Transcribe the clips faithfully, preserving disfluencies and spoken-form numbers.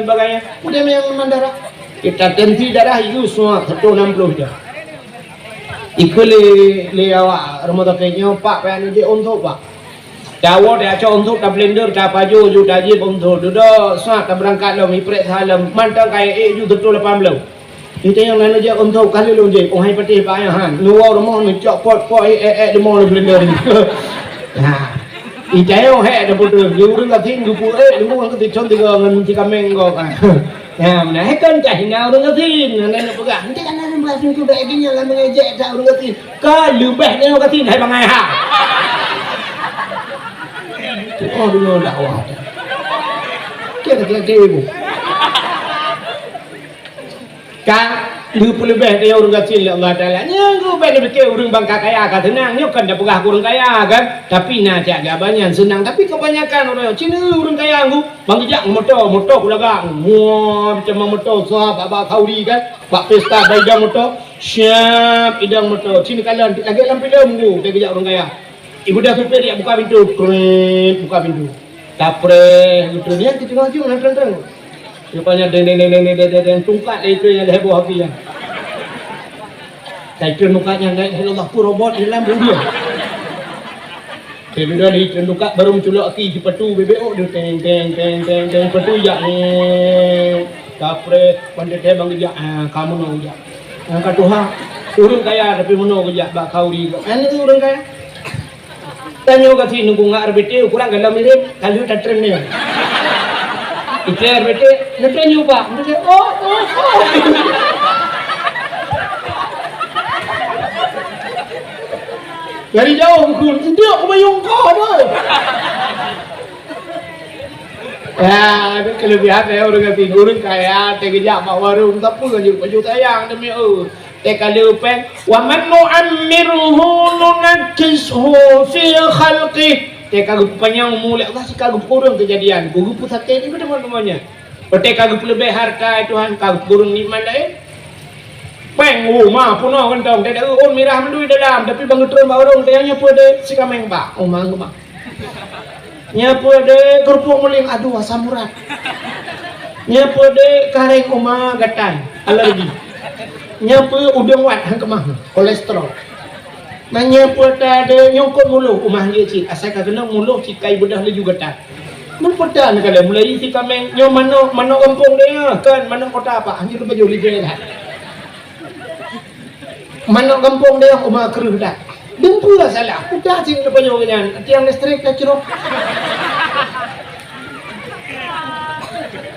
Sebagainya. Udah memang mandara. Kita tensi darah itu semua seratus enam puluh je. Ikut le, le awak rumah sakit nyoe, Pak, payah nijek untuk, Pak. Dawa dia cok untuk ta blender, ta pajoh ju, ta jép untuk. Dudoe sa ta berangkat lom, iprek salam. Mantong kaya ék ju seratus lapan puluh. Itu yang nana jak untuk kali lom jép. Oh, hai patih, Pak, ya, han. Luar rumah ni cok pot, pot, ék, ék, ék, lemah le blender. Nah. Ijai oh, hek dah putus. Di urang gasien geupeu ék, lemah ke tichon tiga ngan si kameng kok. Ya, nah, hai kan cah hina urang gasien. Nana nak peugah. Nanti kan ada berasing tu baik dia lah mengejek tak urang gasien. Ka leubeh nyoe gasien hai bangai ha. Oh, dunia dakwah. Kira-kira ibu. Ka leupeuleubeh nyoe ureueng gasien lé Allah Taala. Nyoe geuh bèk neupike ureueng bangka kaya ka seunang. Nyoe kan tapeugah keu ureueng kaya kan. Tapi na cak geuh banyan seunang. Tapi kebanyakan ureueng cina ureueng kaya ngu bang geujak moto, moto kulaga. Wah, macam moto sah bak, bak khauri kan. Bak pesta bak idang moto. Siap idang moto. Cina kalan lagèe lam filem ngu, dia geujak ureueng kaya. Ibu dah supir dia buka pintu, krep, buka pintu. Tapreh gitu. Dia kita maju nak terang-terang. Rupanya deng, deng, deng, tungkat dia itu yang heboh api ya. Saya kira mukanya naik dari Allah pun robot di dalam dia. Saya kira di tungkat baru menculok api sepatu bebek oh dia teng teng teng teng teng sepatu jak ni. Tapreh pandai dia bang jak ah kamu nak jak. Angkat Tuhan. Ureueng kaya tapi meunoe geujak bak khauri. Kan itu ureueng kaya. Tanyoe gasien nunggu ngat R B T, ukurang galom mirip, ka lheueh tatren nyoe. Ite R B T, "Neutren nyoe, Pak." Neutren, "Oh, oh, oh." Dari jauh, "Ndeuk, kubayong kah, boh." Ya, itu kelebihan ya ureueng gasien, ureueng kaya, teugeujak bak warong, tapi baju, baju sayang demi, oh. Teuka leupeng, "Wa man nu'ammirhu nunakkishu fi khalqih." Teuka geupanyang umu lé Allah, sika geupeureueng keujadian, geupeusakét nibak teuma-teumanya. Teuka geupeuleubeh harta Tuhan, ka geupeureueng nikmat laén. Peng, oh, ma, peunoh gantong, teuka ôn mirah mandum dalam, tapi bang geutreun bak ureueng, teuka nyoe peue deh, sikameng bak, oh, ma, ma. Nyoe peue deh, keurupuk muling, aduh, asam urat. Nyoe peue deh, kareng uma gatai, alergi. Nyoe peue udeueng wat, han keumah, kolesterol. Nyoe peue ta deh, nyungkot muloh, uma jeuet cit, asai ka keunong muloh cit kai beudôh laju gatai. Nyoe peue ta neukalon mulai sikameng, nyoe manok, manok gampông deh, kan manok kota apa, han jeuet pajoh lé jih lah. Manok gampông deh uma kreueh dah. Dum peue salah, udah sing neupajoh nyan, tiang listrik dah crok.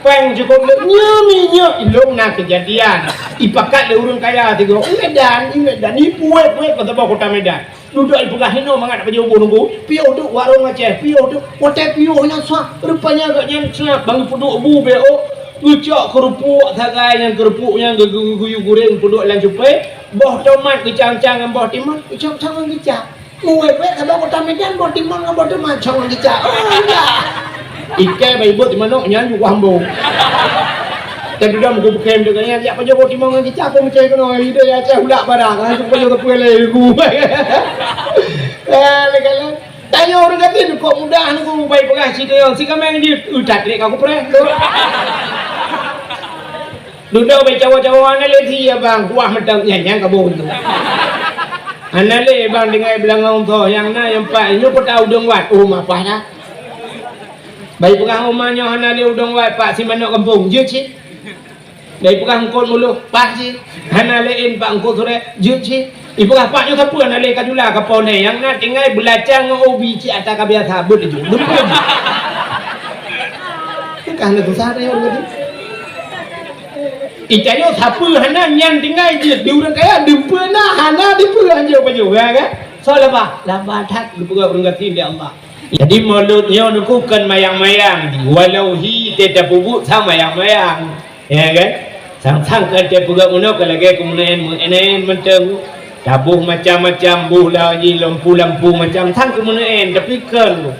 Peng cukup le, nyoe minyeuk ilong na keujadian. Ipakat lé ureueng kaya tiga, i Medan, i Medan, i puet-puet kota, kota Medan. Dudoe ipeugah inoe mangat pajoh boh nunggu, piôh duek warong Aceh, piôh duek, watèe piôh nyan sah, rupanya gobnyan sah, bang peuduek bu beo, geucok keurupuk sagai nyan keurupuk nyan geu-, geu-, geuguyu gureng peuduek lam cupé, boh tomat geucang-cang ngon boh timon, geucang-cang ngon gicak. Muwèt-wèt saboh kota Medan, boh timon ngon boh tomat cong ngon gicak. Oh, ya. Ikai bai buet manok nyan ju wah mbo. Dan dudoe meukeum-keum deungon nyan, jak pajoh boh timon ngon gicak, apa meucai keunoe, ide ya cah ulak barang, ah, tu pajoh teupeu lé gu. Eh, lé galak. Tanyoe ureueng gasien kok mudah nunggu bai peugah si keuyoe, sikameng jeuet, utat trek ka kupreh. Dudoe bai cawa-cawa hana lé si abang, kuah mantong nyan, nyan kabon tu. Hana lé bang tinggai beulangong tho, nyang na nyang pat, nyoe peue ta udeueng wat, oh, mapah dah. Bai peugah uma nyoe hana lé udeueng wat, Pak, si manok gampông, jeuet cit. Bai peugah eungkôt muloh, paih cit. Hana lé en Pak eungkôt surek, jeuet cit. Ipeugah Pak nyoe sapeue hana lé ka jula ka po nè, nyang na tinggai beulacang ngon ubi cit ata ka biasa, beuet laju. Dumpeue. Peugah lé susah tayong laju. Itanyoe sapeue hana nyan tinggai jeuet di ureueng kaya, dumpeue na hana dipeue hanjeuet pajoh, ya kan? Soe laba? Laba that geupeugah ureueng gasien lé Allah. Jadi, mulod nyoe nuku kon mayang-mayang, walau hi teuh tapeubuet sang mayang-mayang, ya kan? Sang-sang kon teupeugah meunoe ka lagèe keumeunaan meunan mantong, taboh macam-macam, boh lagi lampu-lampu macam sang keumeunaan, tapi kon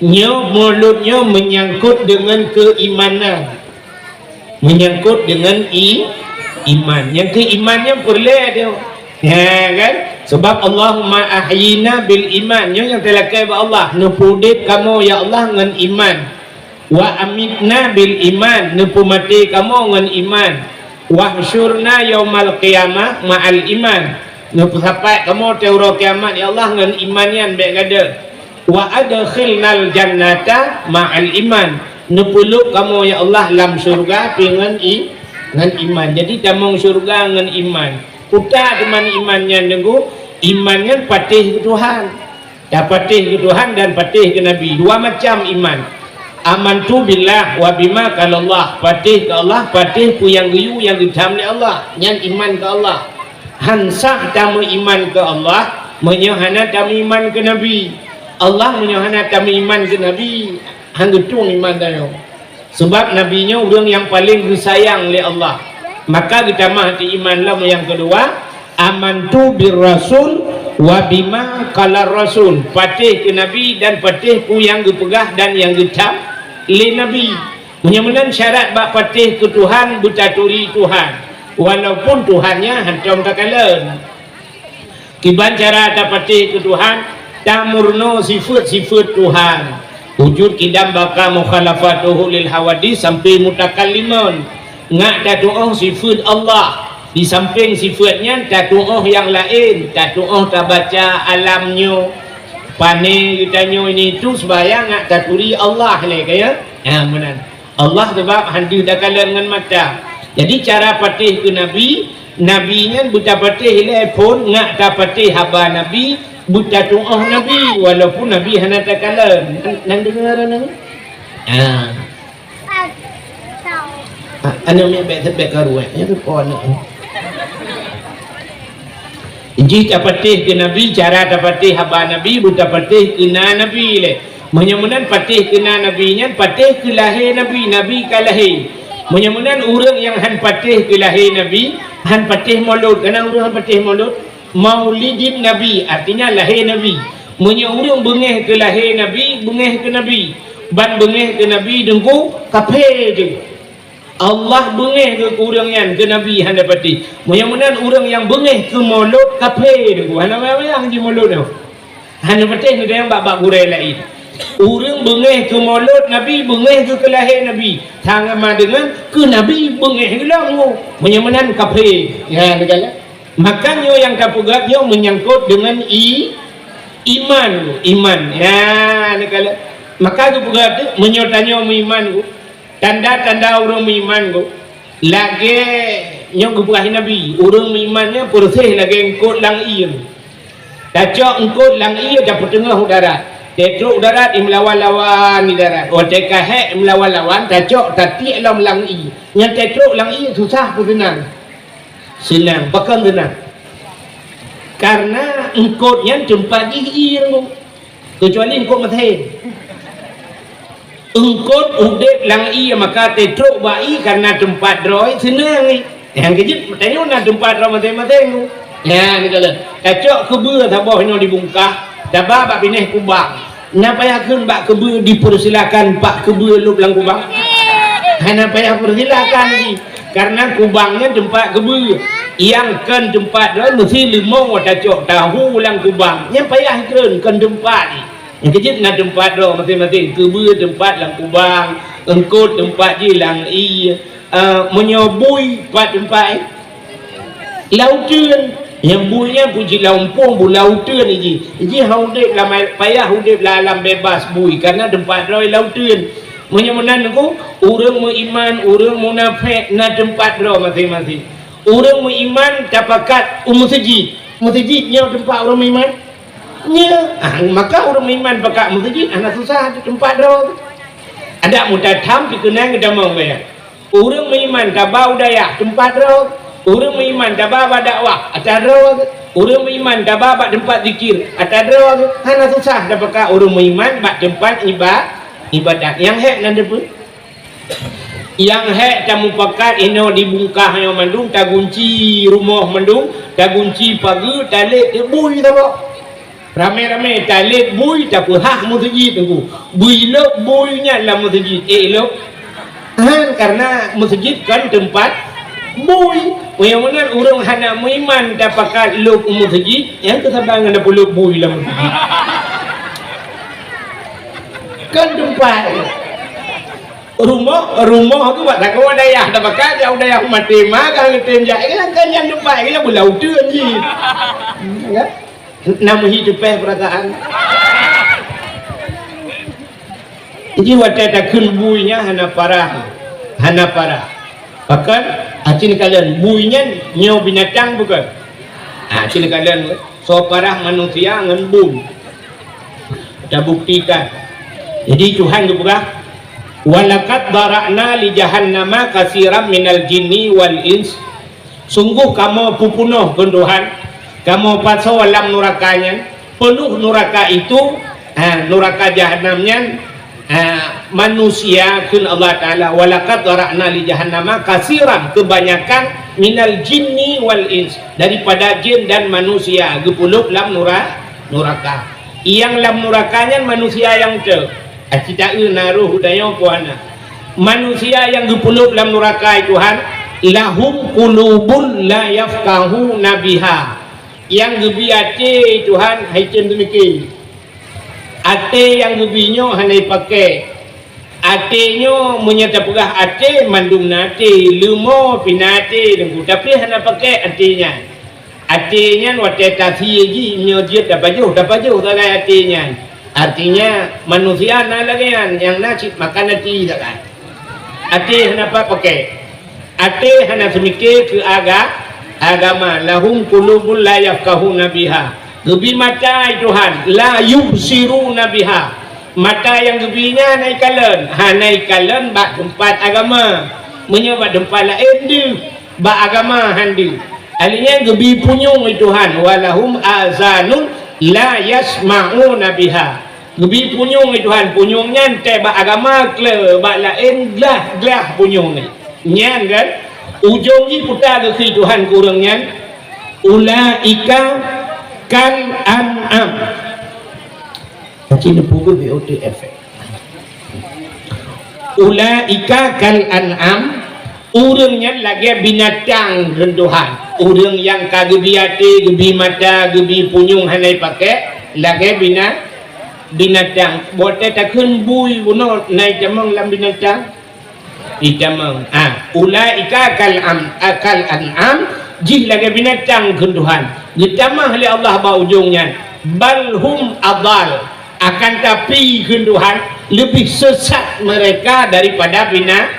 nyoe mulod nyoe menyangkut dengan keimanan. Menyangkut dengan i-, iman. Nyang keu iman nyan peureulèe dia. Ya kan? Sebab Allahumma ahyina bil iman. Nyoe nyang teulakèe bak Allah. Neupeuudép kamoe ya Allah ngon iman. Wa amitna bil iman, neupeumaté kamoe ngon iman. Wahsyurna yaumal qiyamah ma'al iman, neupeusapat kamoe watèe uroe kiamat, ya Allah, ngon iman nyan bèk gadôh. Wa adkhilnal jannata ma'al iman, neupeulhôk kamoe, ya Allah, lam syeuruga pih ngon i-, ngon iman. Jadi tamong syeuruga ngon iman. Peue teuma iman nyan, Teungku? Iman nyan patéh keu Tuhan. Tapatéh keu Tuhan dan patéh keu Nabi. Dua macam iman. Amantu billah wa bima qalallah. Patéh keu Allah, patéh peue nyang geuyue nyang geutham lé Allah. Nyan iman keu Allah. Han sah tameuiman keu Allah meunyoe hana tameuiman keu Nabi. Allah meunyoe hana tameuiman keu Nabi, han geutueng iman tanyoe. Sabab Nabi nyoe ureueng nyang paleng geusayang lé Allah. Maka geutamah ateueh iman lom nyang keudua, amantu bir rasul wa bima qalar rasul. Patéh keu Nabi dan patéh peue nyang geupeugah dan nyang geutham lé Nabi. Meunyoe meunan syarat bak patéh keu Tuhan, beutaturi Tuhan, walaupun Tuhan nyan hántom takalon. Kiban cara tapatéh keu Tuhan? Tameurunoe sifeuet-sifeuet Tuhan. Wujud, qidam, baqa, mukhalafatuhu lil hawadits sampai mutakallimun. Ngat tatu'oh sifeuet Allah. Di sampéng sifeuet nyan tatu'oh nyang laén, tatu'oh tabaca alam nyoe. Pané geutanyoe ini itu, seumbahyang ngat taturi Allah lé, ka ya? Ha, meunan. Allah sabab han deuh takalon ngon mata. Jadi cara patéh keu Nabi, Nabi nyan beutapatéh ilée phon, ngat tapatéh haba Nabi, beutatu'oh Nabi, walaupun Nabi hana takalon. Nan, nan deungoe nyan? Ah. Ah, aneuk miet bék, bék karu, eh. Nyan tu po aneuk. Jih tapatéh keu Nabi, cara tapatéh haba Nabi, beutapatéh keu na Nabi lé. Meunyoe meunan patéh keu na Nabi nyan, patéh keu lahé Nabi, Nabi ka lahé. Meunyoe meunan ureuëng nyang han patéh keu lahé Nabi, han patéh molot. Kana ureuëng han patéh molot? Maulidin Nabi, artinya lahé Nabi. Meunyoe ureuëng beungéh keu lahé Nabi, beungéh keu Nabi. Ban beungéh keu Nabi deungku, kaphé jeuet. Allah beungéh keu ureuëng nyan, keu Nabi hana patéh. Meunyoe meunan ureuëng nyang beungéh keu molot, kaphé deungku. Hana payah-payah jimolot nyoe. Hana patéh neutanyong bak-bak gurée laén. Ureuëng beungéh keu molot Nabi, beungéh keu keulahé Nabi. Sama deungon keu Nabi beungéh geuh lom nyoe. Meunyoe meunan kaphé. Ya, neukalon. Maka nyoe nyang tapeugah nyoe meunyangkot deungon i-, iman, iman. Ya, neukalon. Maka geupeugah tu, meunyoe tanyoe meuiman, tanda-tanda ureuëng meuiman, lagée nyoe geupeugah Nabi, ureuëng meuiman nyan peureuséh lagée eungkot lam ié. Tacok eungkot lam ié tapeuteungoh u darat. Tatrok u darat, imeulawan-lawan di darat. Watée ka hék imeulawan-lawan, tacok tatiek lom lam ié. Nyan tatrok lam ié susah peue seunang? Seunang, pakon seunang? Karena eungkot nyan teumpat jih ié, keucuali eungkot meusén. Eungkot udeb lam ié, maka tatrok bak ié karena teumpat droe seunang. Nyang keujeuet tanyoe na teumpat droe maséng-maséng. Nyan neukalon. Tacok keubeue saboh nyoe dibungkah, taba bak binéh kubang. Na payah kheun bak keubeue dipersilakan bak keubeue lôb lam kubang? Hana payah persilakan lagi. Karena kubang nyan teumpat keubeue. Nyang kon teumpat droe meusti leumo tacok tahu lam kubang. Nyan payah kheun kon teumpat. Nyang keujeuet na teumpat droe maséng-maséng. Keubeue teumpat lam kubang, eungkot teumpat jih lam ié. Ah, meunyoe bui pat teumpat, eh? Lam uteuen. Nyang bui nyan pun jih lam umpung, bu lam uteuen jih. Jih han udeb lam ai-, payah udeb lam alam bebas bui, karena teumpat droe lam uteuen. Meunyoe meunan nyoe, ureuëng meuiman, ureuëng munafék na teumpat droe maséng-maséng. Ureuëng meuiman tapakat u meuseujid. Meuseujid nyoe teumpat ureuëng meuiman? Nyoe. Ah, maka ureuëng meuiman pakat meuseujid hana susah teumpat droe. Adak mutatham dikeunai geutamong gaya. Ureuëng meuiman taba u dayah teumpat droe. Ureuëng meuiman taba bak dakwah atra droe. Ureuëng meuiman taba bak teumpat zikir atra droe. Hana susah tapakat ureuëng meuiman bak teumpat iba-, ibadat. Nyang hék nan deupeu. Nyang hék tamupakat inoe dibungkah nyoe mandum, tagunci rumoh mandum, tagunci pageue, talét di bui saboh. Ramé-ramé talét bui tapeuhah meuseujid teungku. Bui lôb bui nyan lam meuseujid. Eh, lôb. Han, karena meuseujid kon teumpat bui. Meunyoe meunan ureuëng hana meuiman tapakat lôb u meuseujid, nyang keusaban ngon tapeulôb bui lam meuseujid. Kon teumpat. Rumoh, rumoh tu bak sagoe dayah, dak bakal jak u dayah maté ma ka leutem jak, kan, kan nyan teumpat, kan, beulah uteuen jih. Kan? Nam hi teupeh peurasaan. Jadi watée takheun bui nyan hana parah. Hana parah. Pakon, aci neukalon bui nyan nyoe binatang bukon? Ha, aci neukalon soe parah manusia ngon bui. Tabuktikan. Jadi Tuhan geupeugah, "Walaqad dzara'na li jahannama katsiran minal jinni wal ins." Sungguh kamoe peupunoh keu Tuhan, kamoe pasoe lam nuraka nyan, penuh nuraka itu, ha, nuraka jahanam nyan, ha, manusia kheun Allah Taala, "Walaqad dzara'na li jahannama katsiran," kebanyakan, "minal jinni wal ins," daripada jin dan manusia geupeuleub lam nura-, nuraka. Nyang lam nuraka nyan manusia nyang teu. Aci taeu na roh u tanyoe puana. Manusia nyang geupeuleub lam nuraka, Tuhan, "lahum qulubun la yafqahuna biha." Nyang geubi até, Tuhan, hai tem teumike. Até nyang geubi nyoe hana jipakék. Até nyoe meunyoe tapeugah até, mandum na até, leumo pih na até, Teungku, tapi hana pakék até nyan. Até nyan watée tasie jih, meunyoe jeuet tapajoh, tapajoh sagai até nyan. Artinya, manusia na lagée nyan, nyang na cit makan até sagai. Até hana pat pakék. Até hana seumike keu aga-, agama. "Lahum qulubun la yafqahuna biha." Geubi mata, Tuhan, "la yubsiruna biha." Mata nyang geubi nyan hana jikalon, hana jikalon bak teumpat agama. Meunyoe bak teumpat laén deuh, bak agama han deuh. Akhé nyan geubi punyueng, Tuhan, "walahum azanun la yasma'una biha." Geubi punyueng, Tuhan, punyueng nyan teuh bak agama kle, bak laén glah-glah punyueng nyan. Nyan kan, ujong jih peue geukeue Tuhan keu ureuëng nyan, "Ulaika kal an'am." Aci neupeugah B O T F. "Ulaika kal an'am," ureuëng nyan lagée binatang, kheun Tuhan. Ureuëng nyang ka geubi até, geubi mata, geubi punyueng hana jipakék, lagée bina-, binatang. Watée takheun bui bunoe na jitamong lam binatang? Jitamong. Ah, "Ulaika kal am-, kal an'am," jih lagée binatang, kheun Tuhan. Geutamah lé Allah bak ujong nyan, "bal hum adal." Akan tapi, kheun Tuhan, leubeh sesat mereka daripada bina-,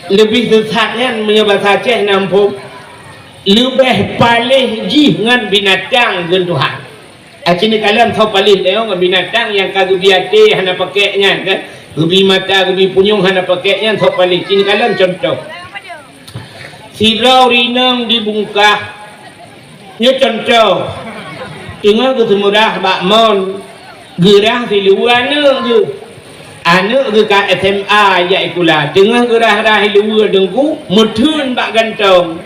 leubeh sesat nyan, meunyoe basa Aceh na muphom, leubeh paléh jih ngon binatang, kheun Tuhan. Aci neukalon soe paléh teuh ngon binatang nyang ka geubi até hana pakék nyan, kan? Geubi mata, geubi punyueng hana pakék nyan soe paléh. Aci neukalon cuntoh. Sidroe ureuëng inong di Bungkah. Nyoe cuntoh. Teungoh geuseumurah bak mon, geurhah siluweue aneuëk geuh. Aneuëk geuh ka S M A jak sikula. Teungoh geurhah-rhah siluweue, Teungku, meutheun bak gantong.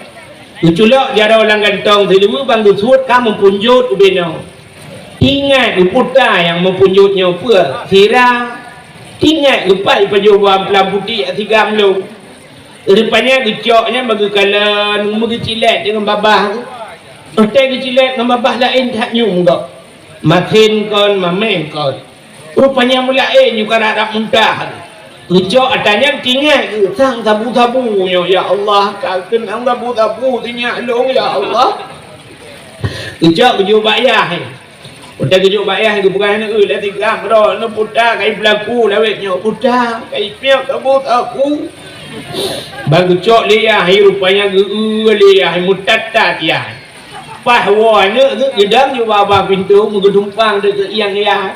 Geuculok jaroe lam gantong siluweue ban geusuet ka meupunjot ubé noe. Ingat, geuputa nyang meupunjot nyoe peue? Sira. Ingat, geupat jipajoh bak amplam putéh jak sigam lom. Rupanya geucok nyan bak geukalon, meugeucilét deungon babah. Watée geucilét ngon babah laén that nyoe gob. Masin kon, mameng kon. Rupanya meulaén nyoe ka rab-rab muntah. Geucok ata nyan, ingat geuh sang sabu-sabu nyoe, "Ya Allah, ka keunong sabu-sabu sinyak lôn, ya Allah." Geucok geujok bak yah. Watée geujok bak yah, geupeugah aneuk, "Eh, lé tigam droe, neuputa kai peulaku lawét nyoe, puta kai piep sabu-sabu." Ban geucok lé yah, rupanya geu-, lé yah, meutat-tat yah. Paih woe aneuk geuh geudong nibak babah pintoe, meugeutumpang dikeue ieng yah.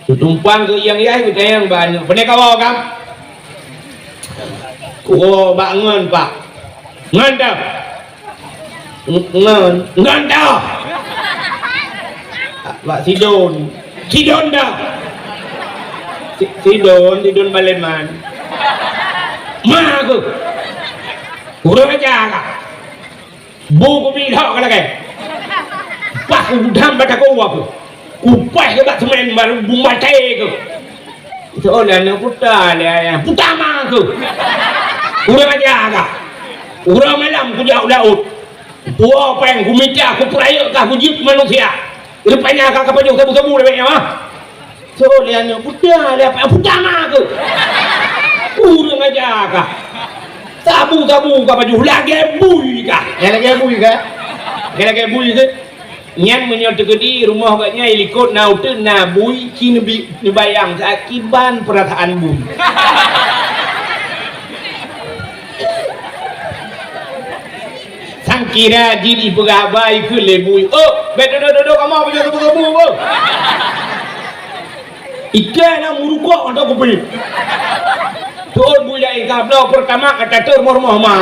Geutumpang keu ieng yah, geutanyong bak aneuk, "Pane kawoe, Kang?" "Kuwoe bak ngon, Pak." "Ngon toh?" "Ngon." "Ngon toh?" "Bak Sidon." "Sidon toh?" "Si-, Sidon, Sidon Baleman." "Ma keuh." "Kurang aja kah?" Bu kubi lhok ka lagée. Pah udam bak takue keuh. Kupaih keuh bak seumén baru bumaté keuh. Soe lé aneuk puta lé ayah. Puta ma keuh. Ureuëng aja kah. Uroe malam kujak u laôt. Puwoe péng kumita kupeurayeuk kah kujeuet manusia. Rupanya ka kapajoh sabu-sabu lé nyoe, ah. Soe lé aneuk puta lé apa puta ma keuh. Kurang aja kah? Sabu-sabu ka pajoh, lagèe bui kah? Ya, lagèe bui kah? Lagèe, lagèe bui kah? Nyan meunyoe teukeudi rumoh gobnyan likot na uteuen na bui, ci neubi-, neubayang sakiban peurasaan bui. Sangkira jih jipeugah haba ikheun lé bui. "Oh, bèk dodok-dodok kamoe pajoh sabu-sabu, oh!" Ikan na meurukok atau kupi. Tuôn bui laén ka bloe peurtama ka tatur rumoh-rumoh ma.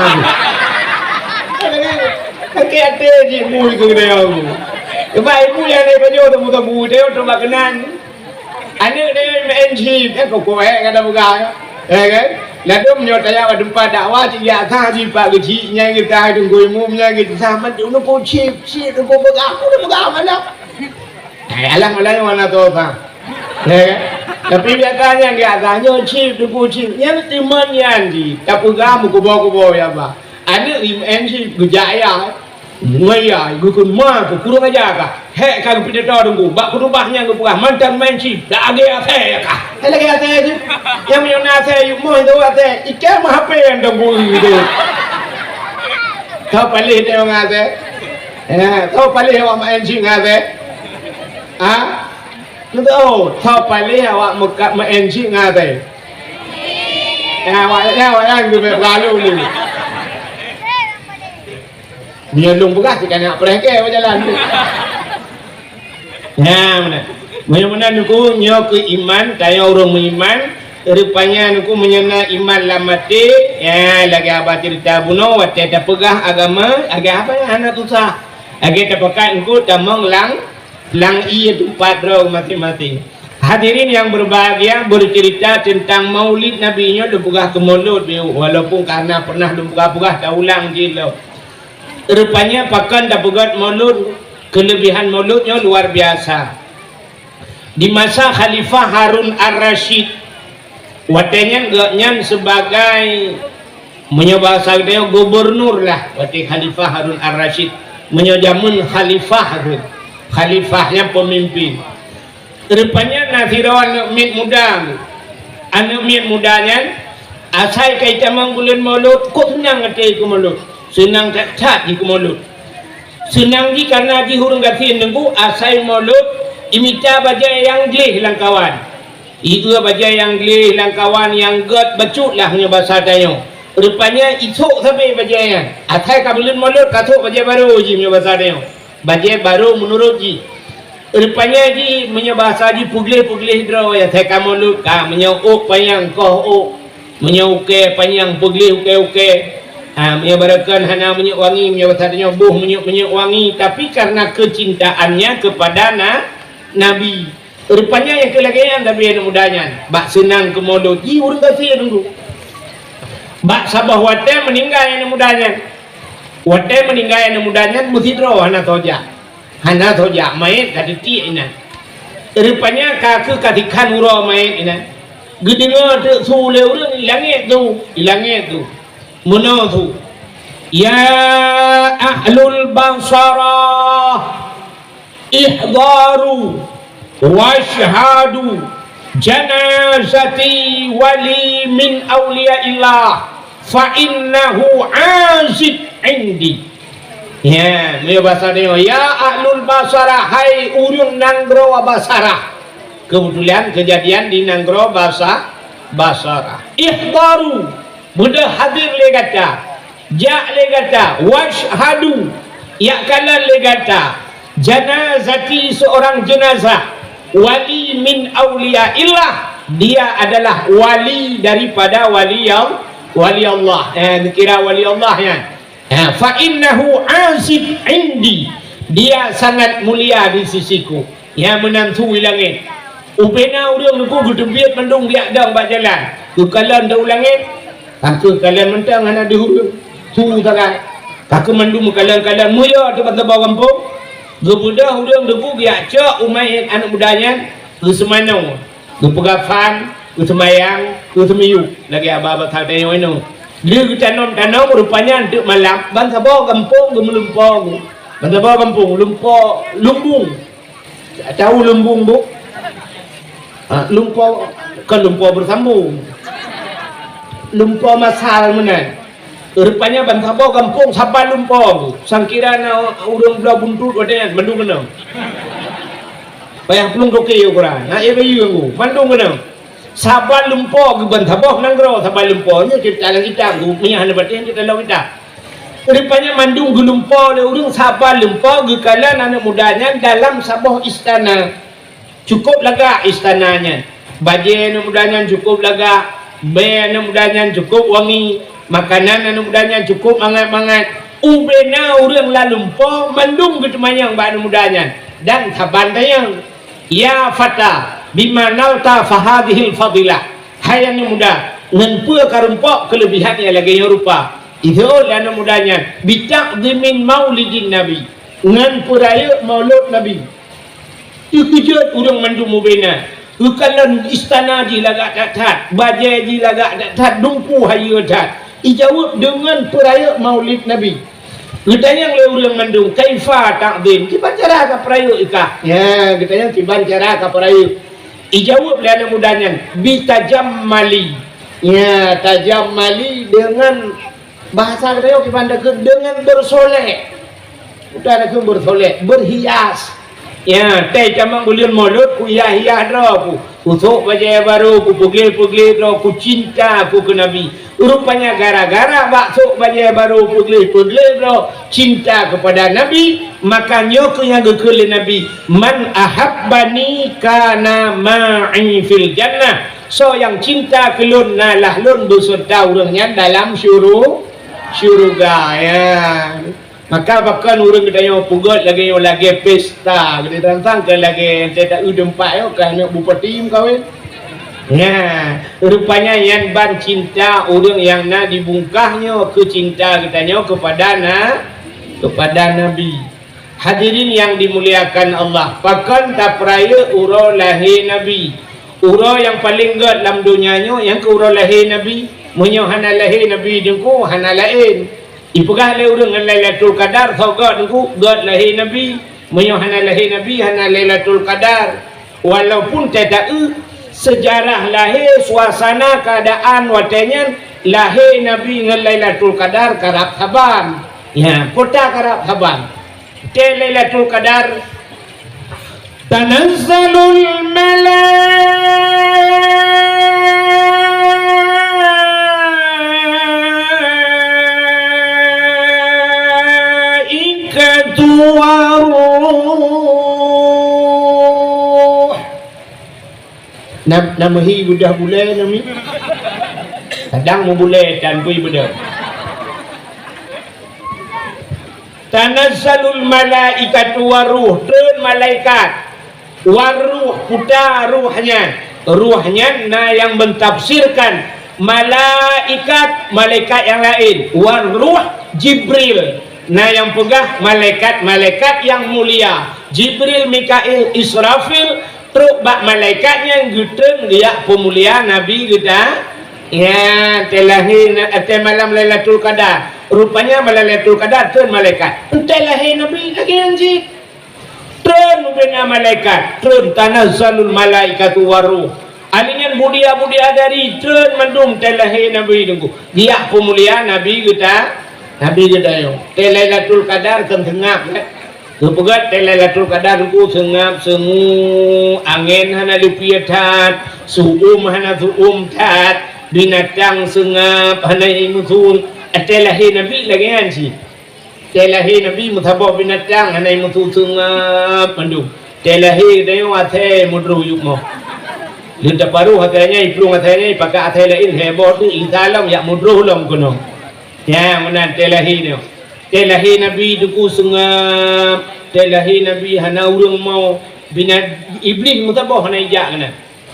Sakét até jih bui keu geutanyoe. Sebab ibu nyang lé pajoh teumeu-teumeu, dia coba keunan. Aneuk dia main chip, eh, kok kuéh kata peugah. Ya kan? Ladôm nyoe tayang bak teumpat dakwah, cit jak sah jipak geuchik, nyang geutah teungku imum, nyang geutah man, teungku chip, chip, teungku peugah, aku dah peugah mana? Eh, alah, alah, mana tu, Bang? Ya kan? Tapi biasa nyang geujak nyoe chip, teungku chip. Nyan teuma nyan jih, tapeugah meukubo-kubo, ya, Bang. Aneuk I M N chip, geujak ya. Ngon ya, geukheun ma keu kurang aja kah. Hék ka geupidato teungku. Bak khutubah nyan geupeugah, mantong main chip. Dak lagèe asèe kah. Hék lagèe asèe chip. Nyang meunyoe na asèe, yue moh itu asèe. Ikan mah H P nyang teungku itu. Ka paléh teuh ngon asèe. Ya, soe paléh awak main chip ngon asèe? Ha? Teuh, soe paléh awak meuka-, main chip ngon asèe? Ya, awak, ya, awak nyan geubeuet lalu ni. Meunyoe lôn peugah, cit ka na preh kèe bak jalan. Nah, meunan. Meunyoe meunan, Teungku, nyoe keuh iman, tanyoe ureueng meuiman, Rupanya Teungku meunyoe na iman lam até, ya, lagèe haba ceurita bunoe, watèe tapeugah agama, lagèe haba nyang hana susah. Lagèe tapakat Teungku tamong lam, lam ié teumpat droe maséng-maséng. Hadirin yang berbahagia, bercerita tentang Maulid Nabi nyoe lôn peugah keu Maulud, walaupun karena pernah lôn peugah-peugah, taulang jih lom. Rupanya pakon tapeugöt Maulud, keulebihan Maulud nyoe luar biasa. Di masa Khalifah Harun Ar-Rasyid, watèe nyan gobnyan sebagai, meunyoe bahasa geutanyoe, gubernur lah, watèe Khalifah Harun Ar-Rasyid. Meunyoe jameun khalifah tu, khalifah nyan peumimpin. Rupanya na sidroe aneuk miet muda. Aneuk miet muda nyan asai ka itamong buleuen Maulud, kok seunang até keu Maulud. Seunang that-that jih keu Maulud. Seunang jih karena jih ureueng gasien Teungku, asai Maulud imita bajèe nyang gleh lam kawan. Ié bajèe nyang gleh lam kawan nyang göt bacut lah meunyoe basa tanyoe. Rupanya isok sabe bajèe nyan. Asai ka buleuen Maulud, ka sok bajèe barô jih meunyoe basa tanyoe. Bajèe barô meunurot jih. Rupanya jih meunyoe basa jih peugleh-peugleh droe, ya, asai ka Maulud ka, meunyoe ôk panyang koh ôk, meunyoe ukèe panyang peugleh ukèe-ukèe. Ha, meunyoe barokon hana minyeuk wangi, meunyoe basa tanyoe boh minyeuk-minyeuk wangi, tapi karena kecintaannya kepada na-, Nabi. Rupanya nyang keu lagèe nyan tabi aneuk muda nyan, bak seunang keu Maulud jih ureueng gasien Teungku. Bak saboh watèe meuninggai aneuk muda nyan. Watèe meuninggai aneuk muda nyan meusidroe hana soe jak. Hana soe jak, manyèt ka teutiek inan. Rupanya ka kheueh ka tikhan uroe manyèt inan. Geudeungö teuk su lé ureueng i langèt tu, i langèt tu. Meunoe su, "Ya ahlul Basarah, ihdaru wasyhadu janazati wali min auliyaillah." "Fa innahu azib indi." Ya, meunyoe basa tanyoe, "Ya ahlul Basarah, hai ureueng nanggroe Basarah." Keubeutulan keujadian di nanggroe Basa-, Basarah. "Ihdaru," beudôh hadir lé gata, jak lé gata, "wasyhadu," yak kalon lé gata, "janazati," seorang jenazah, "wali min auliyaillah," dia adalah wali daripada wali Al-, wali Allah. Eh, dikira wali Allah nyan. Eh, "fa innahu azib indi," dia sangat mulia di sisiku. Nyan meunan su i langèt. Ubena ureueng Teungku geuteubiet mandum biak dong bak jalan. Geukalon teuh u langèt. Ka kheueh kalon mantong hana deuh ureueng. Su sagai. Ka kheueh mandum meukalon-kalon, meuyue teuk ban saboh gampông. Geubeudôh ureueng Teungku geujak cok u manyèt aneuk muda nyan, geuseumanoe, geupeugah fan, geuseumayang, geuseumiyueb, lagèe haba basa tanyoe inoe. Lheueh geutanom-tanom, rupanya teuk malam, ban saboh gampông geumeulimpông. Ban saboh gampông, limpông, lumbung. Tahu lumbung, Bu? Ha, lumpoe, kon lumpoe beusambông. Lumpoe masal meunan. Rupanya ban saboh gampông saban lumpoe. Sangkira na ureuëng bloe buntut watée nyan, mandum keunong. Payah plueng toke ukuran. Na ié bayeue ngu, mandum keunong. Saban lumpoe geuban saboh nanggroe, saban lumpoe nyoe cerita lam kitab, meunyo hana batin cerita lam kitab. Rupanya mandum geulumpoe lé ureuëng, saban lumpoe geukalon aneuëk muda nyan dalam saboh istana. Cukup lagak istana nyan. Bajée aneuëk muda nyan cukup lagak, bée aneuëk muda nyan cukup wangi, makanan aneuëk muda nyan cukup mangat-mangat. Ubena ureuëng lam lumpoe mandum geuteumanyong bak aneuëk muda nyan, dan saban tanyong, "Ya fata, bima nalta fahadhil fadilah." Hai aneuëk muda, ngon peue ka rumpok keuleubihan nyang lagée nyoe rupa? Ijaweueb lé aneuëk muda nyan, "Bita'dhimin maulidin nabi." Ngon peurayeuk maulud Nabi. Teukeujot ureuëng mandum ubena. Geukalon istana jih lagak that-that, bajée jih lagak that-that, dungku hayeue that. Ijaweueb deungon peurayeuk maulid Nabi. Geutanyong lé ureuëng mandum, "Kaifa ta'dhim?" Kiban cara kapeurayeuk ikah? Ya, geutanyong kiban cara kapeurayeuk. Ijaweueb lé aneuëk muda nyan, "Bitajammali." Ya, tajammali deungon bahasa geutanyoe kiban takheun deungon bersolek. Udah takheun bersolek, berhias. Ya, tei tamong buleuen Maulud, kuhias-hias droe ku. Kusok bajée barô, kupeugleh-peugleh droe, kucinta ku keu Nabi. Rupanya gara-gara bak sok bajée barô, peugleh-peugleh droe, cinta kepada Nabi, maka nyoe keuh nyang geukheun lé Nabi, "Man ahabbani kana ma'i fil jannah." Soe nyang cinta keu lôn, na lah lôn beuseureuta ureuëng nyan dalam syuru-, syuruga. Ya. Maka pakon ureuëng geutanyoe peugét lagée nyoe, lagée pesta, geutanyoe tantang keu lagée teuta eu teumpat nyoe ka aneuëk bupati meukawen. Nah, rupanya nyan ban cinta ureuëng nyang na di bungkah nyoe keu cinta geutanyoe keupada na-, keupada Nabi. Hadirin yang dimuliakan Allah, pakon tapeurayeuk uroe lahé Nabi? Uroe nyang paleng gét lam donya nyoe nyang keuh uroe lahé Nabi. Meunyoe hana lahé Nabi Teungku, hana laén. Ipeugah lé ureuëng ngon Lailatul Qadar, soe gét Teungku? Gét lahé Nabi. Meunyoe hana lahé Nabi, hana Lailatul Qadar. Walaupun teuta eu, seujarah lahé, suasana, keuadaan watée nyan, lahé Nabi ngon Lailatul Qadar karab saban. Ya, peue ta karab saban. Tée Lailatul Qadar, tanazzalul malaikatu waruh. Nam-, nameuhi beudah bulée nami. Kadang meubulée dan bui beudah. Tanazzalul malaikatu waruh, treun malaikat. Waruh, peue ta ruh nyan? Ruh nyan na nyang meutafsirkan malaikat, malaikat nyang laén. Waruh, Jibril. Na nyang peugah malaikat-malaikat nyang mulia. Jibril, Mikail, Israfil, trok bak malaikat nyan geutreun geujak peumulia Nabi geuta. Ya, tée lahé na-, tée malam Lailatul Qadar. Rupanya malam Lailatul Qadar treun malaikat. Tée lahé Nabi lagée nyan cit. Treun ubena malaikat, treun tanazzalul malaikatu waruh. Aneuk nyan mulia-mulia dari treun mandum tée lahé Nabi Teungku. Geujak peumulia Nabi geuta, Nabi geutanyoe. Tée Lailatul Qadar kan seungab, eh. Geupeugét tée Lailatul Qadar Teungku seungab seungue, angén hana leupie that, su'um hana su'um that, binatang seungab hana imeusu. Tée lahé Nabi lagée nyan cit. Tée lahé Nabi meusaboh binatang hana imeusu seungab mandum. Tée lahé geutanyoe asai mudroh yup moh. Lheueh taparoh asai nyan, iplueng asai nyan, ipakat asai laén, heboh tu, isa lom yak mudroh lom keunoe. Nyan meunan tée lahé nyoe. Tée lahé Nabi Teungku seungab, tée lahé Nabi hana ureuëng mo, bina-, Iblih meusaboh hana ijak keunan.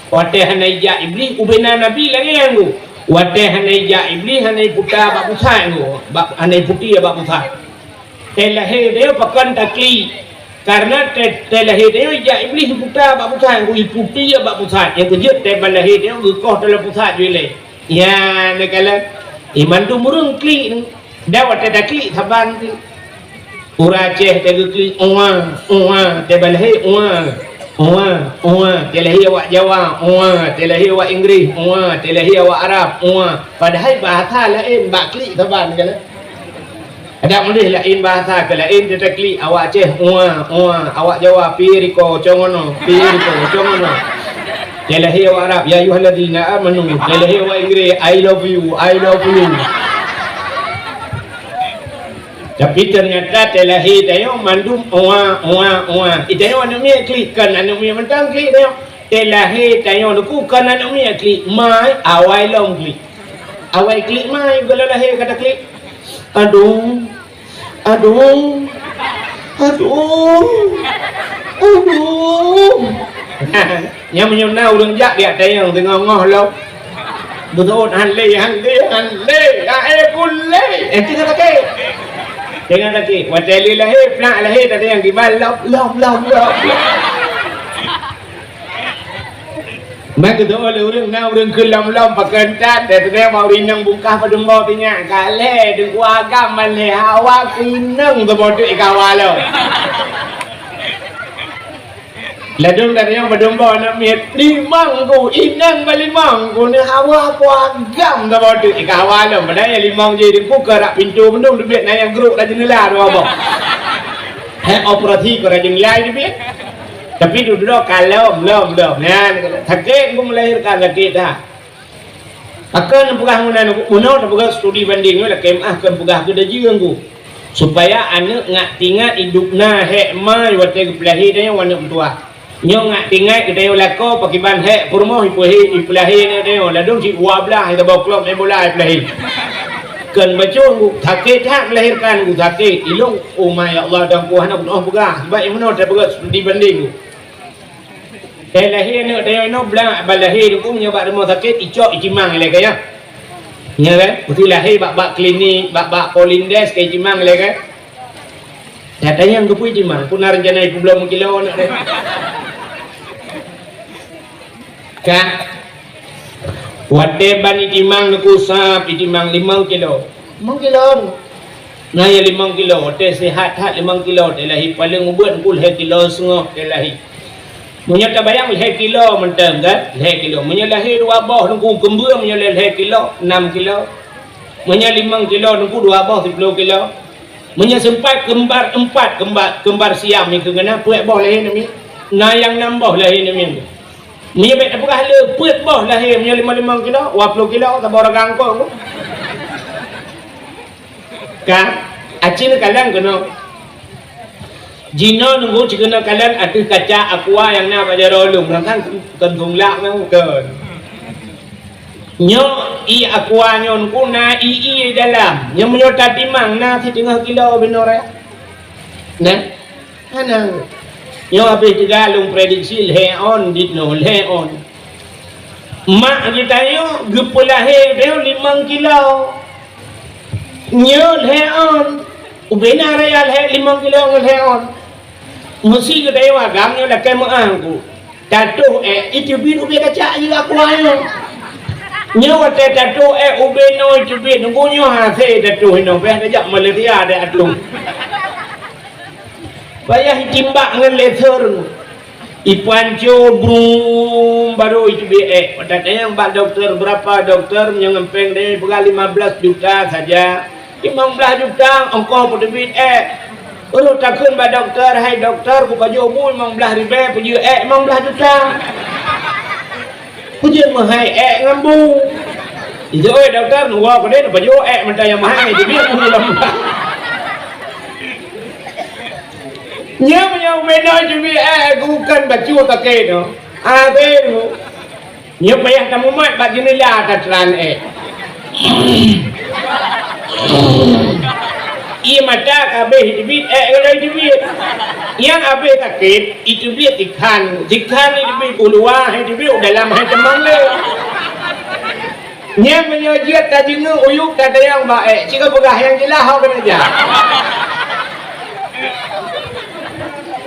Watée hana ijak Iblih, ubena Nabi lagée nyan Teungku. Watée hana ijak Iblih, hana iputa bak pusat Teungku. Bak, hana iputi bak pusat. Tée lahé tanyoe pakon taklik. Karena tée, tée lahé tanyoe ijak Iblih iputa bak pusat Teungku, iputi bak pusat. Nyang keujeuet tée ban lahé tanyoe geukoh dalam pusat ju ilée. Ya, neukalon. Iman tu murung klik. Dan watée taklik saban tu. Ureuëng Aceh teugeuklik, "Uwa, uwa," teubalhé, "Uwa." Ua, ua, teulahé awak Jawa, ua, teulahé awak Inggris, ua, teulahé awak Arab, ua. Padahai bahasa laén bak klik saban kan. Ada mulih laén bahasa ke laén teutaklik awak Aceh, ua, ua, awak Jawa, pi riko, congono, pi riko, congono. Teulahé awak Arab, ya ayyuhalladzina amanu, teulahé awak Inggris, I love you, I love you. Tapi ternyata teulahé tanyoe mandum ua, ua, ua. Itanyoe aneuk miet klik, kan aneuk miet mantong klik tanyoe. Teulahé tanyoe nuku kan aneuk miet klik, mai awai lom klik. Awai klik mai, goh lom lahé ka taklik. Aduh. Aduh. Aduh. Aduh. Nyang meunyoe na ureueng jak biak tayang teungoh-ngoh lom. Beutôi han lé, han lé, han lé. Ya eh pun lé. Eh, teuka takét. Teuka takét. Watèe lé lahé, plak lahé, teuka nyang kiban lom, lom, lom, lom. Meukeudeh lé ureueng na ureueng keu lom-lom pakon tan, dan teuka bak ureueng inong bungkah padum boh tinyak, ka lhèe, deungon agam ban lhèe, hawa keu inong teuboh teuk ikawa lom. Ladôm dari nyang padum boh aneuk miet, limong ku, inong ban limong ku, ni hawa ku agam teuboh teuk ikawa lom. Padahai nyang limong jih di ku keu rak pintoe meunan teubiet, na nyang grok rak jeundela dua boh. Hai operasi keu rak jeundela teubiet. Tapi dudoe ka lom, lom, lom. Nyan, sakét ku melahirkan, sakét that. Pakon peugah meunan, meunoe tapeugah studi banding, lakèe meu'ah kon peugah keu dajeueng ku. Supaya aneuk ngat tingat idop na hék ma watèe geupeulahé tanyoe aneuk meutuah. Nyoe ngat tingat geutanyoe lakoe pakiban hék peurumoh ipeulahé, ipeulahé aneuk tanyoe, ladôm cit dua blaih, saboh klub main bola ipeulahé. Kon bacut ku, sakét that melahirkan ku, sakét. Ilôn, oh my Allah, dan ku hana peunoh peugah. Sebab meunoe tapeugah studi banding ku. Eh, lahé aneuk tanyoe inoe blang, ban lahé teungku meunyoe bak rumoh sakét, icok itimang ilèe ka nyan. Nyan kan? Beutôi lahé bak, bak klinik, bak, bak Polindes ka itimang ilèe kan? Dah tanyong keupeue itimang, peue na reuncana ipeubloe meukilo aneuk tanyoe. Ka? Watèe ban itimang teungku sab, itimang limong kilo. Limong kilo. Na nyang limong kilo, watèe sihat that limong kilo, watèe lahé paleng ubit teungku lhèe kilo seungoh watèe lahé. Meunyoe tabayang lhèe kilo mantong kan, lhèe kilo. Meunyoe lahé dua boh teungku keumbeueng, meunyoe lhèe kilo, nam kilo. Meunyoe limong kilo teungku dua boh siplôh kilo. Meunyoe seumpat keumbar empat, keumbar, keumbar siam nyan keuh na peuet boh lahé namiet. Na nyang nam boh lahé namiet. Meunyoe bèk tapeugah le peuet boh lahé, meunyoe limong-limong kilo, dua ploh kilo, saboh ragam kong. Ka, aci neukalon keunoe. Jinoe teungku ci keunoe kalon ateueh kaca aqua nyang na bak jaroe lôn, meunan kan kon thôn lhak nyan kon. Nyoe ié aqua nyoe teungku na ié-ié dalam. Nyoe meunyoe tatimang na siteungoh kilo binoe raya. Nah. Hana. Nyoe habéh teuga lôn prediksi lhèe ôn jinoe, lhèe ôn. Mak geutanyoe geupeulahé geutanyoe limong kilo. Nyoe lhèe ôn. Ubena raya lhèe limong kilo ngon lhèe ôn. Meusi geutanyoe agam nyoe lakèe meu'ah ku. Tatoh èk, iteubiet ubé kaca ié aqua nyoe. Nyoe watèe tatoh èk ubé noe iteubiet, nunggu nyoe hasé tatoh inoe, bèk tajak Malaysia deh ateuh. Payah itimbak ngon laser. Ipanco brum, baru iteubiet èk. Watèe tanyong bak dokto, berapa dokto, nyang ngon péng deh, peugah lima belas juta saja. Limong blaih juta ongkoh peuteubiet èk. Uroe takheun bak dokto, "Hai dokto, kupajoh bu limong blaih ribèe peujeuet èk limong blaih juta." Peujeuet meuhai èk ngon bu. Ijak, "Oi dokto, neuwoe keudeh neupajoh èk mantong nyang meuhai, teubiet bu limong blaih." Nyoe meunyoe ubé noe teubiet èk, bukan bacut takée nyoe. Abéh nyoe. Nyoe payah tamumat bak jeundela tatran èk. Ié mata ka abéh iteubiet, èk ka lheueh iteubiet. Nyang abéh sakét, iteubiet sikhan, sikhan iteubiet u luwa, hai iteubiet u dalam hai teumang lé. Nyang meunyoe jeuet tajeungeuk uyuek tatanyong bak èk, ci ka peugah nyang jeulaih ho keuneuk jak.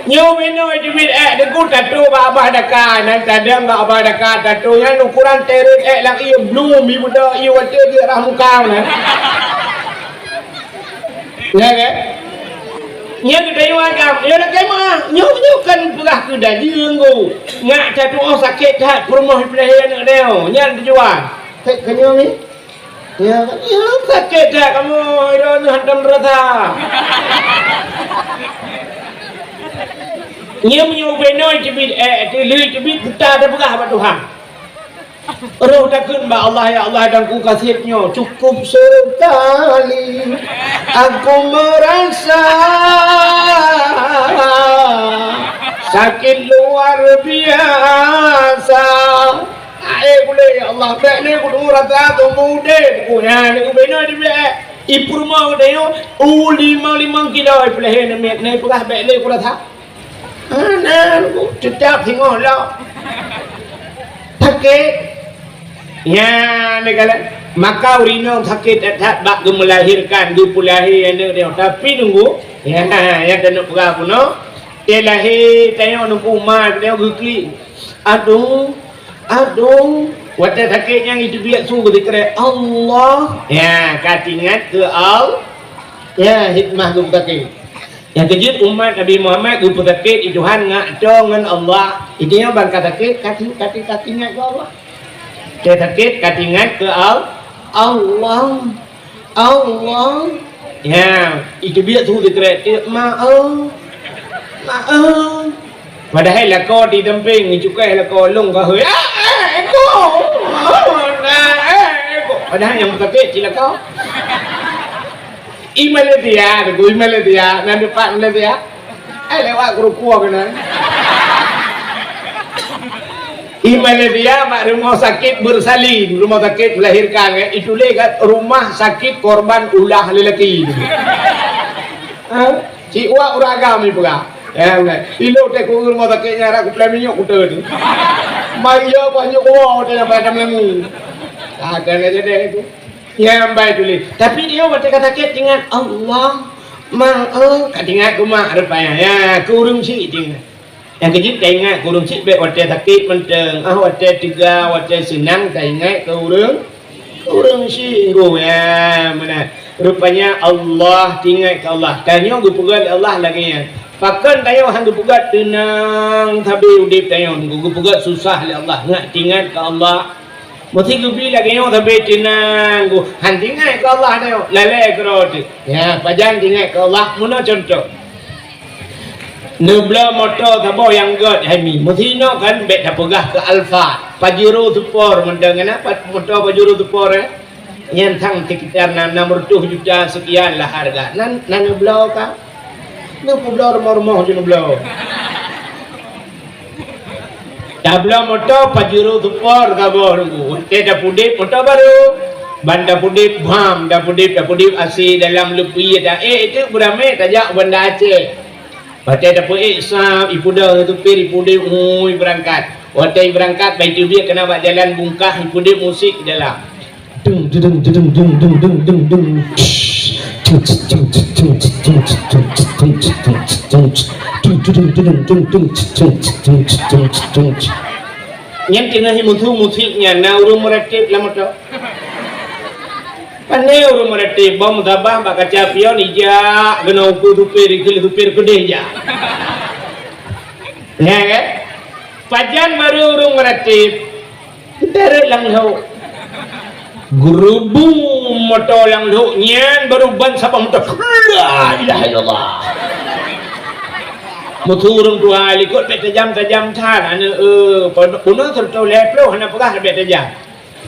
Nyoe meunoe jeuet èk deungon tatoe bak babah daka, nan tadong bak babah daka tatoe nyan ukuran teuret èk lagèe blum ié beudôk ié watèe jeuet rhah muka nyan. Ya kan? Nyan geutanyong agam, nyoe lakèe meu'ah. Nyoe, nyoe kan peugah keu dajeueng, Gu. Ngat that tu'oh sakét that, peurumoh i Peulahé aneuk tanyoe. Nyan tujuan. Sakét keu nyoe ni? Ya, ya, sakét that kamoe, droeneuh hantom rasa. Nyoe meunyoe ubé noe teubiet, eh, teuh lheueh teubiet, buta tapeugah bak Tuhan. Roh takheun bak Allah, "Ya Allah, dan ku kaseb nyoe cukup sekali. Aku merasa sakit luar biasa." Ae gulé, "Ya Allah, bèk lé kudeungoe rasa tumu udeb." Ku nyan, ku binoe di bèk. I peurumoh geutanyoe, u limong-limong kilo i Peulahé namiet, nyan peugah bèk lé kurasa. Hana, teutap singoh lom. Sakét. Nyan, neukalon. Maka ureueng inong sakét that-that bak geumeulahirkan, geupeulahé aneuk nyoe. Tapi nunggu, nyan, nyan taneuk peugah bunoe. Teulahé tanyoe nunggu ma tanyoe geuklik. Aduh, aduh. Watèe sakét nyan iteubiet su geusikrek, "Allah." Nyan, ka teuingat keu Al-, nyan, hikmah geupeusakét. Nyang keujeuet umat Nabi Muhammad geupeusakét i Tuhan ngat toe ngon Allah. Inti nyoe ban ka sakét, ka ti-, ka ti-, ka teuingat keu Allah. Ka sakét, ka teuingat keu Al-, Allah. Allah. Ya, iteubiet su sikrek teuk, "Ma-e. Ma-e." Padahai lakoe di sampéng, cukai lakoe lôn ka hôi. Ah, eh, eko. Ah, eh, eko. Padahai nyang sakét cit lakoe. I Malaysia, Teungku, i Malaysia, na dipat Malaysia. Eh, lewat Kruku keunan. I Malaysia, bak rumoh sakét bersalin, rumoh sakét melahirkan, eh, ituléh kat rumah sakit korban ulah lelaki. Ha? Cit wak ureueng agam ipeugah. Ya, ilôn teuh ku rumoh sakét nyan, rot kupeulai minyeuk kuteun. Mai yo banyu kuwoe teuh nyang pada meulengui. Ada na jadi itu. Nyan bai tuléh. Tapi dia watèe ka sakét teuingat Allah, ma-e, ka teuingat keu mak rupanya. Ya, keu ureueng chik teuingat. Nyang keujeuet ka ingat keu ureueng chik bèk watèe sakét mantong. Ah, watèe teuga, watèe seunang ka ingat keu ureueng, keu ureueng chik. Ya, meunan. Rupanya Allah, teuingat keu Allah. Tanyoe geupeugah lé Allah lagèe nyan. Pakon tanyoe han geupeugah teunang sabe udép tanyoe, geupeugah susah lé Allah. Ngat teuingat keu Allah. Meusé geubi lagèe nyoe sabe teunang, han teuingat keu Allah nyoe, lalè keudroe teuh. Ya, pajan teuingat keu Allah, meunoe cuntoh. Neubloe moto saboh nyang göt hai mi. Meusinoe kan bèk tapeugah keu Alphard. Pajero Sport mantong na, pa-, moto Pajero Sport, eh. Nyan sang sekitar na-, enam ratus juta sekian lah harga. Nan, nan neubloe ka. Neubloe rumoh-rumoh ju neubloe. Tabloe moto Pajero Sport saboh Teungku. Watèe tapudép moto barô. Ban tapudép, bam, tapudép, tapudép A C dalam leupie ta-, eh, itu beuramé tajak u Banda Aceh. Watèe tapeuék sab, ipeudong supir, ipudép, hui, beurangkat. Watèe ibeurangkat, ban iteubiet keunan bak jalan bungkah, ipudép musik dalam. Dung, dung, dung. Nyan teungoh jimusu musik nyan, na ureueng meuratéb lam moto. Pane ureueng meuratéb, bom sabah bak kaca pion ijak, keunoe ukeue supir, ikheun supir keudeh jak. Nyan kan? Pajan barô ureueng meuratéb, Teuret lam lhok. Geurubung moto lam lhok nyan, barô ban sabah moto. La ilaha illallah. Meusu ureueng tuha likot bèk tajam-tajam that, aneuk, eh, peunoh, peunoh siratoh lhèe ploh hana peugah bèk tajam.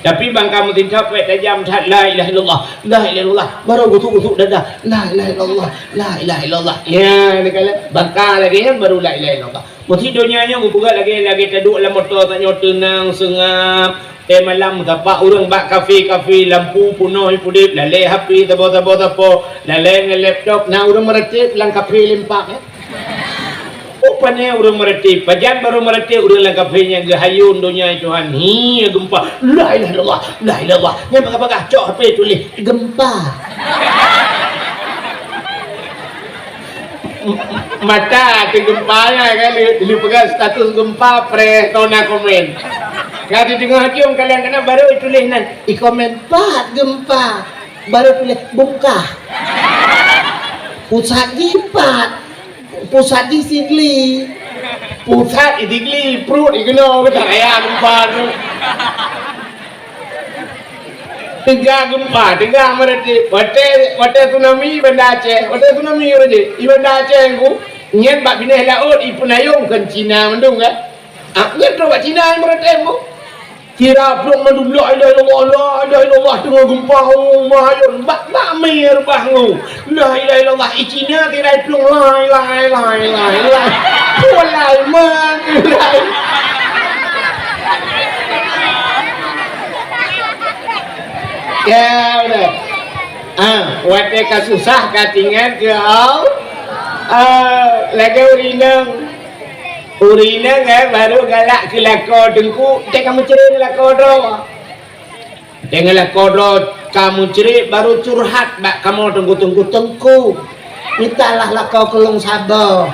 Tapi ban ka meusintob bèk tajam that, la ilaha illallah, la ilaha illallah. Barô gusuk-gusuk dada, la ilaha illallah, la ilaha illallah. Ya, neukalon ban ka lagèe nyan barô la ilaha illallah. Meusé donya nyoe geupeugah lagèe, lagèe taduek lam moto tanyoe teunang seungab. Watèe malam sapat ureueng bak kafe-kafe, lampu peunoh ipudép, lalè H P saboh-saboh sapo, lalè ngon laptop, na ureueng meuratéb lam kafe limpak, ya. Oh, pane ureueng meuratéb, pajan barô meuratéb ureueng lam kafe nyan geuhayôn donya Tuhan. Hi, geumpa. La ilaha illallah, la ilaha illallah. Nyan bagah-bagah, cok H P tuléh, geumpa. Mata teuh geumpa nyan kan, lé, lé peugah status geumpa, preh, tona komen. Ka di teungoh jeuem kaleng keunan barô ituléh nan, ikomen, "Pat geumpa." Barô tuléh, "Bungkah." Pusat jipat. Pusat di Sigli. Pusat di Sigli, pruet di keunoe, keutak raya gempa tu. Teuga gempa, teuga meureuti. Watèe, watèe tsunami Banda Aceh, watèe tsunami meureuti. Di Banda Aceh ku, nyan bak binéh laôt, ipeunayong keu Cina mandum kan. Ah, nyan trok bak Cina meureuti ku. Kira plueng mandum, "La ilaha illallah, la ilaha illallah," teungoh gempa, oh, mahayôn, bak, bak mé reubah ngon, "La ilaha illallah," i Cina kira plueng, "La ilaha, la ilaha, la ilaha." Walai, man, walai. Ya, udah. Ah, watèe ka susah, ka teuingat keu Allah. Ah, lagèe ureueng inong. Ureueng inong, eh, baru galak keu lakoe teungku, teuka meucre lakoe droe. Deungon lakoe droe ka meucrét, baru curhat bak kamoe teungku-teungku, "Teungku, mitalah lakoe keu lôn saboh,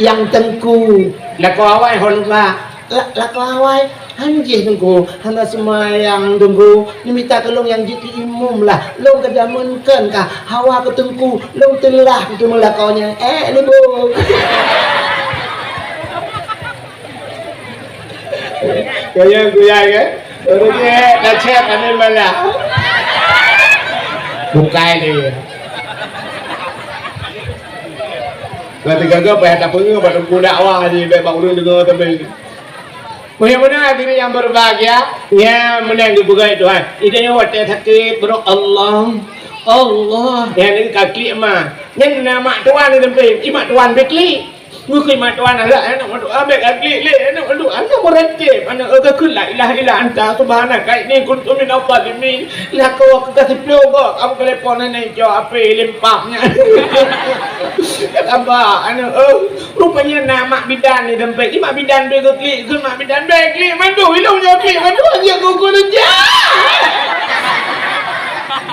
nyang teungku." Lakoe awai hon ba, la-, lakoe awai, "Han jih teungku, hana seumayang teungku, neumita keu lôn nyang jeuet keu imum lah, lôn ka jameun kon ka hawa keu teungku, lôn teulah keu teumeu lakoe nyan." Eh, leubeh. Goyang-goyang, eh? Ureueng nyan tacép aneuk malah. Bukai lé. Ka teugaga payah tapeungeut bak teungku dakwah jih, bèk bak ureueng deungoe tapi. Meunyoe meunan hadirin yang berbahagia, nyan meunan geupeugah Tuhan. Ida nyoe watèe sakét, beurok Allah, Allah. Nyan ka klik ma. Nyan na mak tuan di teumpat, i mak tuan bèk klik. Meukeumah tuan alah, aneuk mandum, ah, bèk ka klik lé, aneuk mandum, aneuk meureunteb, aneuk, eh, ka kheun la ilaha illa anta subhanaka inni kuntu minadh dhalimin. Lakoe ka siploh goe, kamoe telepon nenek cok H P lempam nyan. Ka tambah, aneuk, eh, rupanya na mak bidan di teumpat. Di mak bidan bèk ka klik, kheun mak bidan bèk klik, mandum, ilong nyoe klik, mandum, aja gugur aja.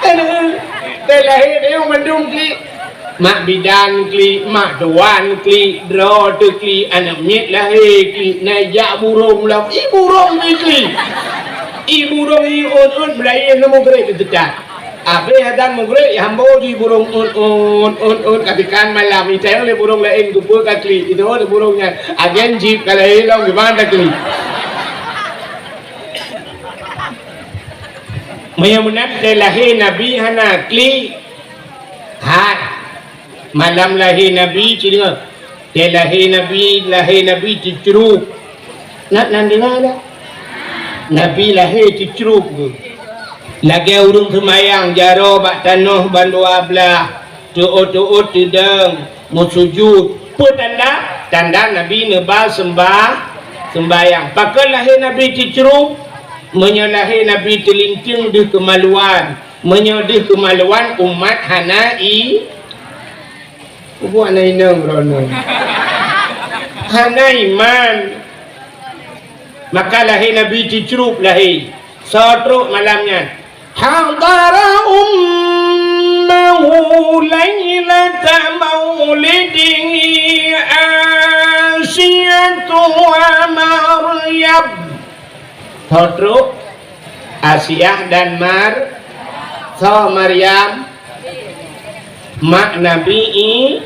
Aneuk, teuh lahé, teuh mandum klik. Mak bidan klik, mak tuan klik, droe teuklik, aneuk miet lahé klik, na jak burông lam, i burông jiklik. I burông i ôn-ôn, meulayeue ngon mugreb teutat. Abéh azan mugreb, i hambô jih burông ôn-ôn, ôn-ôn, ka teukan malam, itayong lé burông laén, keupeue ka klik, iteuho lé burông nyan, agen jih ka lahé lom, kiban taklik. Meunyoe meunan teuh lahé Nabi hana klik, Hai, malam lahé Nabi, ci deungoe. Teuh lahé Nabi, lahé Nabi cicrub. Na, na deungoe dak? Nabi lahé cicrub geuh. Lagèe ureueng seumayang jaroe bak tanoh bandua blah, teuôt-teuôt teudong, meusujud. Peue tanda? Tanda Nabi neuba seumbah-, seumbahyang. Pakon lahé Nabi cicrub? Meunyoe lahé Nabi teulinteung deuh keumaluan, Meunyoe deuh keumaluan umat hana i-, peue buet hana inong droeneuh? Hana iman. Maka lahé Nabi cicrub lahé. Soe trok malam nyan? Hadara ummahu lailata maulidihi Asiyatu wa Maryam. Soe trok? Asiah dan Mar-, soe Maryam? Mak Nabi I-,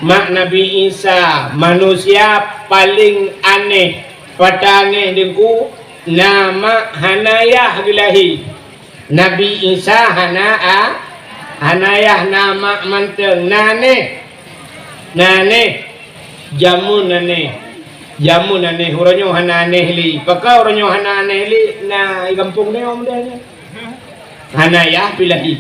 mak Nabi Isa, manusia paléng aneh. Pat aneh teungku, na mak hana yah geulahé. Nabi Isa hana a-, hana yah, na mak mantong, na neh. Na neh. Jameun aneh. Jameun aneh, uroe nyoe hana aneh lé. Pakon uroe nyoe hana aneh lé? Na i gampông nyoe mudah nyoe. Hana yah pih lahé.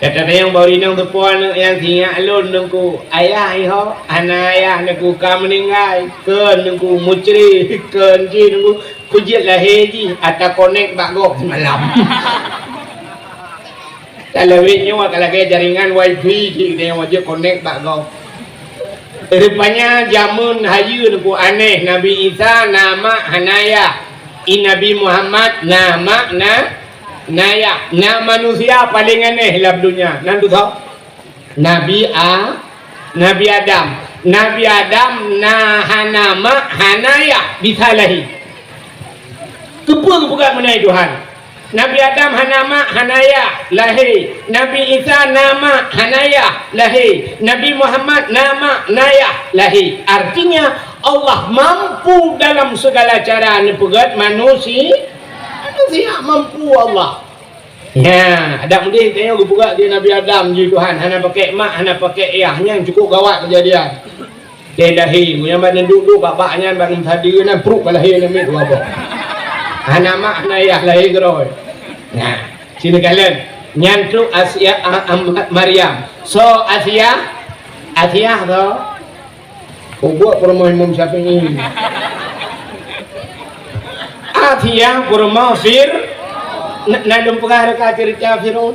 Gata tanyong bak ureueng inong teupeue aneuk nyang sinyak lôn teungku. Ayah iho, hana ayah teungku ka meuninggai. Kheun teungku mucri, kheun jih teungku. Kujeuet lahé jih, ata konek bak gob semalam. Ka lawét nyoe ka lagèe jaringan wifi jih, geutanyoe wajéb konek bak gob. Rupanya jameun hayeue teungku aneh, Nabi Isa na mak hana yah. I Nabi Muhammad na mak na, na yah. Na manusia paléng aneh lam donya. Nan tu soe? Nabi A-, Nabi Adam. Nabi Adam na hana mak, hana yah, bisa lahé. Keupeue geupeugah meunan Tuhan? Nabi Adam hana mak, hana yah, lahé. Nabi Isa na mak, hana yah, lahé. Nabi Muhammad na mak, na yah, lahé. Artinya, Allah mampu dalam segala cara neupeugét manusi-, manusia, mampu Allah. Nya, adak meudeh tanyoe geupeugah di Nabi Adam jih Tuhan, hana pakai mak, hana pakai yah, nyan cukup gawat keujadian. Di lahé, nyang bak neuduk-duk bak-bak nyan bak meusadeue nyan pruet ka lahé nyan miet dua boh. Hana mak, hana yah, lahé keudroe. Nah, sinoe kalon. Nyan tu Asia, a, a, Maryam. Soe Asia? Asia soe? Ubuek peurumoh Imam Syafi'i. Asia peurumoh Fir-, na, na lôn peugah reuka ceurita Fir'aun?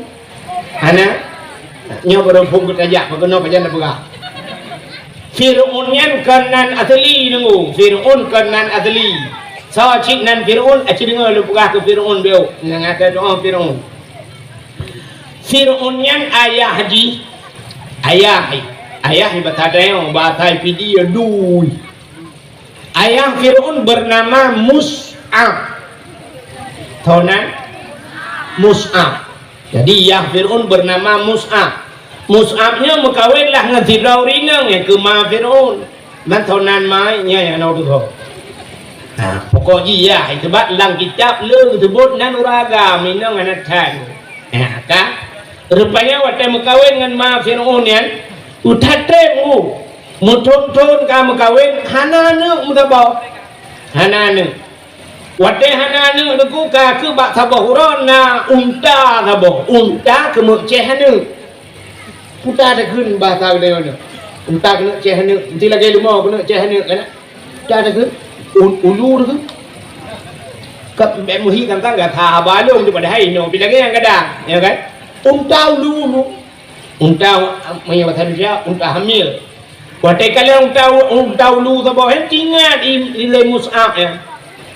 Hana? Nyoe baru phon geutajak, pakon pajan na peugah. Fir'aun nyan kon nan asli, deungoe. Fir'aun kon nan asli. Soe cit nan Fir'aun, aci deungoe lôn peugah keu Fir'aun beuh. Nyang ata doa Fir'aun. Fir'aun nyan ayah jih, ayah, ayah bahasa tanyoe, bahasa Pidie, dui. Ayah Fir'aun bernama Mus'ab. Toh nan? Mus'ab. Jadi, yah Fir'aun bernama Mus'ab. Mus'ab nyoe meukawen lah ngon sidroe ureueng inong nyang keu ma Fir'aun. Mantong nan mai nyan nyang na tuho. Ha, pokok jih yah, sebab lam kitab le geuseubut nan ureueng agam, inong hana that. Ha, ka? Rupanya watèe meukawen ngon ma Fir'aun nyan, that treb u. Meuthon-thon ka meukawen, hana aneuk meusaboh. Hana aneuk. Watèe hana aneuk teungku ka keuh bak saboh uroe na unta saboh. Unta keuneuk céh aneuk. Unta takheun bahasa geutanyoe nyoe. Unta keuneuk céh aneuk, meusti lagèe leumo keuneuk céh aneuk kan? Unta takheun, u-, ulu takheun. Ka bèk meuhi tantang gata haba lôn tu padahai inoe pi lagèe nyang gadang, ya kan? Unta ulu-ulu. Unta, meunyoe bahasa Indonesia, unta hamil. Watèe kalon unta, unta ulu saboh nyan, teuingat i, i lé Mus'ab nyan.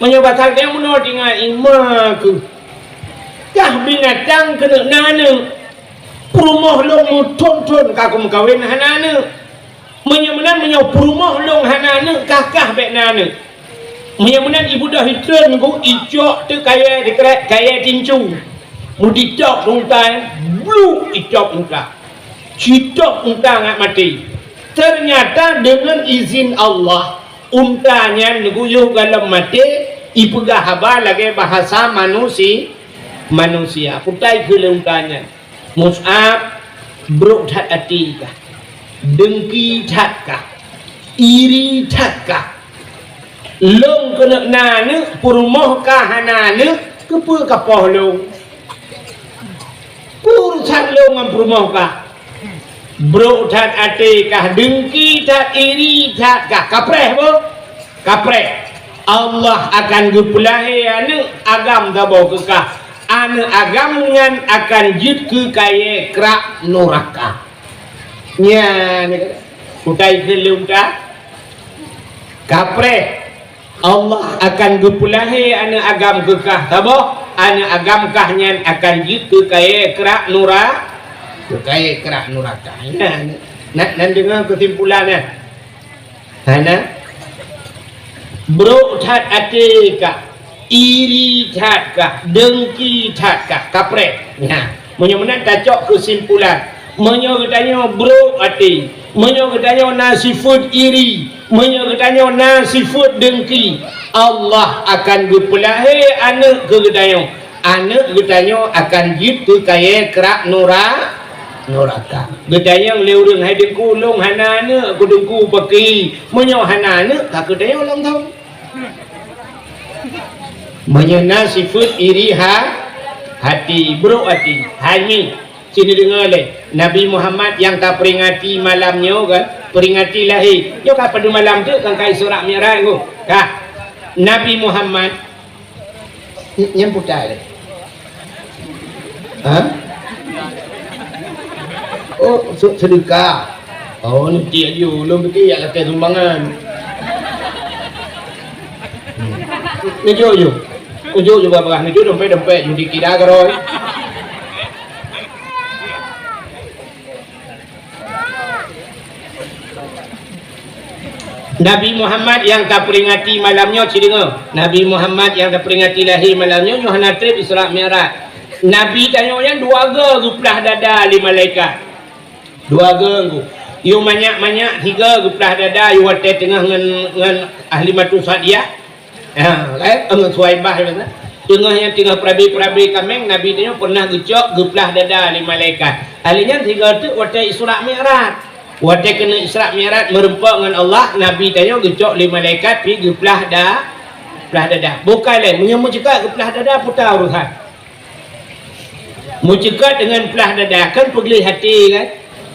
Meunyoe bahasa geutanyoe meunoe teuingat i ma keuh. Kah binatang keuneuk na aneuk. Peurumoh lôn meuthon-thon ka kumeukawen hana aneuk. Meunyoe meunan, meunyoe peurumoh lôn hana aneuk, kah-kah bèk na aneuk. Meunyoe meunan, ibeudôh itreun ku icok teuk kayèe dikeurek kayèe tincu. Meuditôk unta nyan, bluk itôk unta. Jitôk unta ngat maté. Ternyata deungon izin Allah, unta nyan neuguyôh goh lom maté, ipeugah haba lagèe bahasa manusi-, manusia. Kutai keu lé unta nyan. Mus'ab, brok that até kah, deungki that kah, iri that kah. Lôn keuneuk na aneuk, peurumoh kah hana aneuk, keupeue kapoh lôn? Peue urusan lôn ngon peurumoh kah? Brok that até kah, deungki that, iri that kah, kapreh boh? Kapreh. Allah akan geupeulahé aneuk agam saboh keu kah. Aneuk agam nyan akan jeuet keu kayèe krak nuraka. Nyan, kutai keu lôn ka. Kapreh. Allah akan geupeulahé aneuk agam keu kah saboh, aneuk agam kah nyan akan jeuet keu kayèe krak nura-, keu kayèe krak nuraka. Nyan, nan, nan deungö keusimpulan nyan. Hana. Brok that até kah, iri that kah, deungki that kah, kapreh. Nah, meunyoe meunan tacok keusimpulan. Meunyoe geutanyoe brok até, meunyoe geutanyoe na sifeuet iri, meunyoe geutanyoe na sifeuet deungki, Allah akan geupeulahé aneuk keu geutanyoe. Aneuk geutanyoe akan jeuet keu kayèe krak nura-, nuraka. Geutanyong lé ureueng, "Hai Teungku, lôn hana aneuk, keu Teungku pakri?" Meunyoe hana aneuk, ka geutanyoe lom thon. Meunyoe na sifeuet iri ha-, hati, brok hati, hai mi, sini deungö lé, Nabi Muhammad nyang taperingati malam nyoe kan, peringati lahé. Nyoe ka padum malam teuk kan ka Isra Mi'raj nyoe. Ka. Nabi Muhammad Ny-, nyan puta lé. Ha? Oh, se-, sedekah. Oh, ni tiek ju, lôn pikir jak lakèe sumbangan. Hmm. Neujok ju. Neujok ju babah, neujok dompet-dompet, ju dikira keurôi. Nabi Muhammad nyang taperingati malam nyoe, ci deungoe. Nabi Muhammad nyang taperingati lahé malam nyoe, nyoe hana treb Isra Mi'raj. Nabi tanyoe nyan dua goe geuplah dada lé malaikat. Dua goe ngku. Yôh manyak-manyak sigoe geuplah dada, yôh watèe teungoh ngon, ngon Halimatu Sa'diyah. Ha, kan? Ngon Suwaibah, kan? Teungoh nyan teungoh peurabe-peurabe kaméng, Nabi tanyoe pernah geucok geuplah dada lé malaikat. Ahli nyan sigoe teuk watèe Isra Mi'raj. Watèe keuneuk Isra Mi'raj meureumpok ngon Allah, Nabi tanyoe geucok lé malaikat pi geuplah da-, plah dada. Bukai lé, meunyoe meuceukat geuplah dada, peue ta urusan. Meuceukat deungon plah dada, kan peugleh até, kan?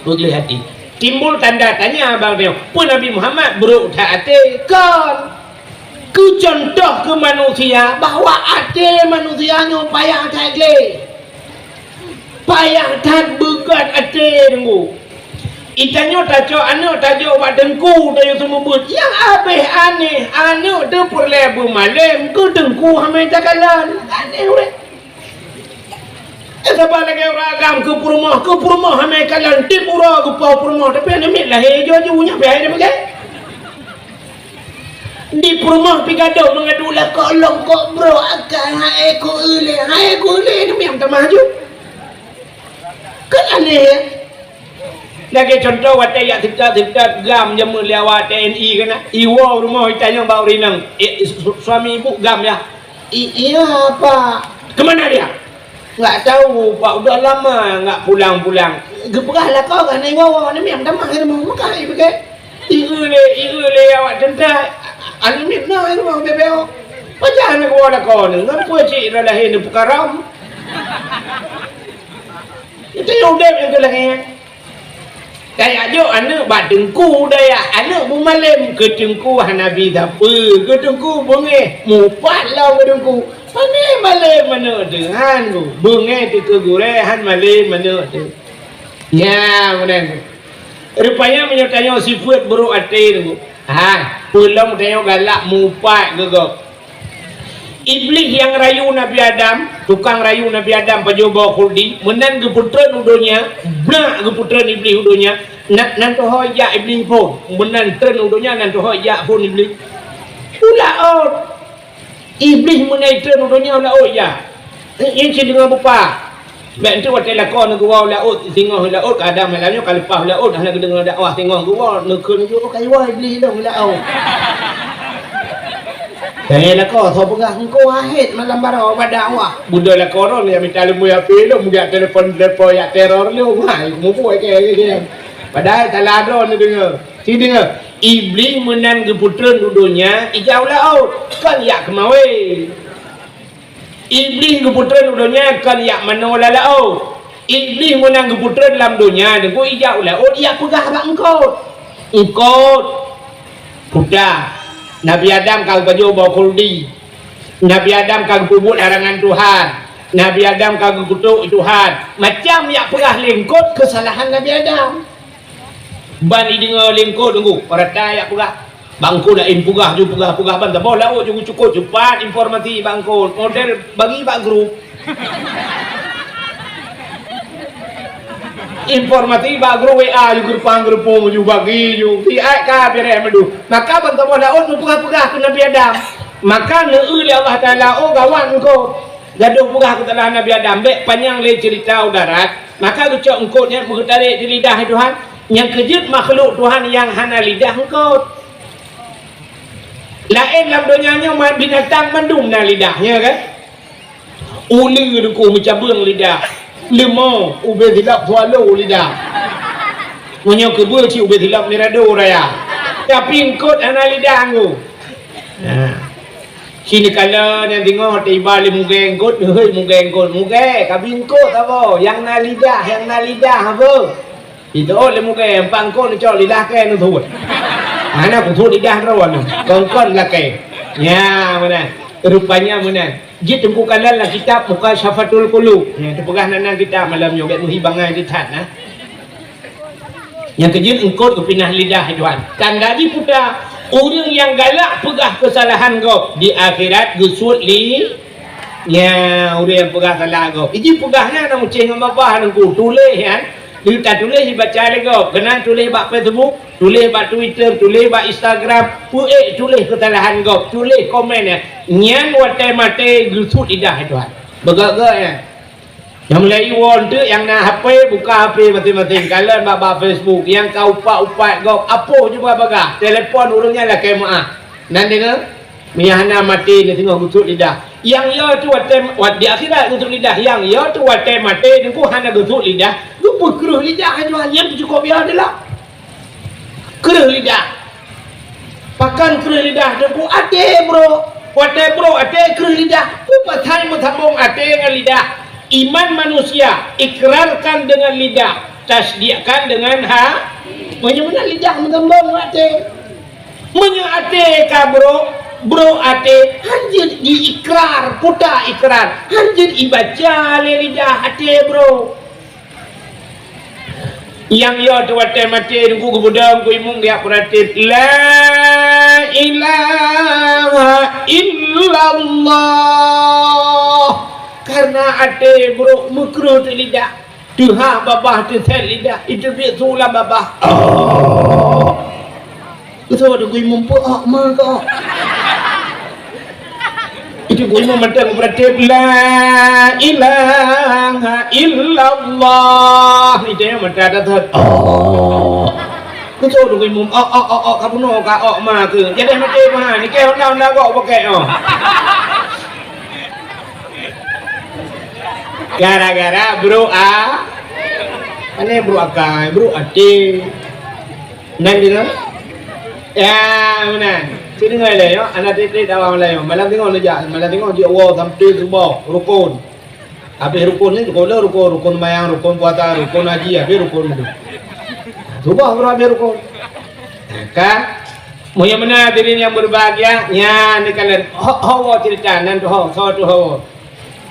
Peugleh até. Timbul tanda tanya bak tanyoe, peue Nabi Muhammad brok that até? Kon. Keu cuntoh keu manusia bahwa até manusia nyoe payah that gleh. Payah that beugat até, Teungku. Itanyoe tacok aneuk tajok bak teungku, tanyoe seumeubeuet. Nyang abéh aneh, aneuk teuh peureulèe beumalém, keu teungku hana takalon. Aneh ureueng. Eh, saban lagèe ureueng agam keu peurumoh, keu peurumoh hana kalon, tiep uroe geupoh peurumoh, tapi aneuk miet lahé ju-ju nyan pih hai dia peugah. Di peurumoh pi gadôh meungadu lakoe lom kok brok akai, hai ku ulèe, hai ku ulèe, aneuk miet tamah ju. Kan aneh, ya? Lagèe cuntoh, watèe jak seukat-seukat gam jameun lé awak T N I keunan. Iwoe rumoh itanyong bak ureueng inong, "Eh, su-, suami ibu gam, ya?" "I-, iya, Pak." "Kemana dia?" "Nggak tahu, Pak. Udah lama nggak pulang-pulang." Geupeugah lakoe keunan iwoe, aneuk miet tamah i rumoh. Meuka i pike. Ieu lé, ieu lé awak teuntèe. Aneuk miet na i rumoh bebeo. Pajan aneuk woe lakoe nyoe, ngon peue cit lahé nyoe peukaram. Itu yang udép yang tu lagèe nyan. Tajak jok aneuk bak teungku dayah, aneuk beumalém keu teungku hana bi sapeue, keu teungku beungéh, mupat lom keu teungku. Hana malém aneuk teuh, han ku, beungéh teuh keu gurèe, han malém aneuk teuh. Nyan meunan. Rupanya meunyoe tanyoe sifeuet buruk até teungku. Ha, peue lom tanyoe galak mupat keu gob. Iblih nyang rayu Nabi Adam, tukang rayu Nabi Adam pajoh boh khuldi, meunan geupeutreun u donya, brak geupeutreun Iblih u donya, na-, nan teuhôi jak Iblih phôn, meunan treun u donya nan teuhôi jak phôn Iblih. U laôt. Iblih meunan treun u donya u laôt jak. Nyan cit deungon beupah. Bèk enteuk watèe lakoe neuh geuwoe u laôt, singoh u laôt, kadang malam nyoe ka leupah u laôt, hana geudeungoe dakwah, singoh geuwoe, neukheun jih, "Oh, ka iwoe Iblih lôn u laôt." Tanyong lakoe, soe peugah, "Engkau hahét malam baroe bak dakwah." Beudôh lakoe droe, jak mita leumui H P lôn, jak telepon-telepon, jak teror lôn. Ha, mubuet keu, keu, keu. Padahai salah droe neudeungoe. Ci deungoe, Iblih meunan geupeutreun u donya, ijak u laôt, kon jak keumawé. Iblih geupeutreun u donya kon jak manoe lam laôt. Iblih meunan geupeutreun lam donya, teungku, ijak u laôt, ijak peugah bak eungkôt. Eungkôt, peugah, Nabi Adam ka geupajoh boh khuldi. Nabi Adam ka geupeubuet larangan Tuhan. Nabi Adam ka geukutok Tuhan. Macam jak peugah lé eungkôt keusalahan Nabi Adam. Ban ideungoe lé eungkôt, teungku, peurata jak peugah. Bak eungkôt laén peugah ju, peugah-peugah ban saboh laôt ju geucukôp, cupat informasi bak eungkôt. Model bagi bak grup. Informasi bak grup W A ju, geureumpang-geureumpung ju, bagi ju. Siat ka beureh meudeuh. Maka ban saboh laôt neupeugah-peugah keu Nabi Adam. Maka neueu lé Allah Taala, "Oh, gawat eungkôt. Gadôh peugah keusalahan Nabi Adam." Bèk panyang lé ceurita u darat. Maka geucok eungkôt nyan geutarek di lidah Tuhan. Nyang keu jeuet makhluk Tuhan nyang hana lidah eungkôt. Laén lam donya nyoe ma-, binatang mandum na lidah, nya kan? Uleue, teungku, meucabeueng lidah. Leumô, ubé silop swallow lidah. Meunyoe keubeue cit ubé silop mirado raya. Tapi eungkôt hana lidah, teungku. Nah. Ci neukalon nyang teungoh teuiba lé mugée eungkôt, neuhôi mugée eungkôt. Mugée, kabi eungkôt saboh. Nyang na lidah, nyang na lidah apa? Itu, oh, lé mugée, empat eungkôt neucok lidah kèe neusuet. Hana kusuet lidah droe nyoe. Kon-kon lakée. Nya, meunan. Rupanya meunan. Jeuet teungku kalon lam kitab Mukasyafatul Qulub. Nya, teupeugah nan, nan kitab malam nyoe, bèk meuhi bangai di that, nah. Nyang keu jeuet eungkôt geupinah lidah Tuhan. Tanda jih peue? Ureueng nyang galak peugah keusalahan gob di akhirat geusuet li-, nya, ureueng nyang peugah salah gob. Iji peugah nyan na meucéh ngon babah teungku, tuléh nyan. Teuka tuléh ibaca lé gob, keunan tuléh bak Facebook, tuléh bak Twitter, tuléh bak Instagram, peuék tuléh keusalahan gob, tuléh komen nyan. Nyan watée maté geusut lidah Tuhan. Beugét-gét nyan. Nyang mulai iwoe teuk nyang na H P, buka H P maséng-maséng, kalon bak, bak Facebook, nyang ka upat-upat gob, apoh cuba bagah, telepon ureuëng nyan lakée meuáh. Nan deungoe? Meunyo hana maté, neuteungoh geusut lidah. Nyang yo teuh watée, wat-, di akhirat geusut lidah. Nyang yo teuh watée maté, teungku hana geusut lidah, geupeukreueh lidah, nyan teuh cukôp yo teuh lah. Kreueh lidah. Pakon kreueh lidah, teungku? Até brok. Watée brok até, kreueh lidah. Peue pasai meusambông até ngon lidah? Iman manusia ikrarkan dengan lidah, tasdikkan dengan ha-, meunyo meunan lidah meusambông até. Meunyoe até ka brok, brok até, hanjeuet jiikrar, puta ikrar, hanjeuet ibaca lé lidah até brok. Nyang yo teuh watée maté, teungku geupeudong, ku imum geujak peuratéb, "La ilaha illallah." Karena até brok, meukreueh teuh lidah. Teuhah babah, teusét lidah, iteubiet su lam babah. Oh. Geusok teungku imum, peue ok ma keu ok. Itu teungku imum mantong peuratéb, "La ilaha illallah." Itu nyang mata teusét. Oh. Geusok teungku imum, "Ok, ok, ok, ok, ka bunoe ka ok ma keu." Jadi maté meuhan, nike honda-honda gok pakai, oh. Gara-gara brok a-, aneh brok akai, brok até. Nan deungoe? Ya, meunan. Cit deungoe lé, yo, aneuk tieb-tieb dakwah malam nyoe. Malam teungoh neujak, malam teungoh jeuet woe sampai suboh, rukon. Habéh rukon ni, rukon le, rukon, rukon seumayang, rukon puasa, rukon haji, habéh rukon tu. Suboh baru habéh rukon. Ka? Meunyoe meunan hadirin yang berbahagia, nyan neukalon ho-, hawa cerita nan tu ho, soe tu hawa.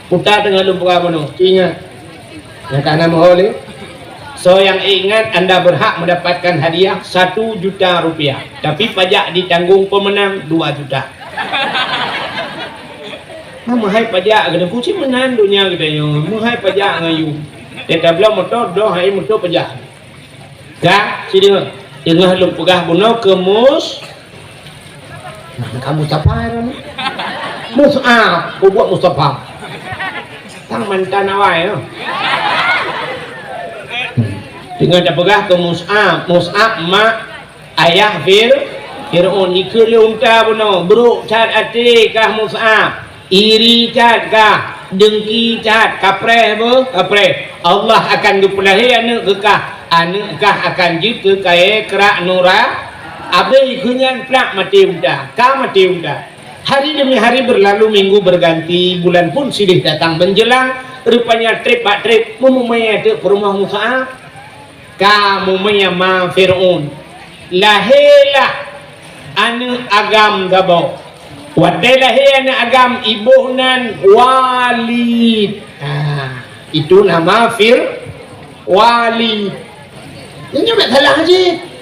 Puta teungoh lôn peugah bunoe. Ingat. Nyang ka na meuho lé. Soe nyang ingat anda berhak mendapatkan hadiah satu juta rupiah. Tapi pajak ditanggung pemenang dua juta. Nah, meuhai pajak keuneuk kucing meunan donya geutanyoe. Meuhai pajak ngon yum. Teuka bloe moto, doh hai moto pajak. Ka, sini. Teungoh lôn peugah bunoe keu Mus-, nah, ka Mustafa ya, Ram? Mus'ab, peubuet Mustafa. Tang mantan awai, ya. Teungoh tapeugah keu Mus'ab, Mus'ab mak ayah Fir-, Fir'aun. Ikeu lé unta bunoe, brok that até kah Mus'ab. Iri that kah, dengki that, kapreh beuh, kapreh. Allah akan geupeulahé aneuëk keu kah, aneuëk kah akan jeuet keu kayée krak nura. Abéh keu nyan plak maté unta, ka maté unta. Hari demi hari berlalu, minggu berganti, bulan pun silih datang menjelang. Rupanya treb bak treb meumumé ateueh peurumoh Musa. Ka meumé ma Fir'aun. Lahé lah aneuëk agam saboh. Watée lahé aneuëk agam, iboh nan Walid. Ha, itu nama Fir-, Walid. Nyoe bèk salah cit.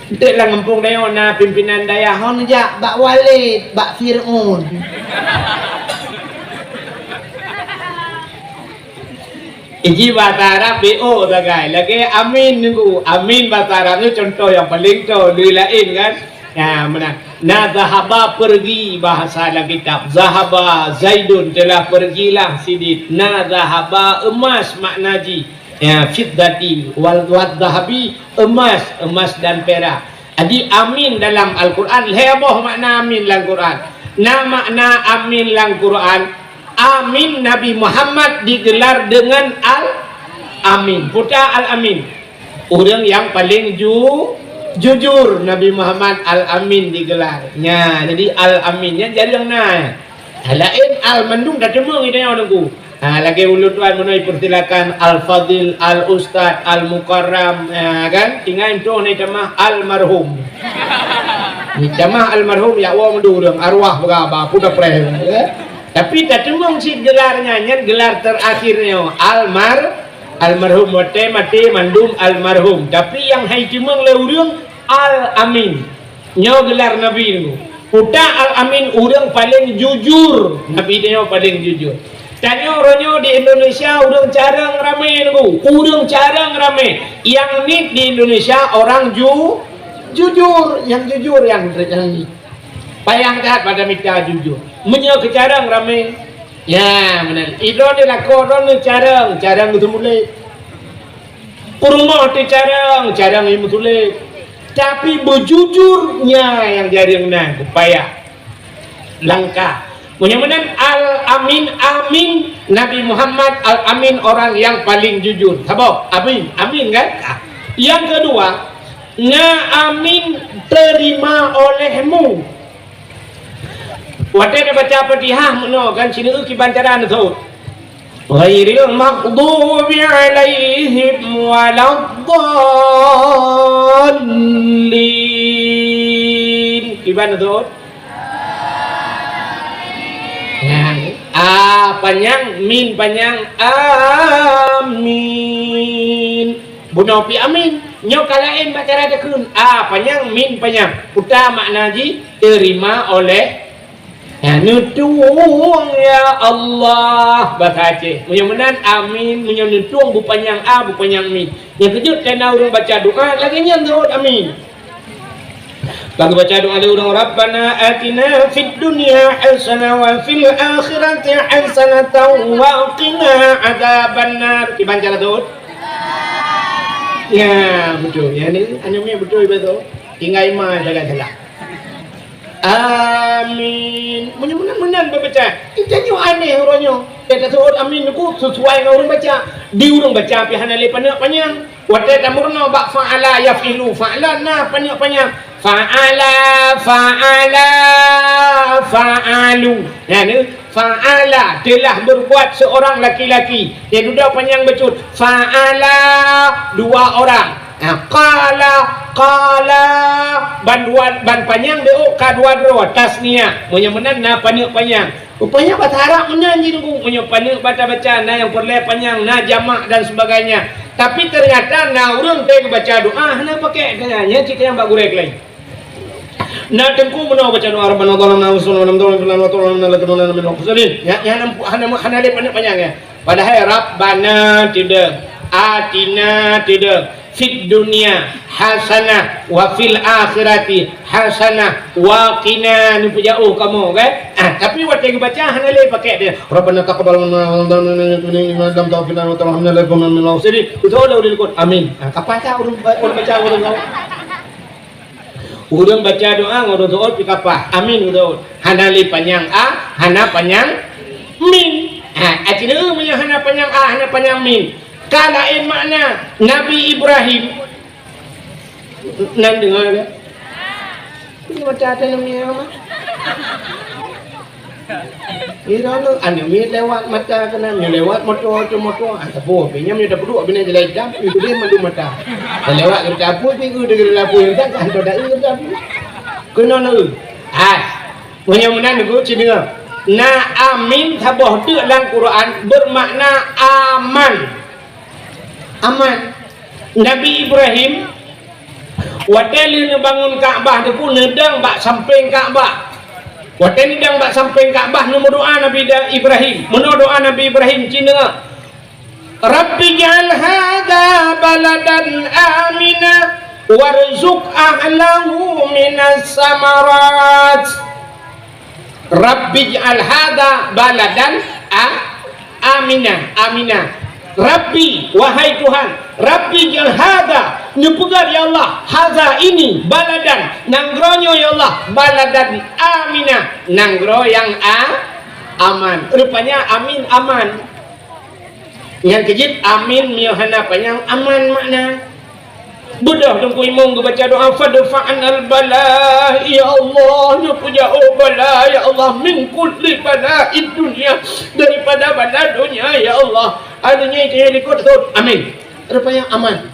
Enteuk lam gampông tanyoe na pimpinan dayah hon jak bak Walid, bak Fir'aun. Iji bahasa Arab B O sagai. Lagée amin nunggu. Amin bahasa Arab nyoe contoh nyang paleng toe, lé laén kan. Ya, meunan. Na zahaba pergi bahasa lam kitab. Zahaba Zaidun telah pergilah sidit. Na zahaba emas makna jih. Ya, fiddati wal, wal zahabi emas, emas dan perak. Jadi amin dalam Al-Quran, lhée boh makna amin lam Quran. Na makna amin lam Quran, amin Nabi Muhammad digelar dengan Al-Amin. Puta Al-Amin. Ureuëng nyang paleng ju-, jujur Nabi Muhammad Al-Amin digelar. Nya, jadi Al-Amin nyan jarang na. Laén al mandum dah teumong ida nyoe nunggu. Ha, lagée ulôn tuan meunoe persilakan Al-Fadil, Al-Ustaz, Al-Mukarram, ha, kan? Tinggai entoh ni tamah almarhum. Ni tamah almarhum ya Allah meudu dong arwah beraba pun dah preh. Ya. Tapi tak teumong cit gelarnya, nyan gelar terakhirnya almar almarhum watée maté mandum almarhum. Tapi nyang hai teumong lé ureuëng Al-Amin. Nyoe gelar Nabi nyoe. Puta Al-Amin ureuëng paleng jujur. Nabi nyoe paleng jujur. Tanyoe uroe nyoe di Indonesia ureuëng carông ramé nunggu. Ureuëng carông ramé. Nyang nit di Indonesia orang ju-, jujur. Nyang jujur nyang, nyang nit. Payah that pada mita jujur. Meunyoe keu carông ramé. Ya, beuna. Idroe di lakoe droe carông, carông geuseumeulek. Peurumoh teucarông, carông nyang meusulet. Tapi beujujur nyan nyang jareueng na, beupayah. Langkah. Meunyoe meunan Al-Amin, amin, Nabi Muhammad Al-Amin orang yang paling jujur. Saboh, amin, amin kan? Ah. Yang kedua, na amin terima olehmu. Watée tabaca Fatihah meunoe kan sineuk kiban cara neuseuôt. Ghairil maghdubi alaihim waladdallin. Kiban neuseuôt? Nah, a panyang, min panyang, amin. Bunoe pih amin. Nyoe ka laén bak cara takheun. A panyang, min panyang. Peue makna jih? Terima oleh, ya, neutueng, ya Allah. Bahasa Aceh. Meunyoe meunan, amin. Meunyoe neutueng, beupanyang a, beupanyang min. Nyang keujeuet kana ureuëng baca doa, lagée nyan seuôt amin. Bak baca doa lé ureuëng, "Rabbana atina fid dunya hasanah wa fil akhirati hasanatan wa qina adzabannar." Kiban cara seuôt? Ya, beutôi. Ya, ni, anu mi beutôi, beutôi. Tinggai ma salah-salah. Amin. Meunyoe meunan-meunan babaca. Kita nyoe aneh uroe nyoe. Kita seuôt amin nyoe sesuai ngon ureuëng baca. Di ureuëng baca pih hana lé paneuk panyang. Watée tameurunoe bak fa'ala yaf'ilu, fa'ala na paneuk panyang. Fa'ala, fa'ala, fa'alu. Ya, ni, fa'ala, telah berbuat seorang laki-laki. Ya, dudoe panyang bacut. Fa'ala, dua orang. Ha, qala, qala, ban dua, ban panyang diuk ka dua droe, tasniah. Meunyoe meunan na paneuk panyang. Rupanya bahasa Arab meunan jih, Teungku. Meunyoe paneuk baca-baca, na nyang peureulée panyang, na jamak dan sebagainya. Tapi ternyata na ureuëng teuh baca doa hana pakai keu nyan, nyan cit nyang bak gurée keulayi. Na Teungku meunoe baca doa, "Rabbana zalamna anfusana wa lam taghfir lana wa tarhamna lanakunanna minal khasirin." Nyan, nyan hana, hana lé paneuk panyang, ya. Padahai Rabbana teudong, atina teudong, fid dunya hasanah wa fil akhirati hasanah wa qina, neupeujauh kamoe, kan? Ah, tapi watée geubaca hana lé pakai dia. Rabbana taqabbal minna innaka antal samiul alim wa tub alaina innaka antas tawwabur rahim. Beutôi lé udah likot. Amin. Ah, kapah tak ureuëng ba-, ureuëng baca ureuëng tahu? Ureuëng baca doa ngon ureuëng seuôt pih kapah. Amin ureuëng seuôt. Hana lé panyang a, hana panyang min. Ha, artinya meunyoe hana panyang a, hana panyang min. Ka laén makna Nabi Ibrahim. Nan deungoe lé. Ini mata ata nami mah. Ira lôn, aneuk miet lewat mata keunan, nyoe lewat moto, tu moto, ah, sapeue, pih nyan nyoe tapeuduek, bina jalan itam, ih, geude mandum mata. Dan lewat geureuta apui, pih, eh, deungon apui, entah, entah dak, eh, geureuta apui. Keunoe na, eh. Ah, meunyoe meunan, Teungku, ci deungoe. Na amin saboh teuk lam Quran, bermakna aman. Aman. Nabi Ibrahim, watée lheueh neubangun Ka'bah, Teungku, neudong bak sampéng Ka'bah. Watée neudong bak sampéng Ka'bah, neumeudoa Nabi Da-, Ibrahim. Meunoe doa Nabi Ibrahim, ci deungoe, "Rabbi ij'al hadza baladan amina warzuq ahlahu minas samarat." Rabbi ij'al hadza baladan a-, amina, amina. Rabbi, wahai Tuhan, Rabbi ij'al hadza, neupeugah ya Allah, hadza ini, baladan, nanggroe nyoe ya Allah, baladan amina, nanggroe nyang a-, aman. Rupanya amin aman. Nyang keujeuet amin meunyoe hana panyang aman makna. Beudôh Teungku Imum geubaca doa, "Fadfa'nal bala, ya Allah, neupeujauh bala, ya Allah, min kulli bala'id dunya, daripada bala donya, ya Allah." Akhirnya itu yang likot, amin. Rupanya aman.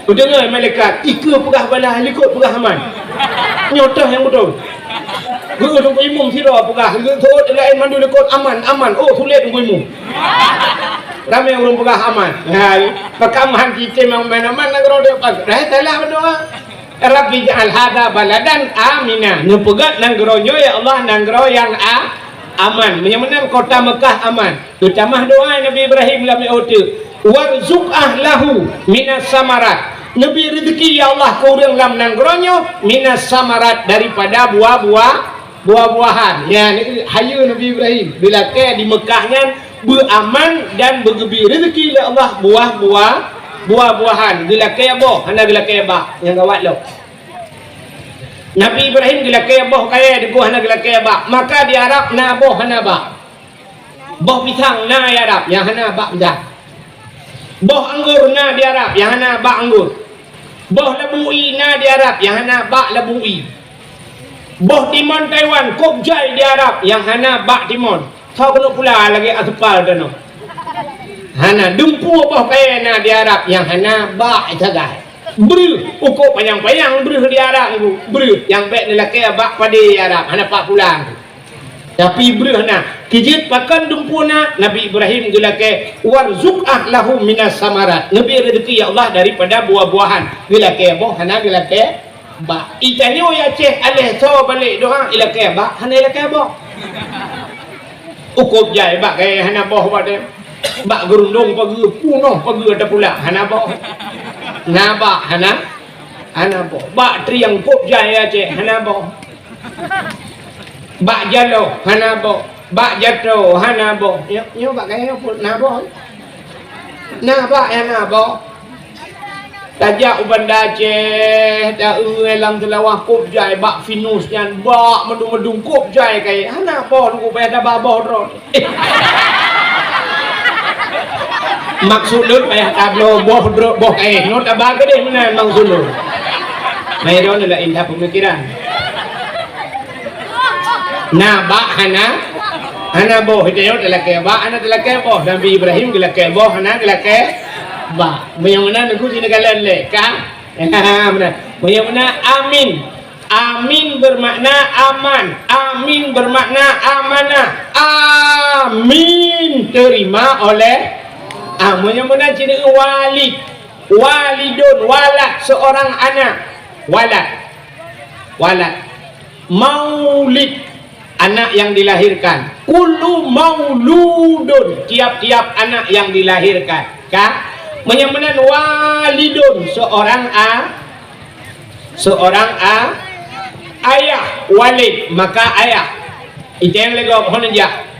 Kudeungoe malaikat, ikeue peugah bala, likot peugah aman. Nyoe toh nyang beutôi. Geuh Teungku Imum sidroe peugah, geuh seuôt laén mandum likot aman, aman. Oh, sulet Teungku Imum. Ramé ureuëng peugah aman. Ha, pakon aman cicém nyang aman-aman nanggroe dia pas. Dah salah berdoa. Rabbi ij'al hadza baladan amina. Neupeugah nanggroe nyoe, ya Allah, nanggroe nyang a-, Aman. Meunyoe meunan kota Meukah aman. Geutamah doa Nabi Ibrahim lam uteuk, "Warzuq ahlahu minas samarat." Neubi rezeki, ya Allah, keu ureuëng lam nanggroe nyoe minas samarat, daripada buah-buah, buah-buahan. Ya, ni hayeue Nabi Ibrahim. Bila ke di Meukah nyan beuaman dan beugeubri rezeki lé Allah buah-buah, buah-buahan. Geulakée boh, hana geulakée bak. Nyang gawat lom. Nabi Ibrahim geulakée boh kayée, teungku, hana geulakée bak. Maka di Arab na boh hana bak. Boh pisang na di Arab, nyang hana bak pisang. Boh anggô na di Arab, nyang hana bak anggô. Boh labu ie na di Arab, nyang hana bak labu ie. Boh timon Taiwan kôb jai di Arab, nyang hana bak timon. Soe keuneuk pula lagée aspal tanoh. Hana, dumpeue boh kayée na di Arab, nyang hana bak sagai. Breuh, ukoe panyang-panyang breuh di Arab tu. Breuh, nyang bék neulakée bak padé di Arab, hana pat pulang tu. Tapi breuh na, keu jeuet pakon dumpeue na, Nabi Ibrahim geulakée, "Warzuq ahlahu minas samarat." Neubi rezeki, ya Allah, daripada buah-buahan. Geulakée boh, hana geulakée bak. Itanyoe ya Aceh, aléh soe balek doa, ilakée bak, hana ilakée boh. Ukôb jai bak kayée hana boh bak dem. Bak geurundong pageue, punoh pageue tapulak, hana boh. Na bak, hana, hana boh. Bak triang kôb jai Aceh, hana boh. Bak jaloh, hana boh. Bak jato, hana boh. Nyoe, nyoe bak kayée nyoe pun na boh. Na bak, hana boh. Tajak u Banda Aceh, taeu lam seulawah kôb jai bak finus nyan, bak meudung-meudung kôb jai kayée. Hana boh, teungku, payah taba boh droe. Maksud lôn payah tabloe boh droe, boh kayée. Nyoe taba keudeh meunan maksud lôn. Meunan droe laén that peumikiran. Na bak hana, hana boh. Itanyoe talakée bak, hana talakée boh. Nabi Ibrahim geulakée boh, hana geulakée bak. Meunyoe meunan, teungku, sineukala lé, ka? Meunan. Meunyoe meunan, amin. Amin bermakna aman. Amin bermakna amanah. Amin, terima oleh. Ah, meunyoe meunan, cit walid. Walidun, walad, seorang anak. Walad. Walad. Maulid, anak yang dilahirkan. Kullu mauludun, tiap-tiap anak yang dilahirkan. Ka? Meunyoe meunan, walidun, seorang a-, seorang a-, ayah, walid, maka ayah. Iteng lé gob, hon jak.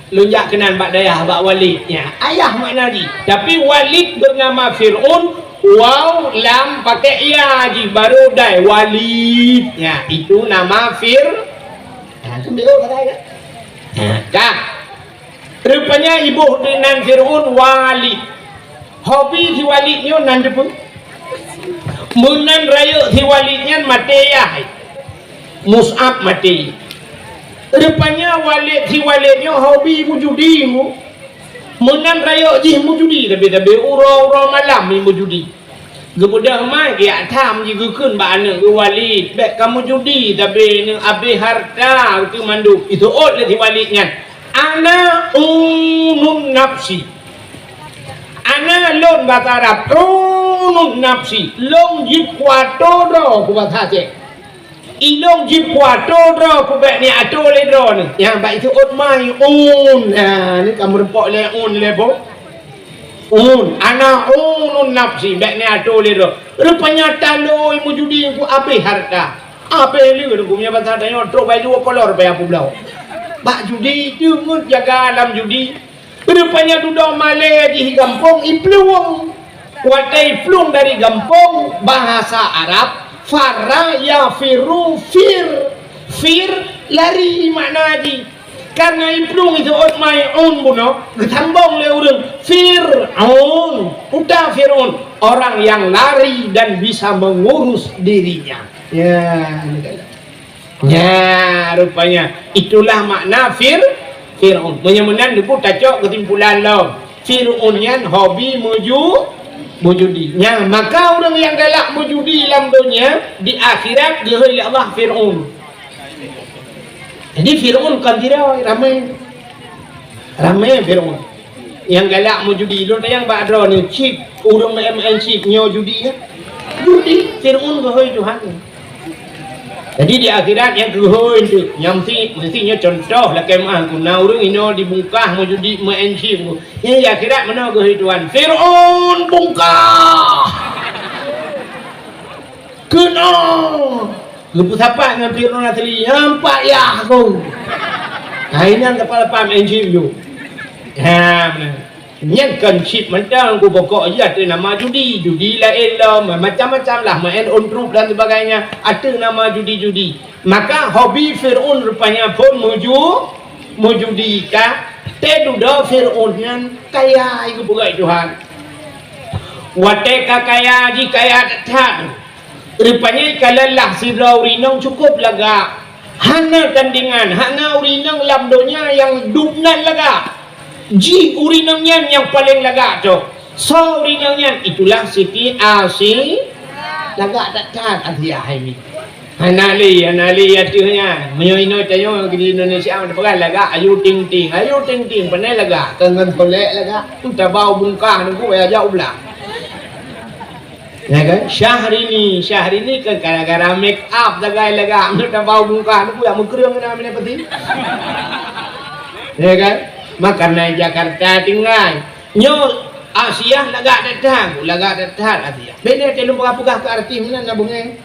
Lôn jak keunan bak dayah, bak Walid. Ya, ayah makna jih. Tapi Walid bernama Fir'aun, waw, lam, pakai ya jih, baru dai, Walid. Ya, itu nama Fir-, ya, tu dia kata ya. Ya, dah. Rupanya iboh nan Fir'aun Walid. Hobi si Walid nyoe nan teupeue? Meunan rayeuk si Walid nyan maté yah. Mus'ab maté. Rupanya Walid, si Walid nyoe hobi meujudi, Bu. Meunan rayeuk jih meujudi, tapi-tapi uroe-uroe malam jih meujudi. Geubeudôh mai geujak tham jih geukheun bak aneuk geuh, "Walid, bék kamoe judi, tapi neuabéh hareuta keu mandum." Iseuôt lé si Walid nyan, "Ana unun nafsi." Ana lôn basa Arab, unun nafsi, lôn jikuato droe keu basa Aceh. Ilôn jikuato droe keu bék neuato lé droeneuh. Nyang bak iseuôt mai un. Ha, ni ka meurumpok lé un lé boh. Un, ana unun nafsi, bék neuato lé droe. Rupanya talo meujudi keu abéh hareuta. Abéh lé droe, meunyoe basa tanyoe trok bak dua kolor payah peubloe. Bak judi, teungeut jaga lam judi. Rupanya dudoe malée jih gampông iplueng. Watée iplueng dari gampông, bahasa Arab, farra yafirru fir. Fir, lari makna jih. Karena iplueng iseuôt mai un bunoe, geusambong lé ureuëng Fir'aun. Uta Fir'aun, orang yang lari dan bisa mengurus dirinya. Ya, ini kan. Nya, rupanya itulah makna Fir-, Fir'aun. Meunyoe meunan, Teungku, tacok keusimpulan lom. Fir'aun nyan hobi meuju-, meujudi. Nya, maka ureuëng nyang galak meujudi lam donya, di akhirat geuhôi lé Allah Fir'aun. Jadi Fir'aun kon sidroe, ramé. Ramé Fir'aun. Nyang galak meujudi, lôn tanyong bak droeneuh, chip, ureuëng main-main chip nyoe judi, ya? Judi, Fir'aun geuhôi Tuhan. Jadi di akhirat nyang keuhôi tu, nyang meusti, meusti nyoe contoh lakée meu'ah ku na ureuëng inoe dibungkah meujudi meu'en chip ku. Nyan di akhirat meunoe geuhôi Tuhan. Fir'aun bungkah! Keunoe! Geupeusapat ngon Fir'aun asli, "Nyan pat yah ku!" Hai nyan kepala-pala meu'en chip ju. Ha, meunan. Nyan kon chip mantong ku, pokok jih ateueh nama judi. Judi laén lom, macam-macam lah, main on trup dan sebagainya, ateueh nama judi-judi. Maka hobi Fir'aun rupanya phon meuju-, meujudi ka. Teududoe Fir'aun nyan kaya, geupeugah Tuhan. Watée ka kaya jih kaya that-that. Rupanya ka lheueh lah sidroe ureuëng inong cukup lagak. Hana tandingan, hana ureuëng inong lam donya nyang dub nan lagak. Jih ureuëng inong nyan nyang paleng lagak toh. Soe ureuëng inong nyan? Itulah Siti Asi-, lagak that-that Asiah hai nyan. Hana lé, hana lé ateueh nyan. Meunyoe inoe tanyoe di Indonesia meunan peugah lagak Ayu Ting Ting. Ayu Ting Ting panai lagak, kon ngon kolek lagak. Tu tabau bungkah nunggu ya jak u blang. Ya kan? Syahrini, Syahrini kan gara-gara make up sagai lagak, nyoe tabau bungkah, nyoe buya meukreueng keunan minyak peti. Ya kan? Maka na Jakarta tinggai. Nyoe Asiah lagak that-that, lagak that-that Asiah. Beda teuh lôn peugah-peugah keu artis meunan na beungéh.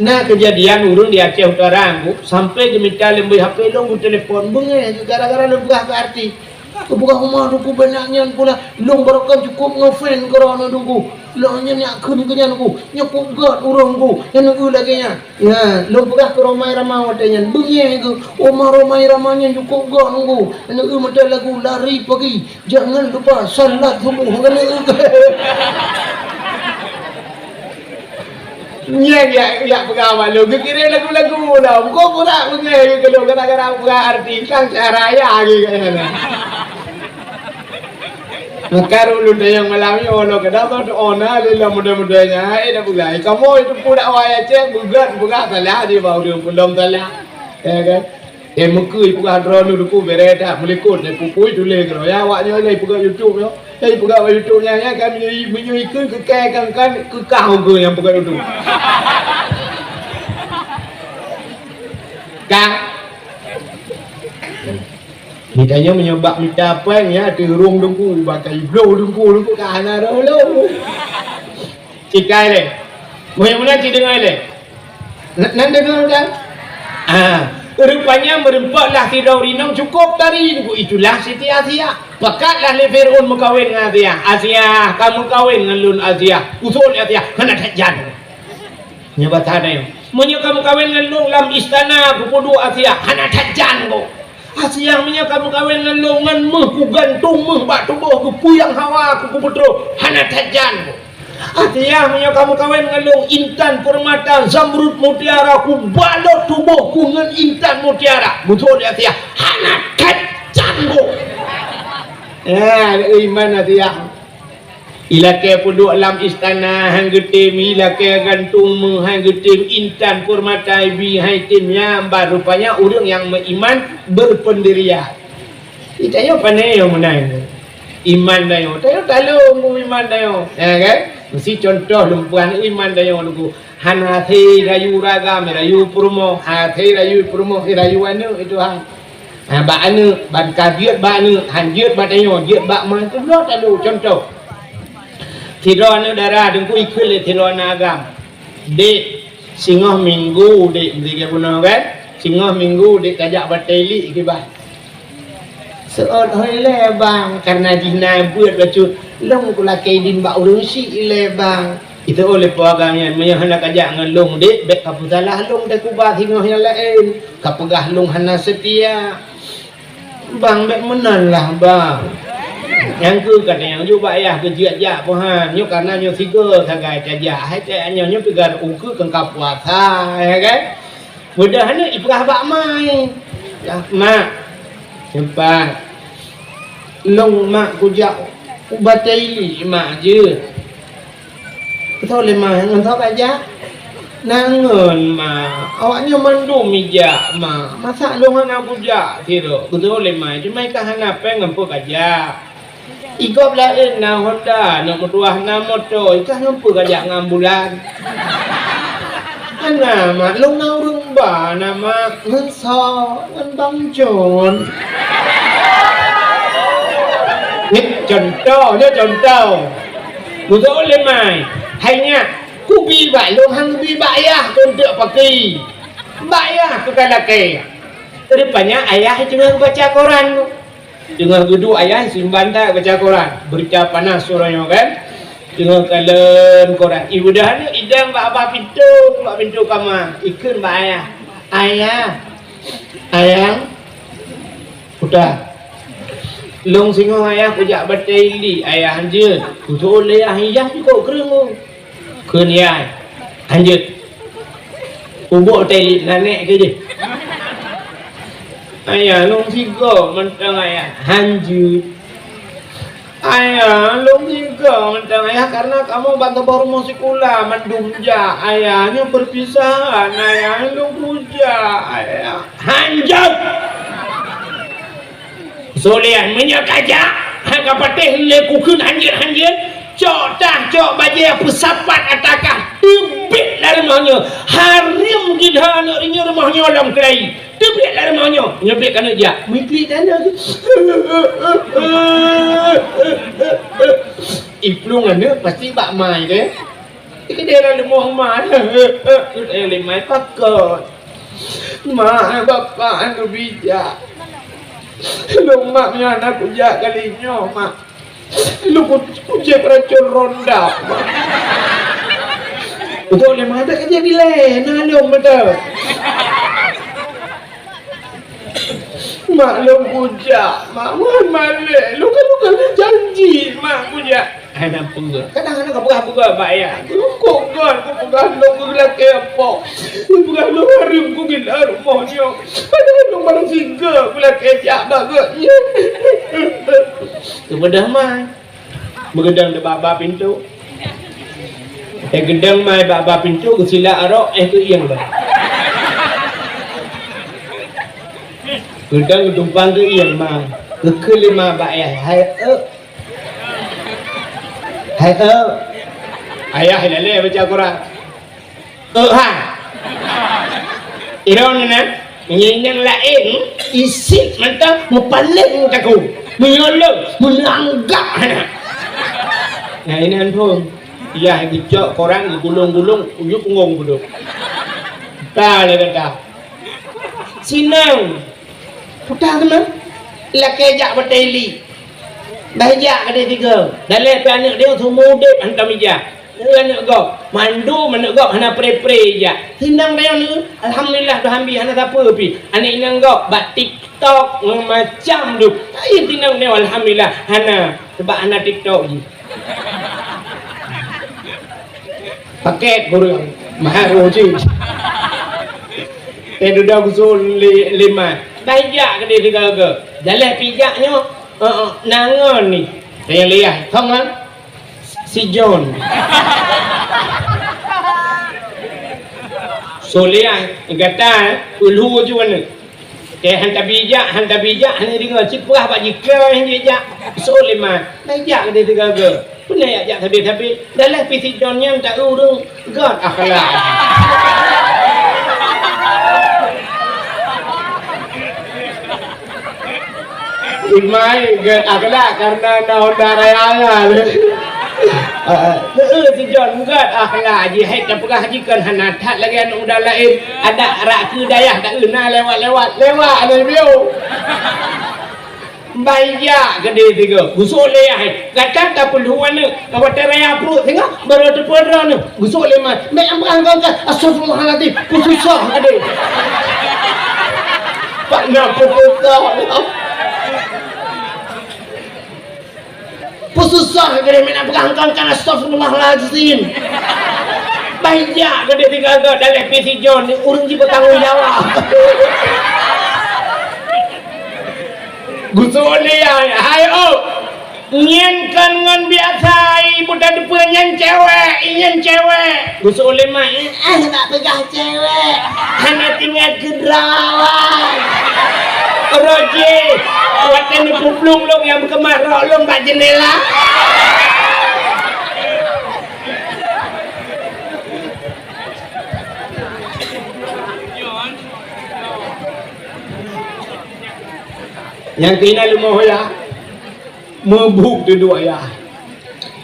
Na keujadian ureuëng di Aceh Utara, Bu, sampai geumita leumbôi H P lôn, geutelepon beungéh gara-gara lôn peugah keu artis. Geupeugah uma Teungku Benak nyan pula, lôn baroekon cukup ngefan keu droeneuh Teungku. Lôn nyan nyak kheun keu nyan Teungku, nyoe peugot ureuëng Teungku, nyan Teungku lagée nyan. Nyan, lôn peugah keu Rhoma Irama watée nyan, beungéh geuh, uma Rhoma Irama nyan cukup got Teungku. Nyan Teungku meuteun lagu Lari Pagi, Jangan Lupa Salat Subuh, nyan Teungku. Nyan jak, jak peugah bak lôn, geukirém lagu-lagu lom. Kok pura beungéh geuh keu lôn gara-gara peugah artis, kan cara raya geuh keu nyan. Maka ulôn tanyong malam nyoe, lôn keudroe doa na lé lom muda-muda nyan, hai dak pulai. Kamoe itu pura wayah cek, beugat, peugah salah di bawah ureuëng pun lom salah. Ya kan? Eh, meukeue peugah droeneuh Teungku bere that, meulikot nyan pupui tuléh keudroe. Ya, awak nyoe lé peugah YouTube nyoe. Lé peugah bak YouTube nyan, ya kan, meunyoe, meunyoe ikheun keu kèe kan, kan, keu kah ukeue nyang peugah YouTube. Kan? Mitanyoe meunyoe bak mita péng, ya, teurông Teungku, bak kayu bloh Teungku, Teungku ka hana roh lom. Cikai lé. Meunyoe meunan cit deungoe lé. N-, nan deungoe kan? Ah, rupanya meureumpok lah sidroe ureuëng inong cukup tari Teungku, itulah Siti Asiah. Pakat lah lé Fir'aun meukawen ngon Asiah. "Asiah, ka meukawen ngon lôn Asiah." Usul Asiah, hana that jan. Nyoe basa nyoe. Meunyoe ka meukawen ngon lôn lam istana, kupeuduek Asiah, hana that jan Teungku. Asiah meunyoe ka meukawen ngon lôn, ngon méuh kugantung méuh bak tuboh, geupuyang hawa ku, kupeutroh, hana that jan Teungku. Asiah meunyoe ka meukawen ngon lôn, intan, peurmata, zamrud, mutiara, kubalot tuboh ku ngon intan mutiara. Beutôi Asiah, hana that jan Teungku. Ya, iman Asiah. Ilakée peuduek lam istana han geutem, ilakée gantung méuh han geutem, intan peurmata ibi han item, nyan baru rupanya ureuëng nyang meuiman beupendirian. Di tanyoe pane nyang meunan. Iman tanyoe, tanyoe taleueng iman tanyoe. Ya kan? Meusti contoh lôn peugah iman tanyoe Teungku. Hana hase rayu ureueng agam, rayu peurumoh, hase rayu peurumoh, rayu aneuëk itu ha. Ha, bak aneuëk, ban ka jeuet bak aneuëk, han jeuet bak tanyoe, jeuet bak ma, itu bloe talu contoh. Sidroe aneuëk dara Teungku ikheun lé sidroe aneuëk agam. Dek, singoh minggu dek meusigoe bunoe kan? Singoh minggu dek tajak batée ilik kiban. Seuôt hôi lé bang, kareuna jih na beuet bacut, lôn kulakée idin bak ureuëng syiek lé bang. Itu oleh po agam nyan, meunyoe hana kajak ngon lôn dek, bék kapeusalah lôn teukuba singoh nyang laén, kapeugah lôn hana seutia. Bang, bék meunan lah bang. Nyang keu katanyong ju bak yah geujak-jak pohan, nyoe kareuna nyoe sigoe sagai tajak, hai tajak nyoe, nyoe piga ukeue keu ka puasa, ya kan? Mudah ni ipeugah bak mai. Ya, mak. Sempat. Lôn mak kujak u batée ilik mak jeuet. Beutôi lé mak, ngon soe kajak? Ngon mak. Awak nyoe mandum ijak mak. Masa lôn hana kujak sidroe? Beutôi lé mak, cuma ikah hana péng ngon peue kajak. Igob laén na Honda, aneuk meutuwah na moto, ikah ngon peue kajak ngon ambulan? Hana, mak, lôn na ureueng ba, na, mak, ngon soe, ngon Bang Jon. Nyoe contoh, nyoe contoh. Beutôi lé mai. Hai nyak, kubi bak lôn han kubi bak ayah keu eunteuk paki. Bak ayah keu ka lakée. Rupanya ayah teungoh baca koran. Teungoh geuduek ayah simban that baca koran. Berita panas uroe nyoe kan. Teungoh kalon koran. Ibu dah ni idang bak babah pintoe, bak pintoe kama. Ikheun bak ayah. Ayah. Ayah. Udah. Lôn singoh ayah kujak batée ili, ayah hanjeuet. Kuteuôn lé ayah, ijak jukok kreueng. Kheun yai, hanjeuet. Ubok teli nanek keu jih. Ayah, lôn sigoe mantong ayah, hanjeuet. Ayah, lôn sigoe mantong ayah, karena kamoe ban saboh rumoh sikula mandum jak. Ayah, nyoe perpisahan, ayah, lôn kujak, ayah. Hanjeuet! Solehan, meunyoe ka jak, han ka patéh lé kukheun hanjeuet-hanjeuet, cok tah, cok bajée peusapat ata kah, teubiet lam rumoh nyoe. Hareuem gila aneuk rinyeuk rumoh nyoe lom keulayi. Teubiet lam rumoh nyoe, nyoe biet keuneuk jak. Meuklik tanoh tu. Iplueng aneuk pasti bak mai deh. Di keudée lam rumoh ma. Kudée lé mai pakon. Mak, bapak anu bijak. Lôn mak meunyoe hana kujak kali nyoe, mak. Lôn ku-, kujép racun ronda, mak. Beutôi lé mak, ada kerja dilée, na lôn beutôi. Mak lôn kujak, mak, wan malée. Lôn kan, lôn kan janji, mak, kujak. Hana peugah. Kadang-kadang ka peugah-peugah bak ayah. Kok kon kupeugah lôn geulakée po. Kupeugah lôn hareuem kugila rumoh nyoe. Padahai lôn barô sigoe geulakée jak bak gobnyan. Keubeudôh mai. Meugeudong di bak-bak pintoe. Eh, geudong mai bak-bak pintoe, geusilak arok, eh, geuieng dah. Geudong geutumpang geuieng mai. Geukheun lé ma bak ayah, "Hai, eu." "Hai, eu." Ayah ilalée baca Quran. "Eu, ha." Droeneuh na, meunyoe nyang laén, isit mantong meupaleng takue. Meunyoe lôn, meuneuk anggab hana. Nah, inan phon. Yah geucok koran, geugulong-gulong, uyueb ungong beudôh. Ka lé gata. Sinong. Puta teuma. Lakée jak batée ili. Bah jak keudeh tiga. Daleh pih aneuk dia seumeu udeb hantom ija. Aneuk gob, mandum aneuk gob hana pre-pre ija. Sinong dia ni, alhamdulillah, tuhan bi hana sapeue pih. Aneuk inong gob bak TikTok macam tu. Ayo sinong dia, alhamdulillah, hana, sebab hana TikTok jih. Paket kureueng, mahar uji. Eh, duda usul li-, lima. Bah jak keudeh tiga-tiga. Daleh pih jak nyoe. Heeh, nangon ni. Saya lihat, kong kan? Si John. Solehan, gata, eh, ulhu ju mana? Eh, han tabi jak, han tabi jak, hana deungoe, cit peugah bak jikeu nyang jijak. Soe lé ma, tajak keudeh tiga-tiga. Peue na jak sabe-sabe, dalam pih si John nyan ta ureueng gét akhlak. Imai gét akhlak karena na Honda Raya nyan. Heeh, si John gét akhlak jih, hai tapeugah jih kan hana that lagèe aneuk muda laén. Adak rak keu dayah dak na lewat-lewat, lewat aneuk bieu. Bah jak keudeh tiga, gusok lé yah, gata tapeulhu aneuk, ka watèe raya pruet singoh, barô teupeue droeneuh, gusok lé ma, bèk ambrang kongkon, astagfirullahalazim, peususah keudeh. Pak na peususah. Peususah keudeh meunan peugah kongkon, astagfirullahalazim. Bah jak keudeh tiga go, daleh pih si John, ureueng jih bertanggung jawab. Gusok lé hai, hai oh. Nyan kon ngon biasa, ibu tateupeue nyan cewek, nyan cewek. Gusok lé ma, eh, eh, nak peugah cewek. Hana tinggai keudroe. Roji, watèe neupeuplong lôn nyang beukeumah rok lôn bak jeundela. Nyang keunan leumoh yah, meubuk dudoe yah.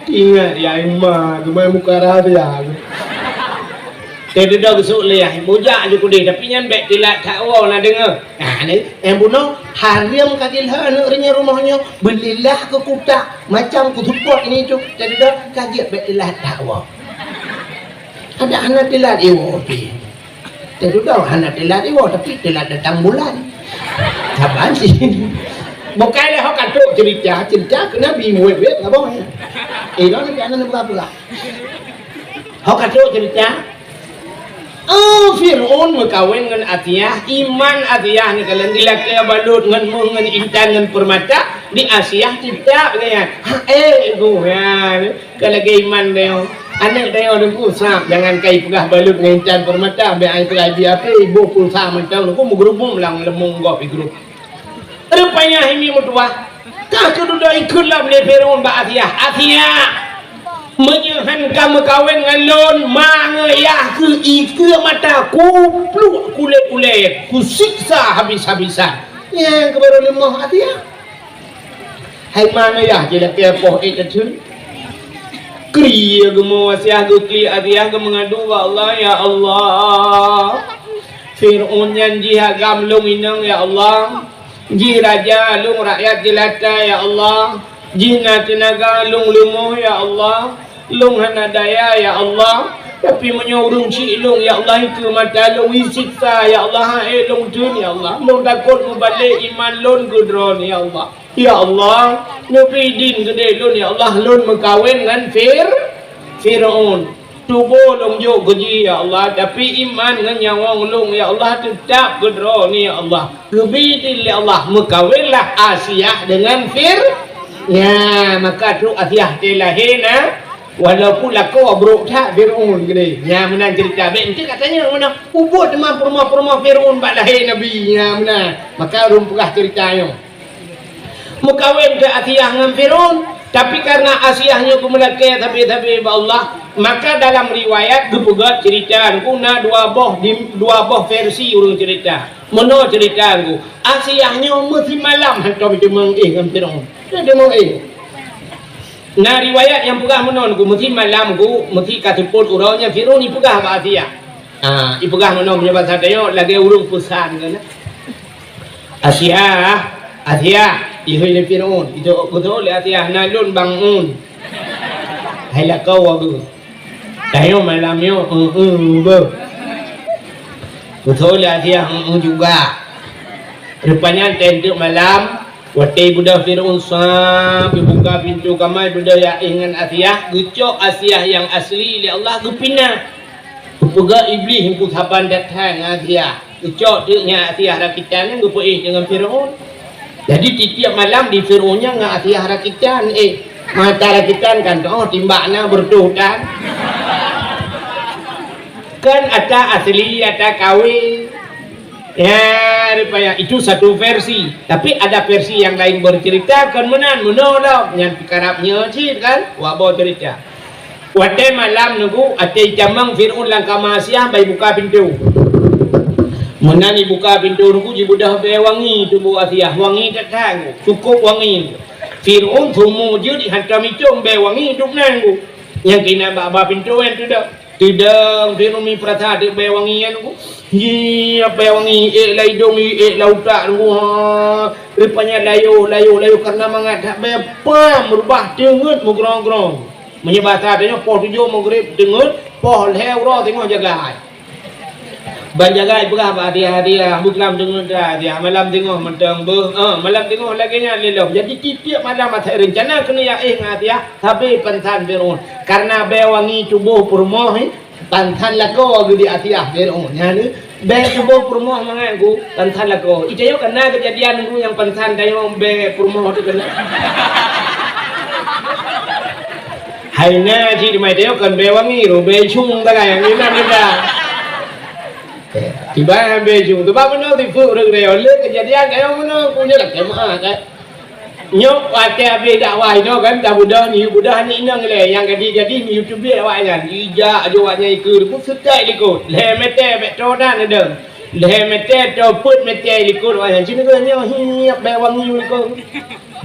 Ingat yah, ma geumai muka rahasia. Teududoe geusok lé yah, bujak ju keudeh, tapi nyan bèk teulat that woe na deungö. Nah, ni, nyang bunoe, hareuem ka jilhö aneuk ureueng nyan rumoh nyoe, beulilah keu kutak, macam kuseupôt ini tu, teududoe ka jeuet bèk teulat that woe. Adak hana teulat iwoe pih. Teududoe hana teulat iwoe, tapi teulat datang bulan. Saban sih. Bukai lé ho ka trok cerita, cerita keu Nabi muet-muet ka boh. Eh, inoe Nabi hana neupeugah-peugah. Ho ka trok cerita. Oh, Fir'aun meukawen ngon Asiah, iman Asiah ni kalian dilakée balot ngon meuh, ngon intan, ngon permata, di Asiah cicak nyan. Ha, eh, goh. Ka lagèe iman tanyoe. Aneuk tanyoe Teungku, sab, jangan kai peugah balot ngon intan permata, bèk ai peugah di api, boh pulsa mantong Teungku meugeurubum lam leumong gob di grup. Rupanya hai mi meutuwah, ka keududoe ikheun lom lé Fir'aun bak Asiah, "Asiah, meunyoe han ka meukawen ngon lôn, ma ngon yah keuh ikeue mata, kupluek kulét ulèe, kusiksa habis-habisan." Nyan keuh baru leumoh Asiah. Hai ma ngon yah jilakée poh ék teutheun. Krie geumo Asiah, geuklik Asiah, geumeungadu bak Allah, "Ya Allah, Fir'aun nyan jih agam lôn inong, ya Allah. Jih raja, lôn rakyat jeulata, ya Allah. Jih na teunaga, lôn leumoh, ya Allah. Lôn hana daya, ya Allah. Tapi meunyoe ureueng chik lôn, ya Allah, ikeue mata lôn, isiksa, ya Allah, han ék lôn theun, ya Allah. Lôn takot meubalek iman lôn keu Droeneuh, ya Allah." Ya Allah, neubri idin keudeh lôn, ya Allah, lôn meukawen ngon Fir-, Fir'aun. Tuboh lôn jok keu jih, ya Allah, tapi iman ngon nyawöng lôn, ya Allah, teutab keu Droeneuh, ya Allah. Geubri idin lé Allah, meukawenlah Asiah deungon Fir-, nya, maka trok Asiah teulahé na, walaupun lakoe brok that Fir'aun keudeh. Nya meunan cerita. Bèk enteuk ka tanyong meunan. Ubot teuma peurumoh-peurumoh Fir'aun bak lahé Nabi. Nya meunan. Maka ulôn peugah cerita nyoe. Meukawen keu Asiah ngon Fir'aun, tapi karena Asiah nyoe geumeulakée sabe-sabe bak Allah, maka dalam riwayat geupeugah cerita Teungku na dua boh di, dua boh versi ureueng cerita. Meunoe cerita Teungku, Asiah nyoe meusimalam hantom jiteumeung éh ngon Fir'aun. Jiteumeung éh. Na riwayat nyang peugah meunoe Teungku, meusimalam Teungku, meusi ka seupôt uroe nyan Fir'aun ipeugah bak Asiah. Ah, ipeugah meunoe meunyoe basa tanyoe lagée ureueng peusan keunan. "Asiah, Asiah," ihôi lé Fir'aun. Itu geutôh lé Asiah, "Na lôn bang un." Hai lakoe wageue. Tanyoe malam nyoe, eu, eu, beuh. Geutôh lé Asiah, eu, eu juga. Rupanya teunteuk malam, watée beudôh Fir'aun sa, geubuka pintoe kamar, beudôh ya ingat Asiah, geucok Asiah nyang asli lé Allah geupinah. Geupeugah Iblih, "Engku saban that hai ngon Asiah." Geucok teuk nyan Asiah rakitan nyan geupeuéh deungon Fir'aun. Jadi, tiep-tiep malam di Fir'aun nyan ngon Asiah rakitan, éh, mata rakitan kan, oh, timbak na beureutoh tan. Kan ata asli, ata kawé. Ya, rupanya itu satu versi. Tapi ada versi yang lain bercerita, kan meunan, meunoe lom. Nyan karab nyoe cit kan, wak boh cerita. Watée malam Teungku, watée itamong Fir'aun lam kama Asiah, ban ibuka pintoe. Meunan ibuka pintoe Teungku, jibeudôh bée wangi tuboh Asiah, wangi that-that, cukôp wangi. Fir'aun seumeung jeuet hantom icong bée wangi dum nan Teungku. Nyang keunan bak ba pintoe nyan teudong. Teudong Fir'aun mi peurasa teuk bée wangi nyan Teungku. Hi, bée wangi, ék lam idong, ék lam utak Teungku. Ha, rupanya layoh, layoh, layoh karena mangat that bée pam meurubah teungeut meugrong-grong. Meunyoe basa tanyoe poh tujoh Maghrib teungeut, poh lhée uroe teungoh jagai. Ban jagai peugah bak Asiah, "Asiah, buklam teungeut dah Asiah, malam teungoh mantong beuh." Eh, malam teungoh lagée nyan lé lom. Jadi tiep-tiep malam asai reuncana keuneuk jak éh ngon Asiah, sabe pansan Fir'aun. Karena bée wangi tuboh peurumoh, eh, pansan lakoe geuh di Asiah Fir'aun. Nyan, eh, Bée tuboh peurumoh mangat Teungku, pansan lakoe. Itanyoe kan na keujadian Teungku nyang pansan tanyoe bée peurumoh teuh keunan. Hai na cit teuma itanyoe kon bée wangi, roh bée cung sagai nyang inan kita. Tiba bée cung, teuma meunoe sifeuet ureueng tanyoe. Lé keujadian tanyoe meunoe, Teungku nyoe lakée meu'ah, kan. Nyoe watée habéh dakwah inoe kan, tabeudôh, niyueb beudôh aneuk inong ilée, nyang gadih-gadih miyueb teubiet awaknyan, ijak aju awaknyan ikeue, seutôt likot, lhée mètè bèk toe dan adeueng. Lhèe mètè, tô peuet mètè likot, wah, nyan cit nyoe hiep bèe wangi likot.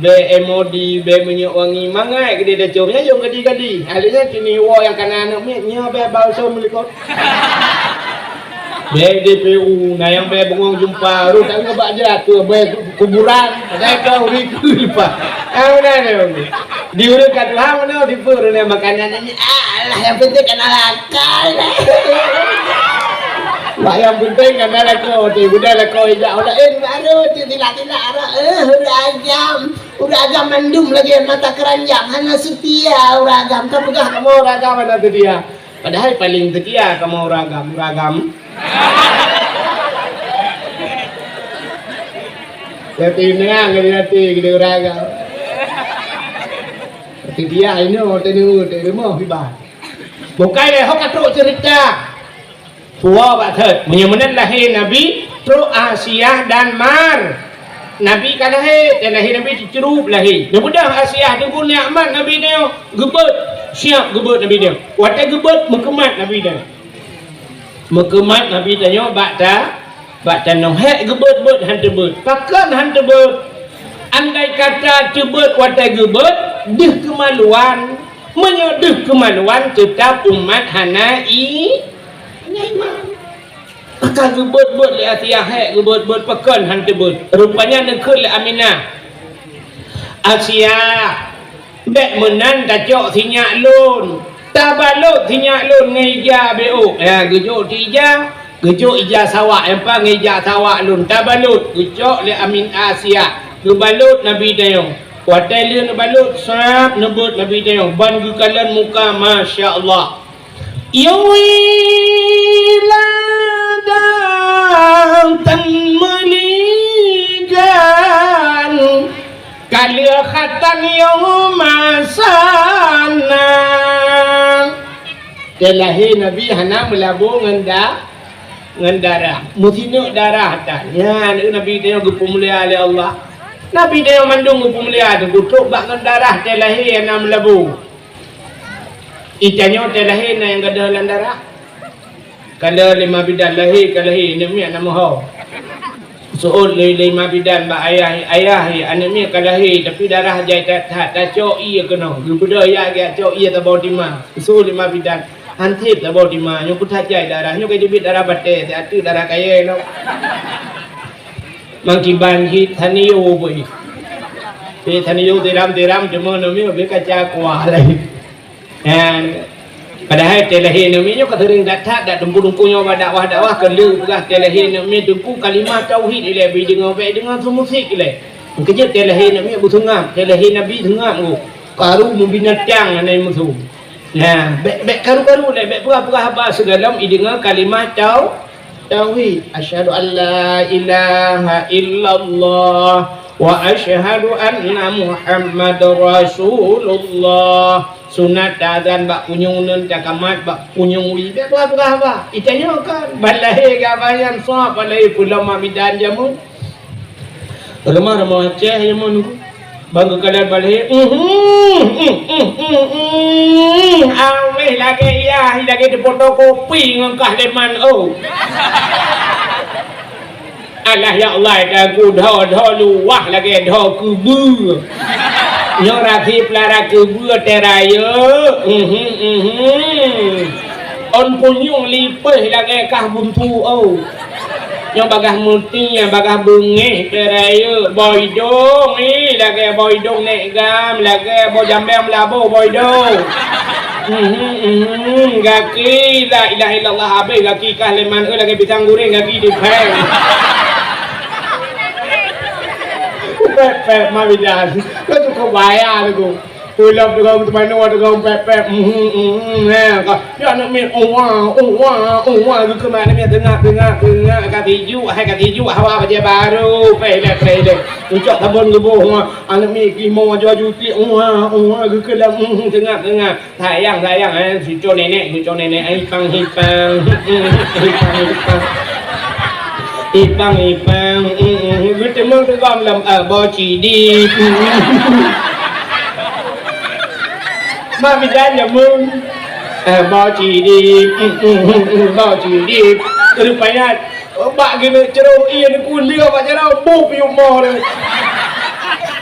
Bèe M O D, bèe minyeuk wangi, mangat keudéh tacok, nyan yông gadi-gadi. Akhirnya cit nyoe woe nyang kana aneuk miet, nyoe bèe balsam likot. Bèe D P U, na nyang bèe bungong jeumpa, rôh that ngon bak jeuet, bèe kuburan, padahai ka ureueng keu leupah. Ah, beuna nyoe. Di ureueng ka tuha meunoe, di peue ureueng makanan nyan, alah, nyang penting kana lakoe. Bak nyang penting kana lakoe, di beudôh lakoe ijak ureueng laén, baru tu tilak-tilak arah, eh, ureueng agam. Ureueng agam mandum lagèe mata keuranjang, hana seutia ureueng agam. Ka peugah kamoe ureueng agam hana seutia. Padahai paleng seutia kamoe ureueng agam, ureueng agam. Tapi nyan ngon até geude ureueng agam. Tapi dia inoe teuneuk teuh rumoh kiban. Bukai lé ho ka trok ceurita. Puwoe bak thot. Meunyoe meunan lahé Nabi, trok Asiah dan Mar. Nabi ka lahé, dan lahé Nabi teucrueb lahé. Neubeudôh Asiah teungku nikmat Nabi nyoe geubeuet. Siap geubeuet Nabi nyoe. Watèe geubeuet meukeumat Nabi nyoe. Meukeumat Nabi tanyoe bak ta, bak tanoh. Hék geubeuet-beuet han teubeuet. Pakon han teubeuet? Andai kata teubeuet watèe geubeuet, deuh keumaluan. Meunyoe deuh keumaluan, teutab umat hana i-, iman. Maka geubeuet-beuet lé Asiah, hék geubeuet-beuet pakon han teubeuet. Rupanya neukheun lé Aminah, "Asiah, bèk meunan tacok sinyak lôn. Tabalot sinyak lôn ngon ija beuôk." Ya, geujok di ija, geujok ija sawak, nyang pat ngon ija sawak lôn. Tabalot, geucok lé Amin Asiah. Geubalot Nabi tanyoe. Watèe lheueh neubalot, sab neubeuet Nabi tanyoe. Ban geukalon muka, masya Allah. Yui ladang tan meuligan, ka lheueh khatan yoh masa na. Teuh lahé Nabi hana meulabô ngon da-, ngon darah. Meusineuk darah tan. Nyan, Nabi tanyoe geupeumulia lé Allah. Nabi tanyoe mandum geupeumulia teuh, geutrok bak ngon darah teuh lahé hana meulabô. Itanyoe teuh lahé na nyang gadôh lam darah. Ka lheueh lima bidan lahé, ka lahé, aneuk miet na meuho. Seuôt lé lima bidan bak ayah, "Ayah, aneuk miet ka lahé, tapi darah jai that-that, tacok ié keunoe." Geubeudôh jak, jak cok ié saboh tima. Seuôt lima bidan, "Han sép saboh tima, nyoe kuthat jai darah, nyoe ka jeuet darah batèe, siat teuk darah kayèe lom." Mangkiban jih taniyô beuih. Pih taniyô tiram-tiram, cuma neumi beuh kaca kuah lé. Nyan, padahai teuh lahé neumi nyoe ka seuring that-that, dak teungku-teungku nyoe bak dakwah-dakwah keu lheueh peugah teuh lahé neumi teungku kalimah tauhid ilèe beudeungoe, bèk deungoe su musik ilèe. Keujeuet teuh lahé neumi beuseungab, teuh lahé Nabi seungab ngon. Karu meubinatang hana musoh. Nah, bèk, bèk karu-karu lé, bèk peugah-peugah haba sigohlom ideungoe kalimah tau-, tauhid. Asyhadu an la ilaha illallah wa asyhadu anna Muhammadar Rasulullah. Sunat taazan bak punyueng uneuen, takamat bak punyueng wie. Bèk peugah-peugah haba. Itanyoe kan, ban lahé geuhaba nyan sab, ban lahé peulom mak bidan jameun. Rumoh-rumoh Aceh nyan mon, bang geukalon balhé, uhh, uhh, uhh, uhh, uhh, awéh lagèe yah, lagèe teupoto kopi ngon kah leman, oh. Alah ya Allah, dagu dho-dho luwah lagèe dho keubeue. Nyoe rafi peulara keubeue teuh rayeuk, uhh, uhh. Ôn punyueng lipéh lagèe kah buntu, oh. Nyoe bagaih meuti, bagaih beungéh, teuh rayeuk, boh idong, ih, lagèe boh idong nèk gam, lagèe boh jambèe meulaboh boh idong. Mhm, mhm, gaki, la ilaha illallah, habéh gaki kah leman, eh, lagèe pisang goreng gaki dipèng. Pèp-pèp, ma bidan. Kau cukup bahaya tu. Ulôn teugong teumanoe, teugong pèp-pèp, uhh, uhh, uhh, eh, ka, ya aneuk miet, uwa, uwa, uwa, geukheun aneuk miet, teungak, teungak, teungak, ka tijuek, hai ka tijuek, hawa bajèe barô, pèh ilèe, pèh ilèe. Geucok sabon geuboh, uwa, aneuk miet, geumoe aju-aju tiek, uwa, uwa, geukheun lom, uhh, teungak, teungak. Sayang, sayang, eh, cuco nenek, cuco nenek, eh, ipang, ipang, ipang, ipang. Ipang, ipang, mm, mm, geuteumeung teugom lam, eh, boh cidip. Mak bidan jameun, eh, boh cidip, mm, mm, mm, mm, boh cidip. Rupanya, Bak geuneuk ceuroh ie neukeu lheueh bak jaroe, bôh piôh mo lé.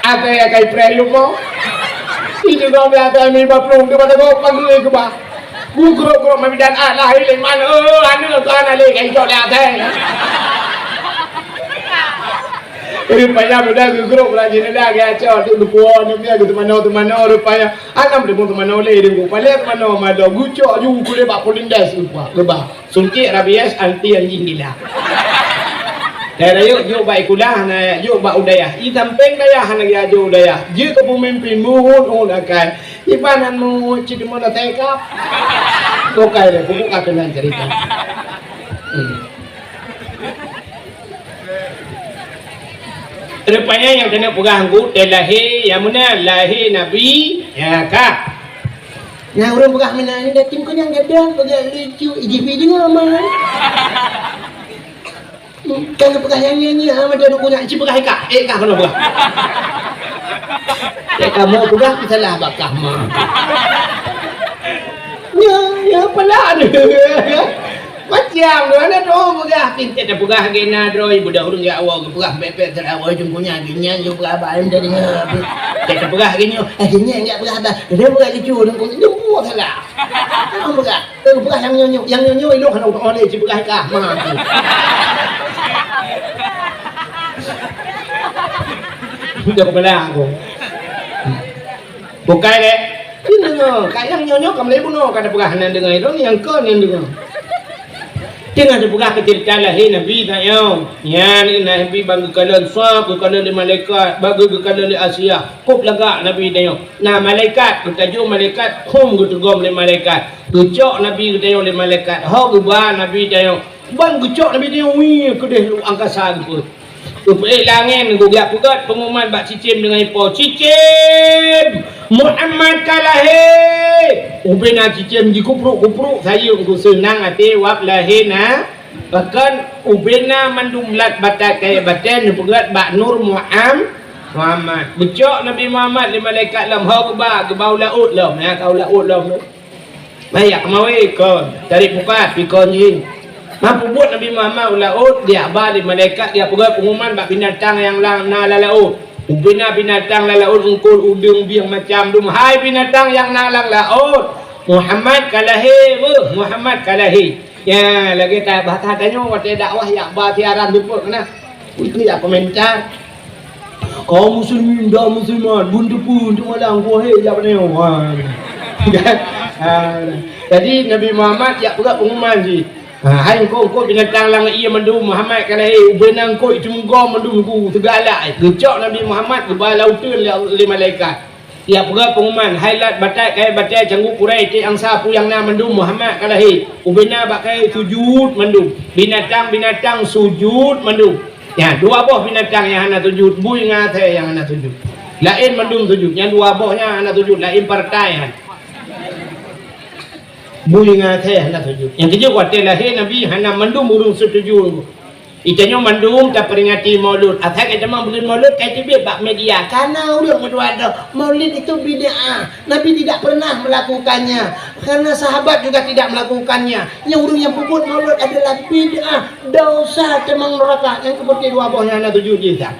Até akai preh yôh mo. Itu kau biasa ni baplong tu pada kau panggil ke bah. Ku grok-grok mabidan ah lahé lé man, eh, aneuk tu aneuk lé kai cok lé até. Rupanya muda geugrok lagi ni dah geucok tu depan ni biar gitu mano tu mano rupanya. Anam depan tu mano lé dengku. Paling tu mano mado gucok ju kulé bak polindes lupa. Gebah. Suntik rabies anti anjing gila. Dayah rayeuk jok bak ikulah, na jok bak udayah. I sampeng dayah hana geujok udayah. Jeuet keu peumimpin muhun-uhun akai. Iban han muhun cit deungon atai kap. Bukai lé, bubuka keunan cerita. Hmm. Rupanya nyang keuneuk peugah ngku, teuh lahé, nyang meunan lahé Nabi, ya ka. Nah, ureuëng peugah meunan, datang keu nyang gadang, peugah lucu, ijih pi deungoe mah. Kan peugah nyang nyan, nyan, ah, mada dukun nyan, ci peugah ikah, eh, kah keunoe peugah. Eh, kamoe peugah, salah bak kah mah. Nya, ya, pelan. Macam tu, aneuk tu peugah, pintet dah peugah lagi na droe, budak ureuëng jak awak geupeugah bèk-bèk teurawai cungkunya, geunyang geupeugah baém dari ngap. Pintet dah peugah geunyang, eh, geunyang jak peugah bah, dia peugah lucu, cungkunya, dia buat salah. Orang peugah, eh, peugah yang nyoe-nyoe, yang nyoe-nyoe, ilok hana utang oleh, ci peugah kah, ma tu. Dia peugah aku. Bukai lé. Deungoe, ka nyang nyoe-nyoe ka mulai bunoe ka tapeugah hana deungoe, lôn nyang kon nyang deungoe. Teungoh tapeugah keu ceurita lahé Nabi tanyoe. Nyan Nabi ban geukalon sab, geukalon lé malaikat, ban geukalon lé Asia. Kôb lagak Nabi tanyoe. Na malaikat, geutajô malaikat, hom geuteugom lé malaikat. Geucok Nabi geutanyoe lé malaikat. Ho geuba Nabi tanyoe. Ban geucok Nabi tanyoe wie keudeh lueng angkasa geupeu. Geupeuék langét, geujak peugét peunguman bak cicém deungon ipo, "Cicém, Muhammad ka lahé!" Ubena cicém jikupruk-kupruk sayeueng, geuseunang até wab lahé na. Bahkan ubena mandum lat batat kayèe batèe neupeugét bak nur Muham-, Muhammad. Geucok Nabi Muhammad lé malaikat lom, ho geuba, geuba u laôt lom, ya, ka u laôt lom. Maya keumawe kon, tarék pukat, pi kon jih. Mapeubuet Nabi Muhammad u laôt, geujak ba lé malaikat, geujak peugah peunguman bak binatang nyang lam, na lam laôt. Ubena binatang lam laôt, eungkôt, udeueng, bieng, macam dum. Hai binatang nyang na lam laôt, Muhammad ka lahé, beuh, Muhammad ka lahé. Ya, lagèe ta-, bahasa tanyoe watèe dakwah jak ba siaran teupeu keunan. Itu jak komentar. Kaum muslimin dan muslimat, bun teupeu untuk malam kuah hei jak beuneue. Ha. Ha. Jadi Nabi Muhammad jak peugah pengumuman jih. Ha, hai eungkôt-eungkôt binatang lam ié mandum, Muhammad ka lahé, ubena eungkôt itu meugom mandum gu teugalak. Geucok Nabi Muhammad geuba lam uteuen lé, lé malaikat. Siap peugah peunguman, hai lat batat kayèe batèe canggu Quraisy, tiek angsa peue nyang na mandum Muhammad ka lahé. Ubena bak kayèe sujud mandum. Binatang-binatang sujud mandum. Nyan, dua boh binatang nyang hana sujud, bui ngon asèe nyang hana sujud. Laén mandum sujud, nyang dua boh nyan hana sujud, laén partai nyan. Bui ngon asèe hana sujud. Nyang keujeuet watèe lahé Nabi hana mandum ureueng setuju. Geutanyoe mandum taperingati Maulud. Asai geutanyoe buleuen Maulud ka teubiet bak media. Kana ureueng meutuah droe, Maulid itu bid'ah. Nabi tidak pernah melakukannya. Karena sahabat juga tidak melakukannya. Nyang ureueng nyang peubuet Maulud adalah bid'ah, dosa, teumang neuraka. Nyang keupeue dua boh nyan hana tuju jih dah.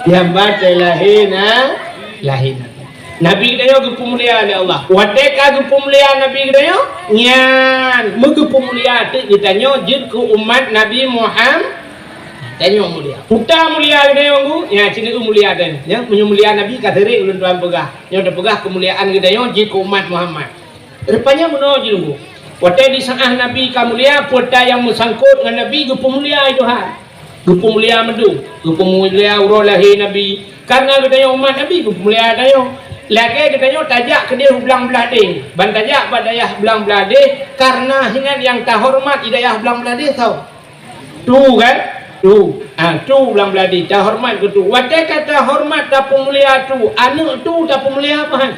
Nyang baca lahé na, lahé na. Nabi geutanyoe geupeumulia lé Allah. Watèe ka geupeumulia Nabi geutanyoe, nyan meugeupeumulia teuk geutanyoe jeuet keu umat Nabi Muham-, tanyoe mulia. Uta mulia geutanyoe ngu, nyan sineuk mulia tanyoe. Nyan meunyoe mulia Nabi ka sering ulôn tuan peugah. Nyoe tapeugah keumuliaan geutanyoe jeuet keu umat Muhammad. Rupanya meunoe jih lunggu. Watèe di saát Nabi ka mulia, peue nyang meusangkot ngon Nabi geupeumulia lé Tuhan. Geupeumulia mandum, geupeumulia uroe lahé Nabi. Karena geutanyoe umat Nabi geupeumulia tanyoe. Lagèe geutanyoe tajak keudeh u Blang Bladeh. Ban tajak bak dayah Blang Bladeh, karena ingat nyang tahoreumat di dayah Blang Bladeh soe? Tu kan? Tu. Ha, tu Blang Bladeh, tahoreumat keu tu. Watèe ka tahoreumat tapeumulia tu, aneuk tu tapeumulia apa hai?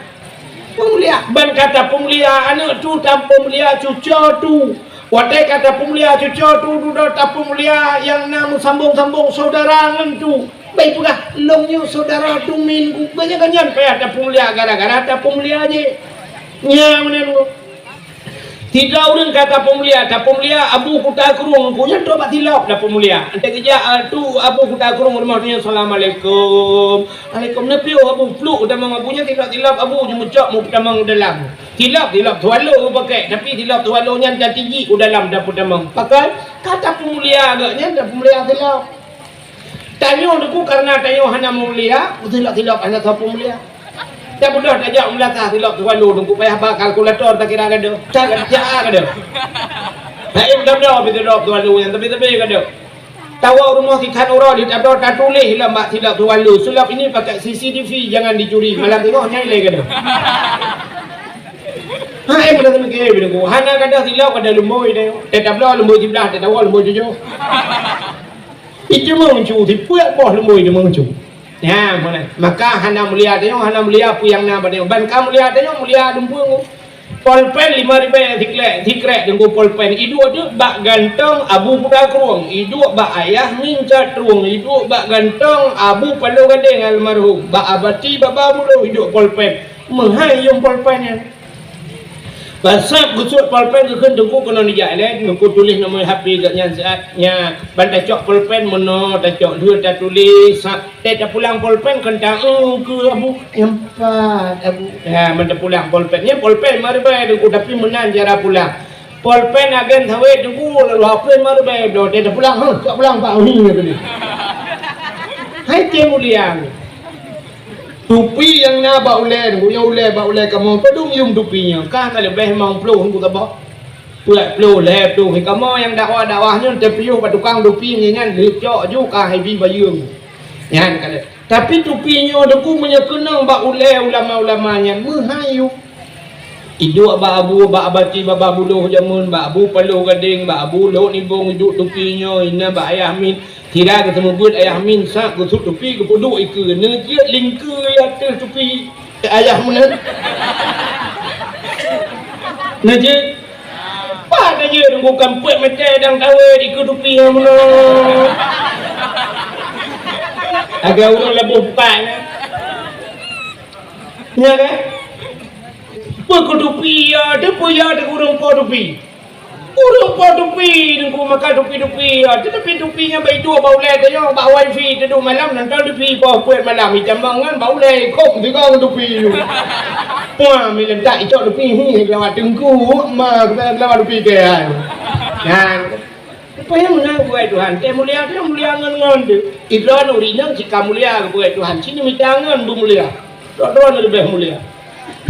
Peumulia. Ban ka tapeumulia aneuk tu, tapeumulia cucoe tu. Watèe ka tapeumulia cucoe tu, dudoe tapeumulia nyang na meusambong-sambong syedara ngon tu. Bèk peugah, lôn nyoe syedara tu min ku. Banyak nyan payah tapeumulia gara-gara tapeumulia jih. Nyan meunan. Sidroe ureueng ka tapeumulia, tapeumulia Abu Kuta Krueng, ku nyan trok bak silop tapeumulia. Enteuk geujak, ah, tu Abu Kuta Krueng rumoh tanyoe, "Assalamualaikum." "Alaikum." Neupiôh Abu, pluek u tamong Abu nyan, silop-silop Abu jimeucok meupeutamong u dalam. Silop, silop swallow geupakèk, tapi silop swallow nyan tatijik u dalam tapeutamong. Pakon? Ka tapeumulia geuh nyan, tapeumulia silop. Tanyoe Teungku, kareuna tanyoe hana mulia, silop-silop hana soe peumulia. Tabeudôh tajak u meulasah silop swallow Teungku, payah ba kalkulator takira gadoh. Cara gadoh. Hai, beudôh-beudôh silop swallow nyan, tapi-tapi gadoh. Tawoe rumoh si khan uroe di tabloe tatuléh lam bak silop swallow, "Sulap ini pakai C C T V, jangan dicuri." Malam teungoh nyan ilèe gadoh. Hai, beudôh-beudôh, hana gadoh silop, gadoh lumbôi deh. Teutabloe lumbôi siblah, teutabloe lumbôi tujoh. Iteumeucue, sipeuet boh lumbôi teumeucue. Nyan, meunan. Maka hana mulia tanyoe, hana mulia peue nyang na bak tanyoe. Ban ka mulia tanyoe, mulia dumpeueng. Polpen lima ribèe sikrek, sikrek Teungku polpen. Iduek teuk bak gantong Abu Kuta Krueng, iduek bak Ayah Min Cot Trueng, iduek bak gantong Abu Paloh Gadeng almarhum, bak Abati Baba Buloh iduek polpen. Meuhai yuem polpen nyan. Ban sab geusuet polpen geukheun Teungku keunoe nijak ilèe, Teungku tuléh nomor H P geuh nyan siat. Nyan, ban tacok polpen meunoe, tacok lheueh tatuléh, sab, teuh tapulang polpen kheun ta, "Eungkeu Abu, nyan pat Abu." Ya, ban tapulang polpen. Nyan polpen lima ribèe Teungku, tapi meunan cara pulang. Polpen agen sawét Teungku, lalu H P lima ribèe, teuh tapulang, "Huh, cok pulang, Pak." Hai, teuh mulia. Tupi nyang na bak ulèe, nyang ulèe bak ulèe kamoe, padum yuem tupi nyoe? Ka, ka leubeh limong ploh Teungku saboh. Peuet ploh, lhèe ploh. Kamoe nyang dakwah-dakwah nyoe teupiôh bak tukang tupi nyan, lheueh cok ju ka hai bi bayeue. Nyan ka lheueh. Tapi tupi nyoe Teungku meunyoe keunong bak ulèe ulama-ulama nyan, meuhai yuem. Iduek bak Abu, bak Abati Baba Buloh jameun, bak Abu Paloh Gadeng, bak Abu Lhok Nibong iduek tupi nyoe, inan bak Ayah Min. Sira geuseumeubeuet Ayah Min sab, geusuet tupi, geupeuduek ikeue, neujeuet lingkeue ateueh tupi Ayah meunan. Neujeuet. Pat neujeuet Teungku, kampeuet meutai dang tawé dikeue tupi nyan meunan. Agak ureueng laboh bukai nyan. Nya kan? Peue keu tupi ya, teupeue ya, teupeue ureueng po tupi. Ureueng po tupi, Teungku, maka tupi-tupi ya, teutapi tupi nyan bak iduek bak ulèe tanyoe, bak wifi, teuduek malam nonton tupi, poh peuet malam, itamong ngon bak ulèe, kop sigoe ngon tupi tu. Puah, mi lentak icok tupi, hi, lawat Teungku, ma, lawat tupi ke, hai. Nyan. Supaya meunan, buet Tuhan, teuh mulia, teuh mulia ngon-ngon teuh. Idroe ureueng inong cit ka mulia, buet Tuhan, cit neumita ngon beumulia. Droe-droe leubeh mulia.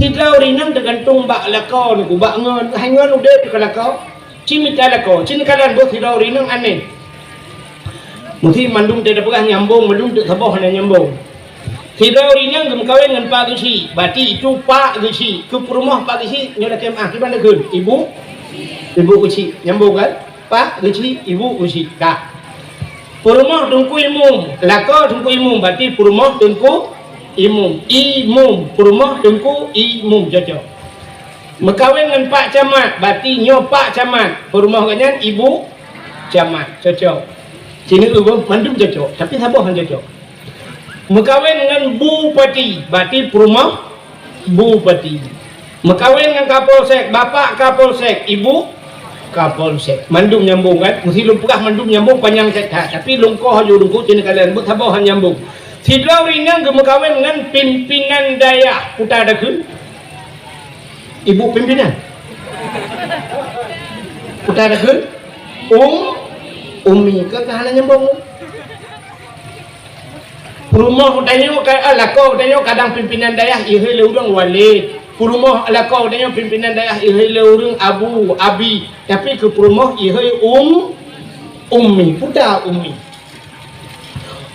Sidroe ureueng inong teugantung bak lakoe Teungku, bak ngon, hai ngon udép teuh ka lakoe. Cit mita lakoe, cit neukalon boh sidroe ureueng inong aneh. Meusti mandum teuh tapeugah nyambong, mandum teuh saboh hana nyambong. Sidroe ureueng inong geumeukawen ngon Pak Geuchik, berarti itu Pak Geuchik. Keu peurumoh Pak Geuchik, nyoe lakèe meu'ah, kiban takheun? Ibu? Ibu Geuchik. Nyambong kan? Pak Geuchik, Ibu Geuchik. Ka. Peurumoh Teungku Imum, lakoe Teungku Imum, berarti peurumoh Teungku Imum. Imum, peurumoh Teungku Imum, cocok. Meukawen ngon Pak Camat, berarti nyoe Pak Camat. Peurumoh geuh nyan Ibu Camat, cocok. Sinoe mandum cocok, tapi saboh han cocok. Meukawen ngon Bupati, berarti peurumoh Bupati. Meukawen ngon Kapolsek, Bapak Kapolsek, Ibu Kapolsek. Mandum nyambong kan? Meusti lôn peugah mandum nyambong, panyang that-that. Tapi lôn koh aju Teungku, cit neukalon, buet saboh han nyambong. Sidroe ureueng inong geumeukawen ngon pimpinan dayah, peue takheun? Ibu pimpinan? Peue takheun? Um, Umi, ka, ka hana nyambong. Peurumoh tanyoe ka, ah, lakoe tanyoe kadang pimpinan dayah ihôi lé ureueng wali. Peurumoh lakoe tanyoe pimpinan dayah ihôi lé ureueng abu, abi. Tapi keu peurumoh ihôi um, ummi. Peue ta ummi?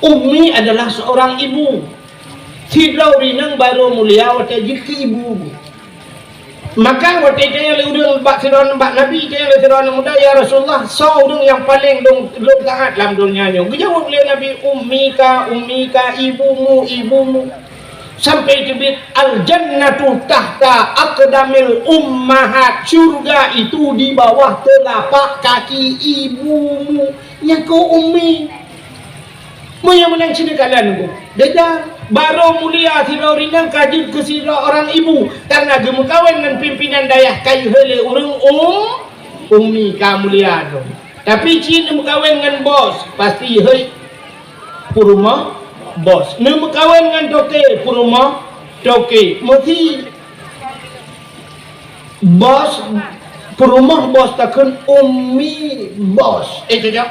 Ummi adalah seorang ibu. Sidroe ureueng inong barô mulia watèe jeuet keu ibu. Maka watèe itanyong lé ureueng bak sidroe, bak Nabi, itanyong lé sidroe aneuk muda, "Ya Rasulullah, soe ureueng nyang paleng lôn, lôn taát lam donya nyoe?" Geujaweueb lé Nabi, "Ummika, ummika, ibumu, ibumu." Sampai teubiet, "Al-jannatu tahta aqdamil ummahat." Syurga itu di bawah telapak kaki ibumu. Nyan keuh ummi. Meunyoe meunan cit kalon ku, beda. Barô mulia sidroe ureueng inong ka jeuet keu sidroe ureueng ibu, karena geumeukawen ngon pimpinan dayah ka jihôi lé ureueng um, ummi ka mulia tu. Tapi cit neumeukawen ngon bos, pasti jihôi peurumoh bos. Neumeukawen ngon toke, peurumoh toke. Meusti bos, peurumoh bos takheun ummi bos. Eh, cocok?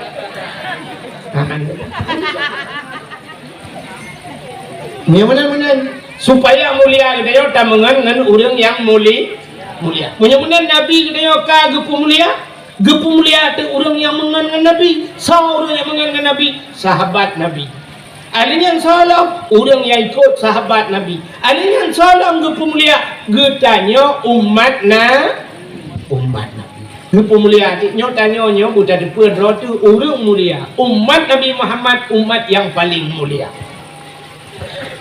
Meunyoe meunan-meunan, supaya mulia geutanyoe tameungon ngon ureueng nyang muli-, mulia. Meunyoe meunan Nabi geutanyoe ka geupeumulia, geupeumulia teuk ureueng nyang meungon ngon Nabi. Soe ureueng nyang meungon ngon Nabi? Sahabat Nabi. Alèh nyan soe lom? Ureueng nyang ikot sahabat Nabi. Alèh nyan soe lom geupeumulia? Geutanyoe umat na-, umat Nabi. Geupeumulia teuk nyoe, tanyoe nyoe beutateupeue droe teuh ureueng mulia. Umat Nabi Muhammad, umat nyang paleng mulia.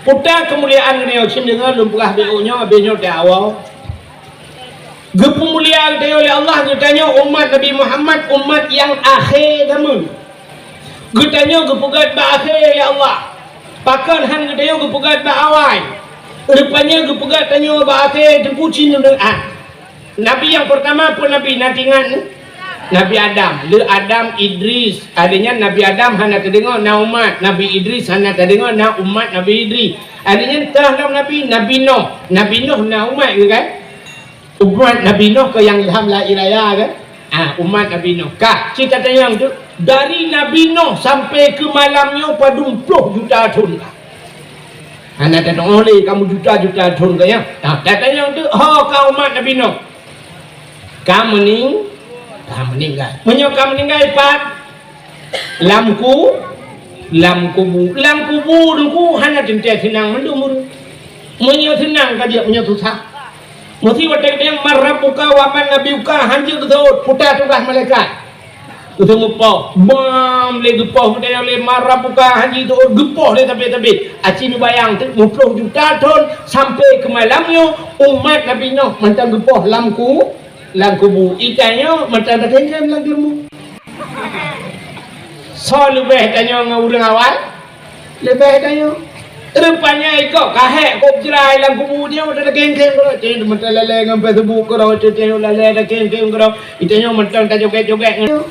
Peue keumuliaan geutanyoe, cit deungoe lôn peugah beuh nyoe, abéh nyoe teuh awai. Geupeumulia geutanyoe lé Allah, geutanyoe umat Nabi Muhammad, umat nyang akhé jameun. Geutanyoe geupeugöt bak akhé lé Allah. Pakon han geutanyoe geupeugöt bak awai? Rupanya geupeugöt tanyoe bak akhé teungku cit deungoe. Nabi nyang peurtama peue nabi na teuingat? Nabi Adam. Lé Adam, Idris. Alèh nyan Nabi Adam hana teudeungoe na umat, Nabi Idris hana teudeungoe na umat Nabi Idris. Alèh nyan teuh lom nabi, Nabi Nuh. Nabi Nuh na umat geuh kan? Umat Nabi Nuh keu nyang ilham lai raya kan? Ah, umat Nabi Nuh. Ka, cit tatanyong teuk, dari Nabi Nuh sampai keu malam nyoe padum ploh juta thon ka. Hana tatu'oh lé kamoe juta-juta thon ka nyan. Nah, tatanyong teuk, ho ka umat Nabi Nuh? Ka meuning-, ka meuninggai. Meunyoe ka meuninggai pat, Lam ku-, lam kubu. Lam kubu teungku hana teuntèe seunang mandum ureueng. Meunyoe seunang ka jeuet, meunyoe susah. Meusti watèe geutanyoe man rabbuka wa man nabiyuka han jeuet geuseuôt, peue tugaih malaikat. Geuseuôt geupoh, bam lé geupoh geutanyoe lé man rabbuka han jeuet geuseuôt, geupoh lé sabé-sabé. Aci neubayang teuk, muploh juta thon sampai keu malam nyoe umat Nabi Nuh mantong geupoh lam ku-, lam kubu. Geutanyoe mantong tatem-tem lam jeureumu. Soe leubeh tanyoe ngon ureueng awai? Leubeh tanyoe. Rupanya iko ka hék kôb jrai lam kubu nyoe, mantong tatem-tem keudroe, cit mantong lalè ngon Facebook keudroe, cit tanyoe lalè tatem-tem keudroe, geutanyoe mantong tajogét-jogét ngon.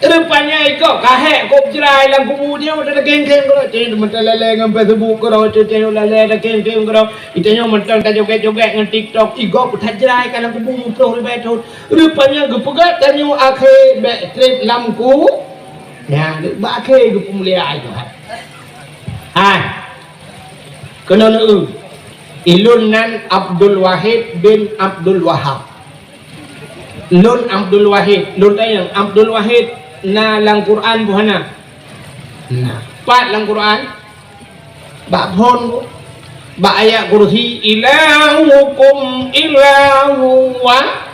Rupanya iko ka hék kôb jrai lam kubu nyoe, mantong tatem-tem keudroe, cit mantong lalè ngon Facebook keudroe, cit tanyoe lalè tatem-tem keudroe, geutanyoe mantong tajogét-jogét ngon TikTok, igob that jrai ka lam kubu muploh ribèe thon. Rupanya geupeugah tanyoe akhé bèk trép lam ku-, nyan, bak akhé geupeumulia ai Tuhan. Hai, keunoe neueu, ulôn nan Abdul Wahid bin Abdul Wahab. Lôn Abdul Wahid, lôn tanyong, Abdul Wahid na lam Quran boh hana? Na. Pat lam Quran? Bak phon, bak ayat kursi, "Ilahukum ilahu wa-,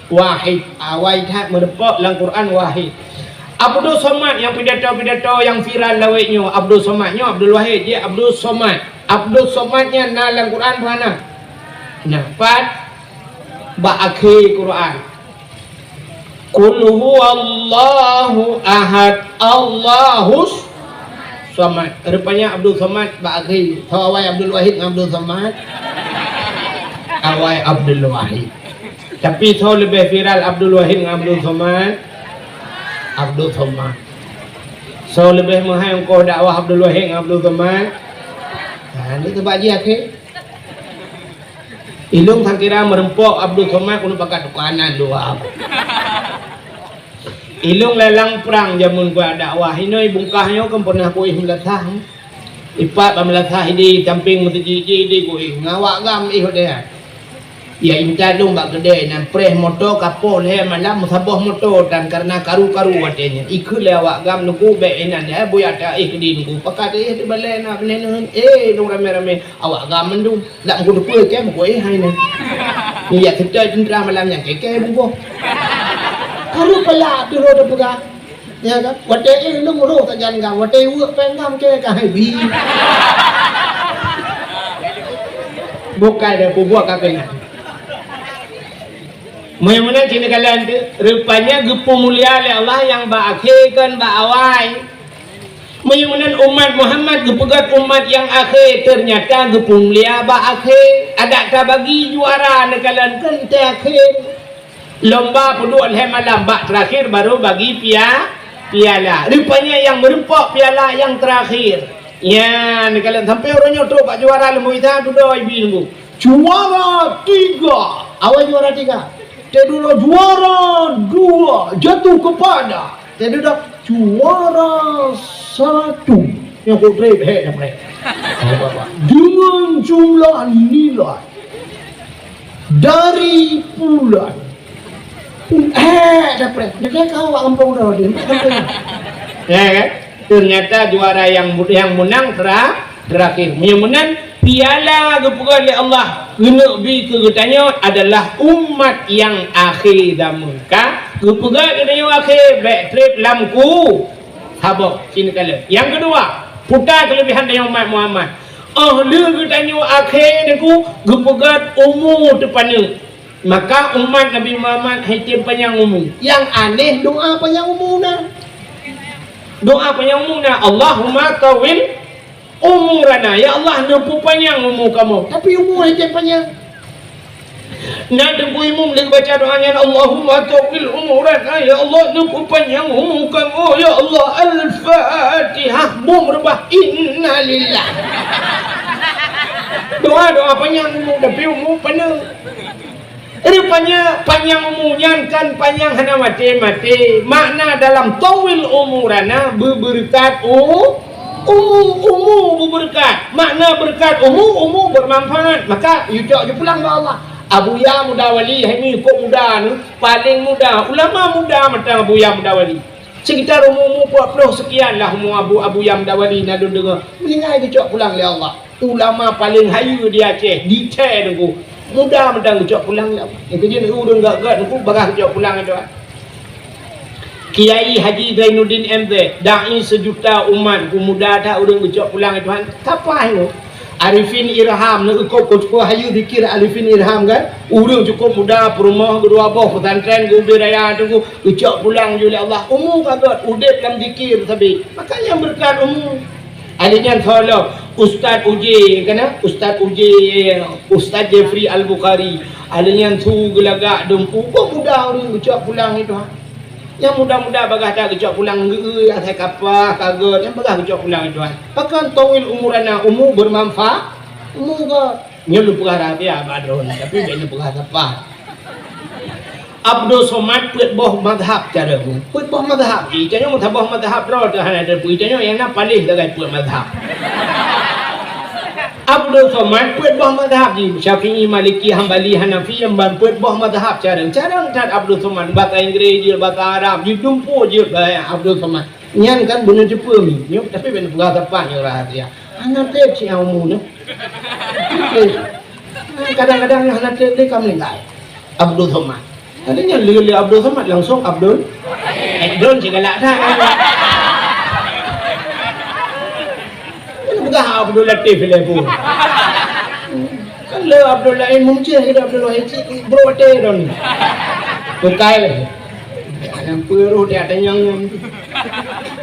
wahid." Awai that meurumpok lam Quran wahid. Abdul Somad nyang pidato-pidato nyang viral lawét nyoe, Abdul Somad nyoe, Abdul Wahid, jih Abdul Somad. Abdul Somad nyan na lam Quran bukan na? Nah, pat bak akhé Quran. Qul huwallahu ahad, Allahus samad. Rupanya Abdul Somad bak akhé. Soe awai Abdul Wahid ngon Abdul Somad? Awai Abdul Wahid. Tapi soe leubeh viral, Abdul Wahid ngon Abdul Somad? Abdul Somad. Soe leubeh meuhai ongkoh dakwah, Abdul Wahid ngon Abdul Somad? Ha, nyoe teubak jih akhé. Ilôn sangkira meurumpok Abdul Somad keuneuk pakat tukanan dua. Ilôn lalang prang jameun kuat dakwah. Inoe bungkah nyoe kan pernah kuéh meulasah. Ipat bak meulasah di sampéng meuseujid di kuéh. Ngon awak GAM éh watèe nyan. Ya intat lôn bak keudè nan preh moto ka poh lhèe malam meusaboh moto dan karena karu-karu watèe nyan. Ikheun lé awak GAM, "Teungku bèk inan ya, buya ta éh keudéh Teungku." Pakat éh di balèe na beuneuneuh. Éh, lôn ramé-ramé. Awak GAM mandum. Dak meukeue-keue kèe meukeue hai nyan. Nyan jak seutôt teuntra malam nyan kèe-kèe bungkôh. Karu pala tu lôn teupeugah. Ya kan? Watèe éh lôn roh sajan GAM, watèe weuek pèng GAM kèe ka hai bi. Bukai dah peubuet ka pèng. Meunyoe meunan cit neukalon teuh, rupanya geupeumulia lé Allah nyang bak akhé kon bak awai. Meunyoe meunan umat Muhammad geupeugét umat nyang akhé, teunyata geupeumulia bak akhé. Adak tabagi juara neukalon keu teuakhé. Lomba peuduek lhée malam, bak teurakhier barô bagi pia-, piala. Rupanya nyang meurumpok piala nyang teurakhier. Nyan, neukalon sampoe uroe nyoe trok bak juara leumo isa dudoe ibi leumo. Juara tiga. Awai juara tiga. Teududoe juara dua, jatuh kepada. Teududoe juara satu. Nyang kok treb hek dah mereka. Dengan jumlah nilai dari bulan. Hek dah mereka. Dia kau awak kampung dah dia. Ya kan? Ternyata juara yang mu-, yang menang tera-, terakhir. Meunyoe meunan, piala geupeugah lé Allah keuneuk bi keu geutanyoe adalah umat nyang akhé zaman. Ka geupeugah geutanyoe akhé, bék treb lam ku saboh. Sini kala. Nyang keudua, puta keulebihan tanyoe umat Muhammad. Oh lheueh geutanyoe akhé Teungku, geupeugah umu teupaneuk. Maka umat Nabi Muhammad haitem panyang umu. Nyang aneh doa panyang umu na. Doa panyang umu na, "Allahumma tawil umurana." Ya Allah, neupeupanyang umu kamoe. Tapi umu haitem panyang. Na Teungku Imum lagi baca doa nyan, "Allahumma tawil umurana." Ya Allah, neupeupanyang umu kamoe. Ya Allah, Al-Fatihah. Bom reubah. Innalillah. Doa-doa panyang umu, tapi umu paneuk. Rupanya panyang umu nyan kan panyang hana maté-maté. Makna dalam tawil umurana beubeureukat u-, umu, umu beubeureukat. Makna beureukat umu, umu beumanfaat. Maka yue cok ju pulang bak Allah. Abuya Muda Wali, hai nyoe kok muda ni, paling muda. Ulama muda mantong Abuya Muda Wali. Sekitar umu-umu empat puluh sekian lah umu Abu, Abuya Muda Wali na lôn deungoe. Meulingai geucok pulang lé Allah. Ulama paleng hayeue di Aceh, di Aceh Teungku. Muda mantong geucok pulang lé Allah. Nyang keujeuet ureueng gét-gét Teungku, bagah geucok pulang lé Tuhan. Kiai Haji Zainuddin M Z, dai sejuta umat, Teungku, muda that ureueng geucok pulang lé Tuhan. Kapai nyoe? Arifin Irham, neueukop keu hayeue zikir Arifin Irham kan? Ureueng cukôp muda, peurumoh geudua boh, pesantren geuubé raya Teungku, geucok pulang ju lé Allah. Umu ka gét, udeb lam zikir sabe. Maka nyan beureukat umu. Alèh nyan soe lom, Ustaz Uje, kana? Ustaz Uje, Ustaz Jeffrey Al-Bukhari. Alèh nyan su geulagak dum pu, boh muda ureueng geucok pulang lé Tuhan. Nyang muda-muda bagah that geucok pulang geu-eu asai kapah, ka gét, nyang bagah geucok pulang lé Tuhan. Pakon tawil umurana, umu beumanfaat, umu gét. Nyoe lôn peugah rahsia bak droeneuh, tapi bék lôn peugah sapat. Abdul Somad peuet boh mazhab cara nyoe. Peuet boh mazhab. Ih, tanyoe meusaboh mazhab droe teuh hana teupeu. Tanyoe nyang na paléh sagai peuet mazhab. Abdul Somad peuet boh mazhab jih. Syafi'i, Maliki, Hambali, Hanafi, nyang ban peuet boh mazhab cara. Cara that Abdul Somad. Bahasa Inggris jeuet, bahasa Arab jeuet, dumpeue jeuet, bahasa Abdul Somad. Nyan kan beuneuteupeu mi. Nyoe, tapi bék lôn peugah sapat nyoe rahsia. Hana treb cit nyang umu nyoe. Eh, kadang-kadang nyang hana treb lé ka meuninggai. Abdul Somad. Tadi nyan lé, lé Abdul Somad langsung Abdul. Eh, Abdul cit galak that. Kan peugah Abdul Latif lé pun. Kan lé Abdul Latif Muncih, kita Abdul Wahid cit, bro, watèe don. Bukai lé. Nyang peureuh dia tanyong nyan.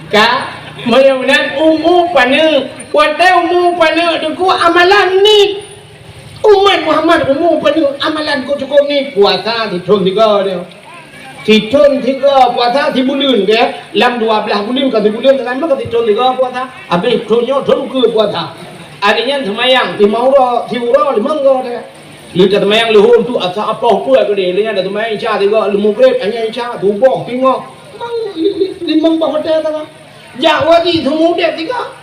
Ka, meunyoe meunan umu paneuk. Watèe umu paneuk Teungku amalan nit. Umat Muhammad umu paneuk amalan kok cukôp nit. Puasa sithôn tiga dia. Sithôn tiga puasa sibuleuen dia. Lam dua blaih buleuen ka sibuleuen, teuma ka sithôn tiga puasa. Habéh thôn nyoe thôn keue puasa. Akhé nyan seumayang lima uroe, siuroe limong go dia. Lheueh taseumayang leuhô tu asa apoh peue keudeh, lheueh nyan taseumayang isya tiga, lheueh mugreb, hanya isya, suboh, singoh. Mang li-, li-, limong boh watèe sagai. Jak wajéb seumeu udeb tiga.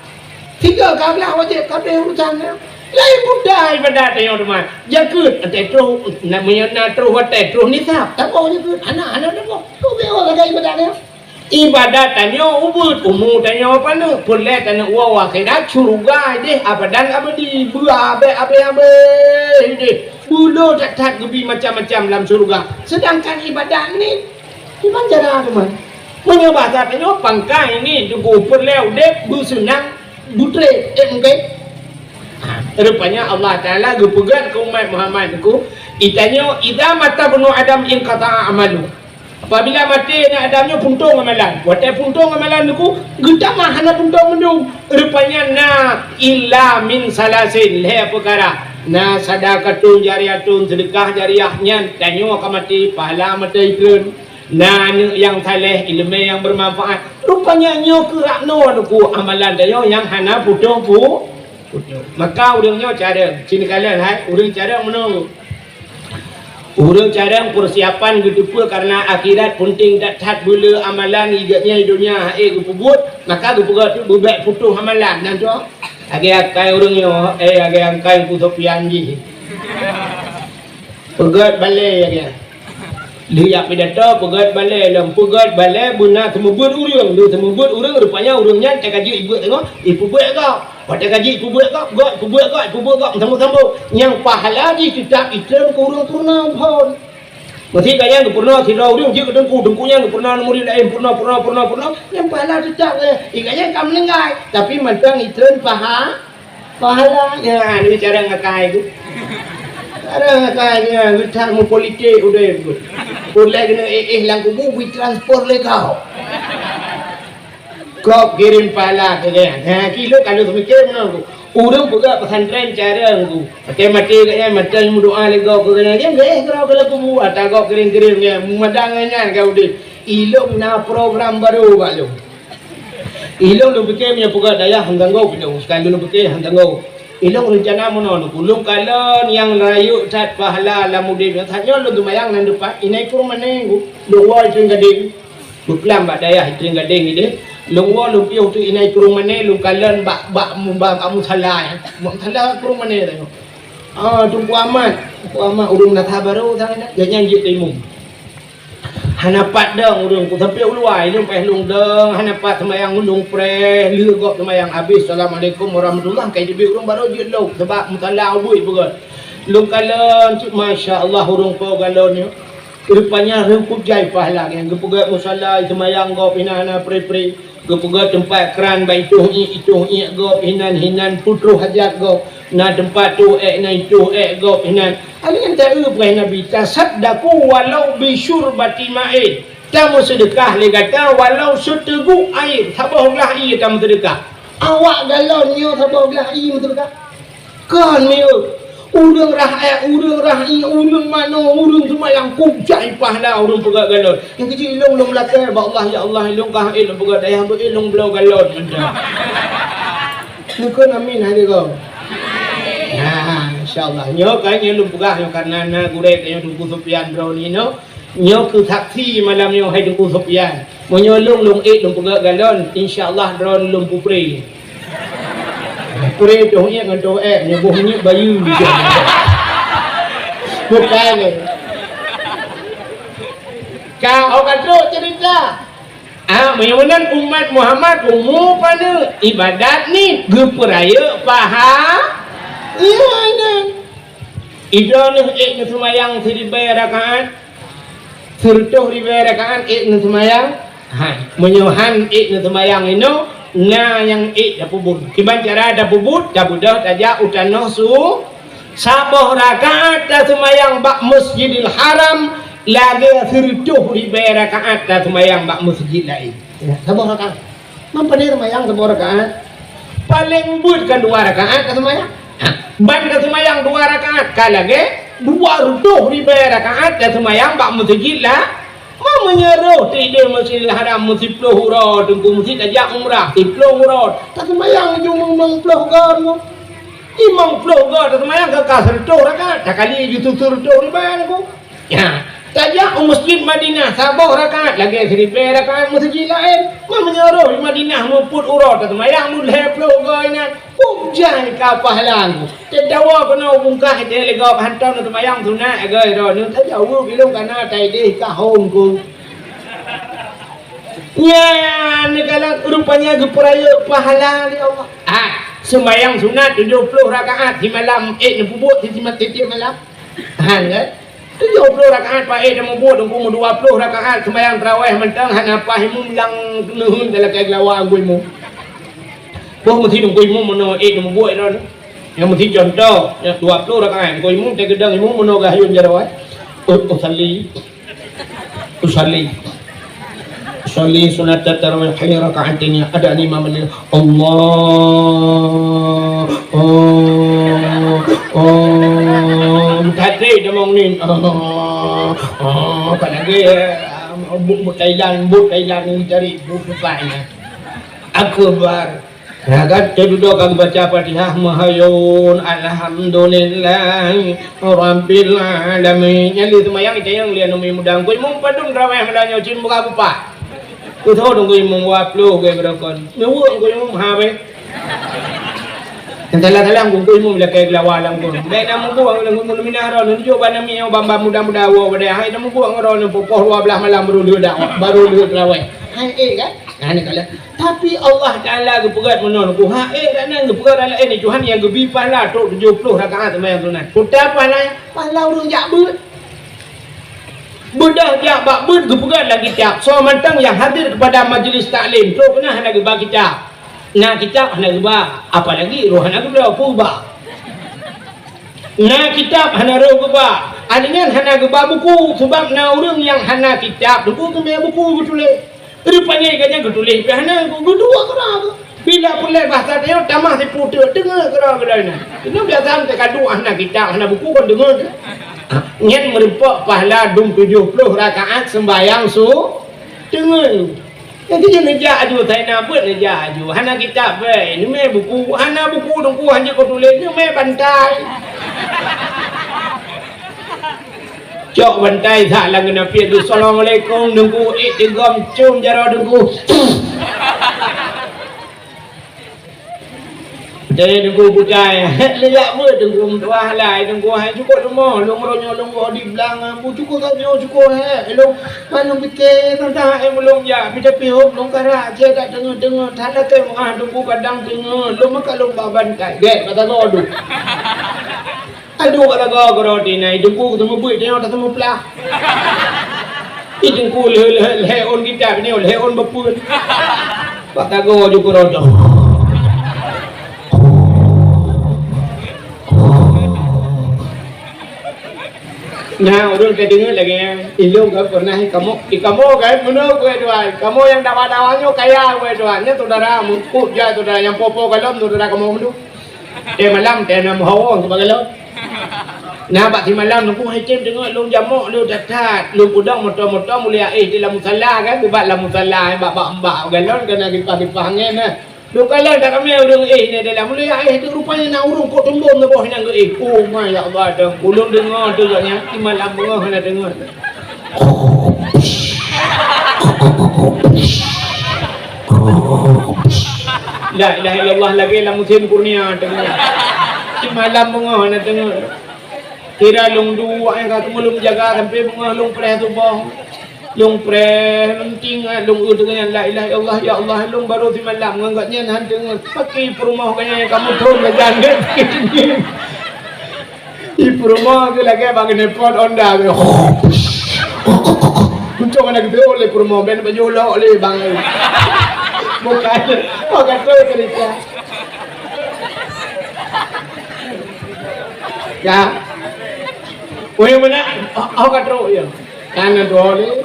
Tiga ka glah wajéb, ka abéh urusan nyan. Laén mudah ibadat tanyoe teuma. Jakeuet, watèe troh, na, meunyoe na troh watèe, troh nisab. Taboh jakeuet, hana, hana taboh. Tu beuh lagèe ibadat nyan. Ibadat tanyoe ubit, umu tanyoe paneuk, peureulèe taneuk woe akhirat, syeuruga deh abadan abadi, beuabèe abèe-abèe deh. Beulo that-that geubi macam-macam lam syeuruga. Seudangkan ibadat nit, kiban cara teuma? Meunyoe basa tanyoe pangkai nit, Teungku, peureulèe udeb beuseunang, beutrép, eh, mungken. Ha, rupanya Allah Taala geupeugah keu umat Muhammad Teungku, itanyoe, "Idza mata ibnu Adam inqata'a amalu." Apabila maté aneuk Adam nyoe puntông amalan. Watèe puntông amalan Teungku, geutamah hana puntông mandum. Rupanya na illa min salasin, lhèe peukara. Na sadaqatun jariyatun, seudeukah jariyah nyan, tanyoe ka maté, pahala maté treun. Na aneuk nyang saleh, ileumèe nyang beumanfaat. Rupanya nyoe keuh rot noe Teungku amalan tanyoe nyang hana puntông pu-, puntông. Maka ureueng nyoe carông, sinoe kalon hai, ureueng carông meunoe. Ureueng carông peusiapan geuteupeue kareuna akhirat peunteng that-that, beu le amalan i gobnyan i donya hana geupeubeuet, maka geupeugah teuk beubèk putôh amalan. Nyan tu, lagèe akai ureueng nyoe, eh, lagèe akai Teungku Sofyan jih. Peugèt balèe lagèe. Lheueh jak pidato, peugèt balèe lom, peugèt balèe beuna seumeubeuet ureueng, lheueh seumeubeuet ureueng, rupanya ureueng nyan teuka jeuet ibeuet teungoh, ipeubeuet gob. Watèe ka jeuet ipeubeuet gob, gob, ipeubeuet gob, ipeubeuet gob, sambông-sambông. Nyang pahala jih teutap itreun keu ureueng peurunoe phôn. Meusé gobnyan geupurunoe sidroe ureueng jeuet keu teungku, teungku nyan geupurunoe murit laén, purunoe, purunoe, purunoe, purunoe, nyang pahala teutap, eh, i gobnyan ka meuninggai, tapi mantong itreun paha-, pahala. Nyan, ni carông akai tu. Carông akai nyan, geutak meupolitik udeb. Ulèe keuneuk éh-éh lam kubu, bri transfer lé gob. Gob kirém pahala keu gobnyan. Ha, kilo ka lheueh seumiké meunan ku. Ureueng peugah pesantren carông ku. Maté-maté gobnyan, maté meudoa lé gob keu gobnyan. Gobnyan geuéh keudroe keu lam kubu, ata gob kirém-kirém gobnyan. Meumadang ngon nyan ka udeb. Ilôn na program barô bak lôn. Ilôn lôn pike meunyoe peugah dayah han tanggong ilôn. Sekarang lôn pike han tanggong. Ilôn reuncana meunoe, lôn kalon nyang rayeuk that pahala lam udeb. That nyoe lôn teumayang nan depan, inai krueng mané ku. Lôn woe i Tring Gadeng. Beuklam bak dayah Tring Gadeng ideh. Lôn woe lôn piôh teuk inai krueng mané, lôn kalon bak, bak, bak, bak musala, eh. Bak musala krueng mané tanyoe. Ah, Teungku Ahmad. Teungku Ahmad ureueng na that barô sangat. Gobnyan jeuet imum. Hana pat dong ureueng ku sampoe u luwa, ilôn paih lôn dong, hana pat seumayang ulôn preh, lheueh gob seumayang habéh, "Assalamualaikum warahmatullah," ka jiteubiet ureueng barô jeuet lom, sabab musala ubit beugöt. Lôn kalon cit, masya Allah, ureueng po galon nyoe. Rupanya rheueh peuet jai pahala nyang geupeugöt musala, seumayang gob inan hana pre-pre. Geupeugöt teumpat kran bak itôh iék, itôh iék gob inan, hinan peutroh hajat gob. Na teumpat toh ék, na itôh ék gob inan. Alèh nyan taeu peugah Nabi, "Tasaddaqu walau bi syurbatil ma'i." Tameuseudeukah lé gata walau seuteugok aé, saboh glah ié tameuseudeukah. Awak galon nyoe saboh glah ié meuseudeukah. Kon miyueb, ureueng rakyat, ureueng rakyat, ureueng manoe, ureueng seumayang kujai pahala ureueng peugah galon. Nyang keuji ilôn lôn meulakèe bak Allah, "Ya Allah, ilôn ka hait lôn peugah dayah beuet ilôn bloe galon mantong." Neukheun amin hai lé gob. Nah, insya Allah. Nyoe ka nyoe lôn peugah nyoe kareuna na gurèe tanyoe Teungku Sofyan droeneuh nyoe. Nyoe keuh saksi malam nyoe hai Teungku Sofyan. Meunyoe lôn, lôn ék lôn peugah galon, insya Allah droeneuh lôn peupré. Pré toh iék ngon toh ék, nyoe boh minyeuk bayeue. Bukan lé. Ka, oh, ka trok cerita. Ah, meunyoe meunan umat Muhammad umu paneuk ibadat ni geupeurayeuk paha. Iya, iya. Idroeneuh ék neuseumayang siribèe rakaat. Sireutoh ribèe rakaat ék neuseumayang? Hai, meunyoe han ék neuseumayang inoe, na nyang ék tapeubuet. Kiban cara tapeubuet, tabeudôh tajak u tanoh su-, saboh rakaat taseumayang bak Masjidil Haram, lagèe sireutoh ribèe rakaat taseumayang bak masjid laén. Ya, saboh rakaat. Meunyoe seumayang saboh rakaat, paleng beuet kan dua rakaat ka seumayang. Ha, ban ka seumayang dua rakaat, ka lagèe dua reutôh ribèe rakaat ka seumayang bak meuseujid lah. Meunyoe roh sideh Masjidil Haram meusiploh uroe, Teungku, meuseujid tajak umrah, siploh uroe, taseumayang ujong limong ploh goe. Limong ploh goe taseumayang ka, ka sireutoh rakaat, takali ju sireutoh ribèe, Teungku. Nyan, tajak u Masjid Madinah saboh rakaat lagèe siribèe rakaat meuseujid laén. Meunyoe roh di Madinah muphom uroe taseumayang lhèe ploh goe inan, peue jai ka pahala Teungku. Teudawa keunoe bungkah teuh lé gob hantom neuseumayang sunat goe droeneuh. Tajaweueb ilôn kareuna taideh ka hom Teungku. Nyan, neukalon rupanya geupeurayeuk pahala lé Allah. Ah, seumayang sunat tujoh ploh rakaat simalam, ék neupeubuet simat tiep-tiep malam. Han kan? Tujoh ploh rakaat paih dan mubuet Teungku, meudua ploh rakaat seumayang tarawèh mantong hana paih imum lam neuheun talakèe geulawa Teungku imum. Boh meusi Teungku imum meunoe ék dan mubuet droe. Nyang meusi contoh, nyang dua ploh rakaat Teungku imum, teugeudong imum meunoe gah yum jaroe. Oh, oh, sali. Usalli. Usalli sunata tarawih khairu raka'ataini, ada lima menit. Allah, oh, oh. Tadi dia mau ni. Oh, oh, kan lagi, eh, bu, bu Thailand, bu Thailand ni cari bu Dubai ni. Akbar. Ragat teududoe ka geubaca Fatihah, meuhayun, alhamdulillah, rabbil alamin. Nyan lé seumayang, itanyong lé aneuk muda, "Teungku Imum, padum traweh malam nyoe, cit muka bupa?" Kutho Teungku Imum, "Dua ploh geu beurokon." Neuweuek Teungku Imum, ha, beh. Nyang salah-salah Teungku Imum lakée geulawa lam gon. Bèk na mubuang lam gon, minah droeneuh, jok bak namiet nyoe, ban-ban muda-muda woe bak dayah. Hai na mubuang droeneuh, poh dua belas malam baru lheueh dakwah, baru lheueh traweh. Hai, eh, kan? Nah, ni kalau Tapi Allah Taala geupeugah meunoe, Teungku, hak ék dak nan geupeugah dak laén, Tuhan nyang geubi pahala trok tujoh ploh rakaat seumayang sunat. Peue pahala? Pahala ureueng jak beuet. Beudôh jak bak beuet geupeugah lam kitab, soe mantong nyang hadir kepada majlis taklim, trok keunan hana geuba kitab. Na kitab hana geuba, apalagi roh hana geubloe, peue geuba? Na kitab hana roh geuba, aneuk nyan hana geuba buku, sabab na ureueng nyang hana kitab, Teungku, teumé buku geutuléh. Rupanya gobnyan geutuléh pih hana, geuduek keudroe. Bila peureulèe bahasa tanyoe tamah siputeuk, deungö keudroe geuh nyan. Inoe biasa teuka duek hana kitab, hana buku kon deungö. Nyan meurumpok pahala dum tujoh ploh rakaat seumbahyang su-, deungö. Jadi neujak aju, tai na beuet neujak aju. Hana kitab bèe, neumè buku, hana buku Teungku, hanjeuet keu tuléh, neumè bantai. Cok bantai that lam geunapiet tu, "Assalamualaikum, Teungku." Ék tigom com jaroe Teungku. Jadi Teungku butai, "Hék, lé jak beuet Teungku, meutuah lai Teungku, hai cukôp rumoh, lôn uroe nyoe lôn woe di blang, bu cukôp that nyoe cukôp, hék, lôn, ban lôn pike, teuntang, hék, meulôn jak, pih tapi hom lôn karak, cit that teungeut-teungeut, that lakèe meu'ah Teungku kadang teungeut, lôn meukat lôn ba bantai." Gèt, kata godu. Aduh, ka tagoe keudroe tinai, Teungku teumeubeut, nyoe ka teumeupeugah. Ih, Teungku lheueh, lheueh, lheueh ôn kitab nyoe, lheueh ôn beupeuen. Bak tagoe ju keudroe. Nah, ureueng ka deungoe lagèe nyan, ilôn ka pernah ikamoe, ikamoe ka meunoe, keu tuan. Kamoe nyang dawa-dawa nyoe kaya, keu tuan. Nyan saudara, meukeue jai saudara nyang po-po gohlom, saudara kamoe meunoe. Teuh malam, teuh na meuhawong sibagoe lôn. Na bak simalam Teungku hai tem deungoe lôn jamok lôn that-that. Lôn peudong moto-moto mulai aéh di lam musala kan, bak lam musala, bak, bak, bak galon keunan ripah-ripah angén na. Lôn kalon that ramé ureueng éh nyan dalam. Mulai aéh tu rupanya na ureueng kok teumbon saboh nyang geuéh. Oh my, ya Allah, Teungku. Lôn deungoe tu gobnyan, simalam beungoh hana deungoe. La ilaha illallah, lagèe lam musém kurnia teungoh. Simalam beungoh hana teungoh. Kira lôn duek, eh, ka teungoh lôn jaga sampai beungoh lôn preh suboh. Lôn preh, lôn tingat, lôn eu teungoh nyan, la ilaha illallah, ya Allah, lôn baru simalam ngon gobnyan han teungoh. Paki peurumoh gobnyan nyang kamoe thon gajan. Di peurumoh tu lagèe bak keuneupot onda tu. Untông hana geuteuôt lé peurumoh, ben baju lok lé bang. Bukan, oh, ka trok cerita. Ya. Oh, yang mana? Oh, oh, ka trok, ya. Kan ada lé.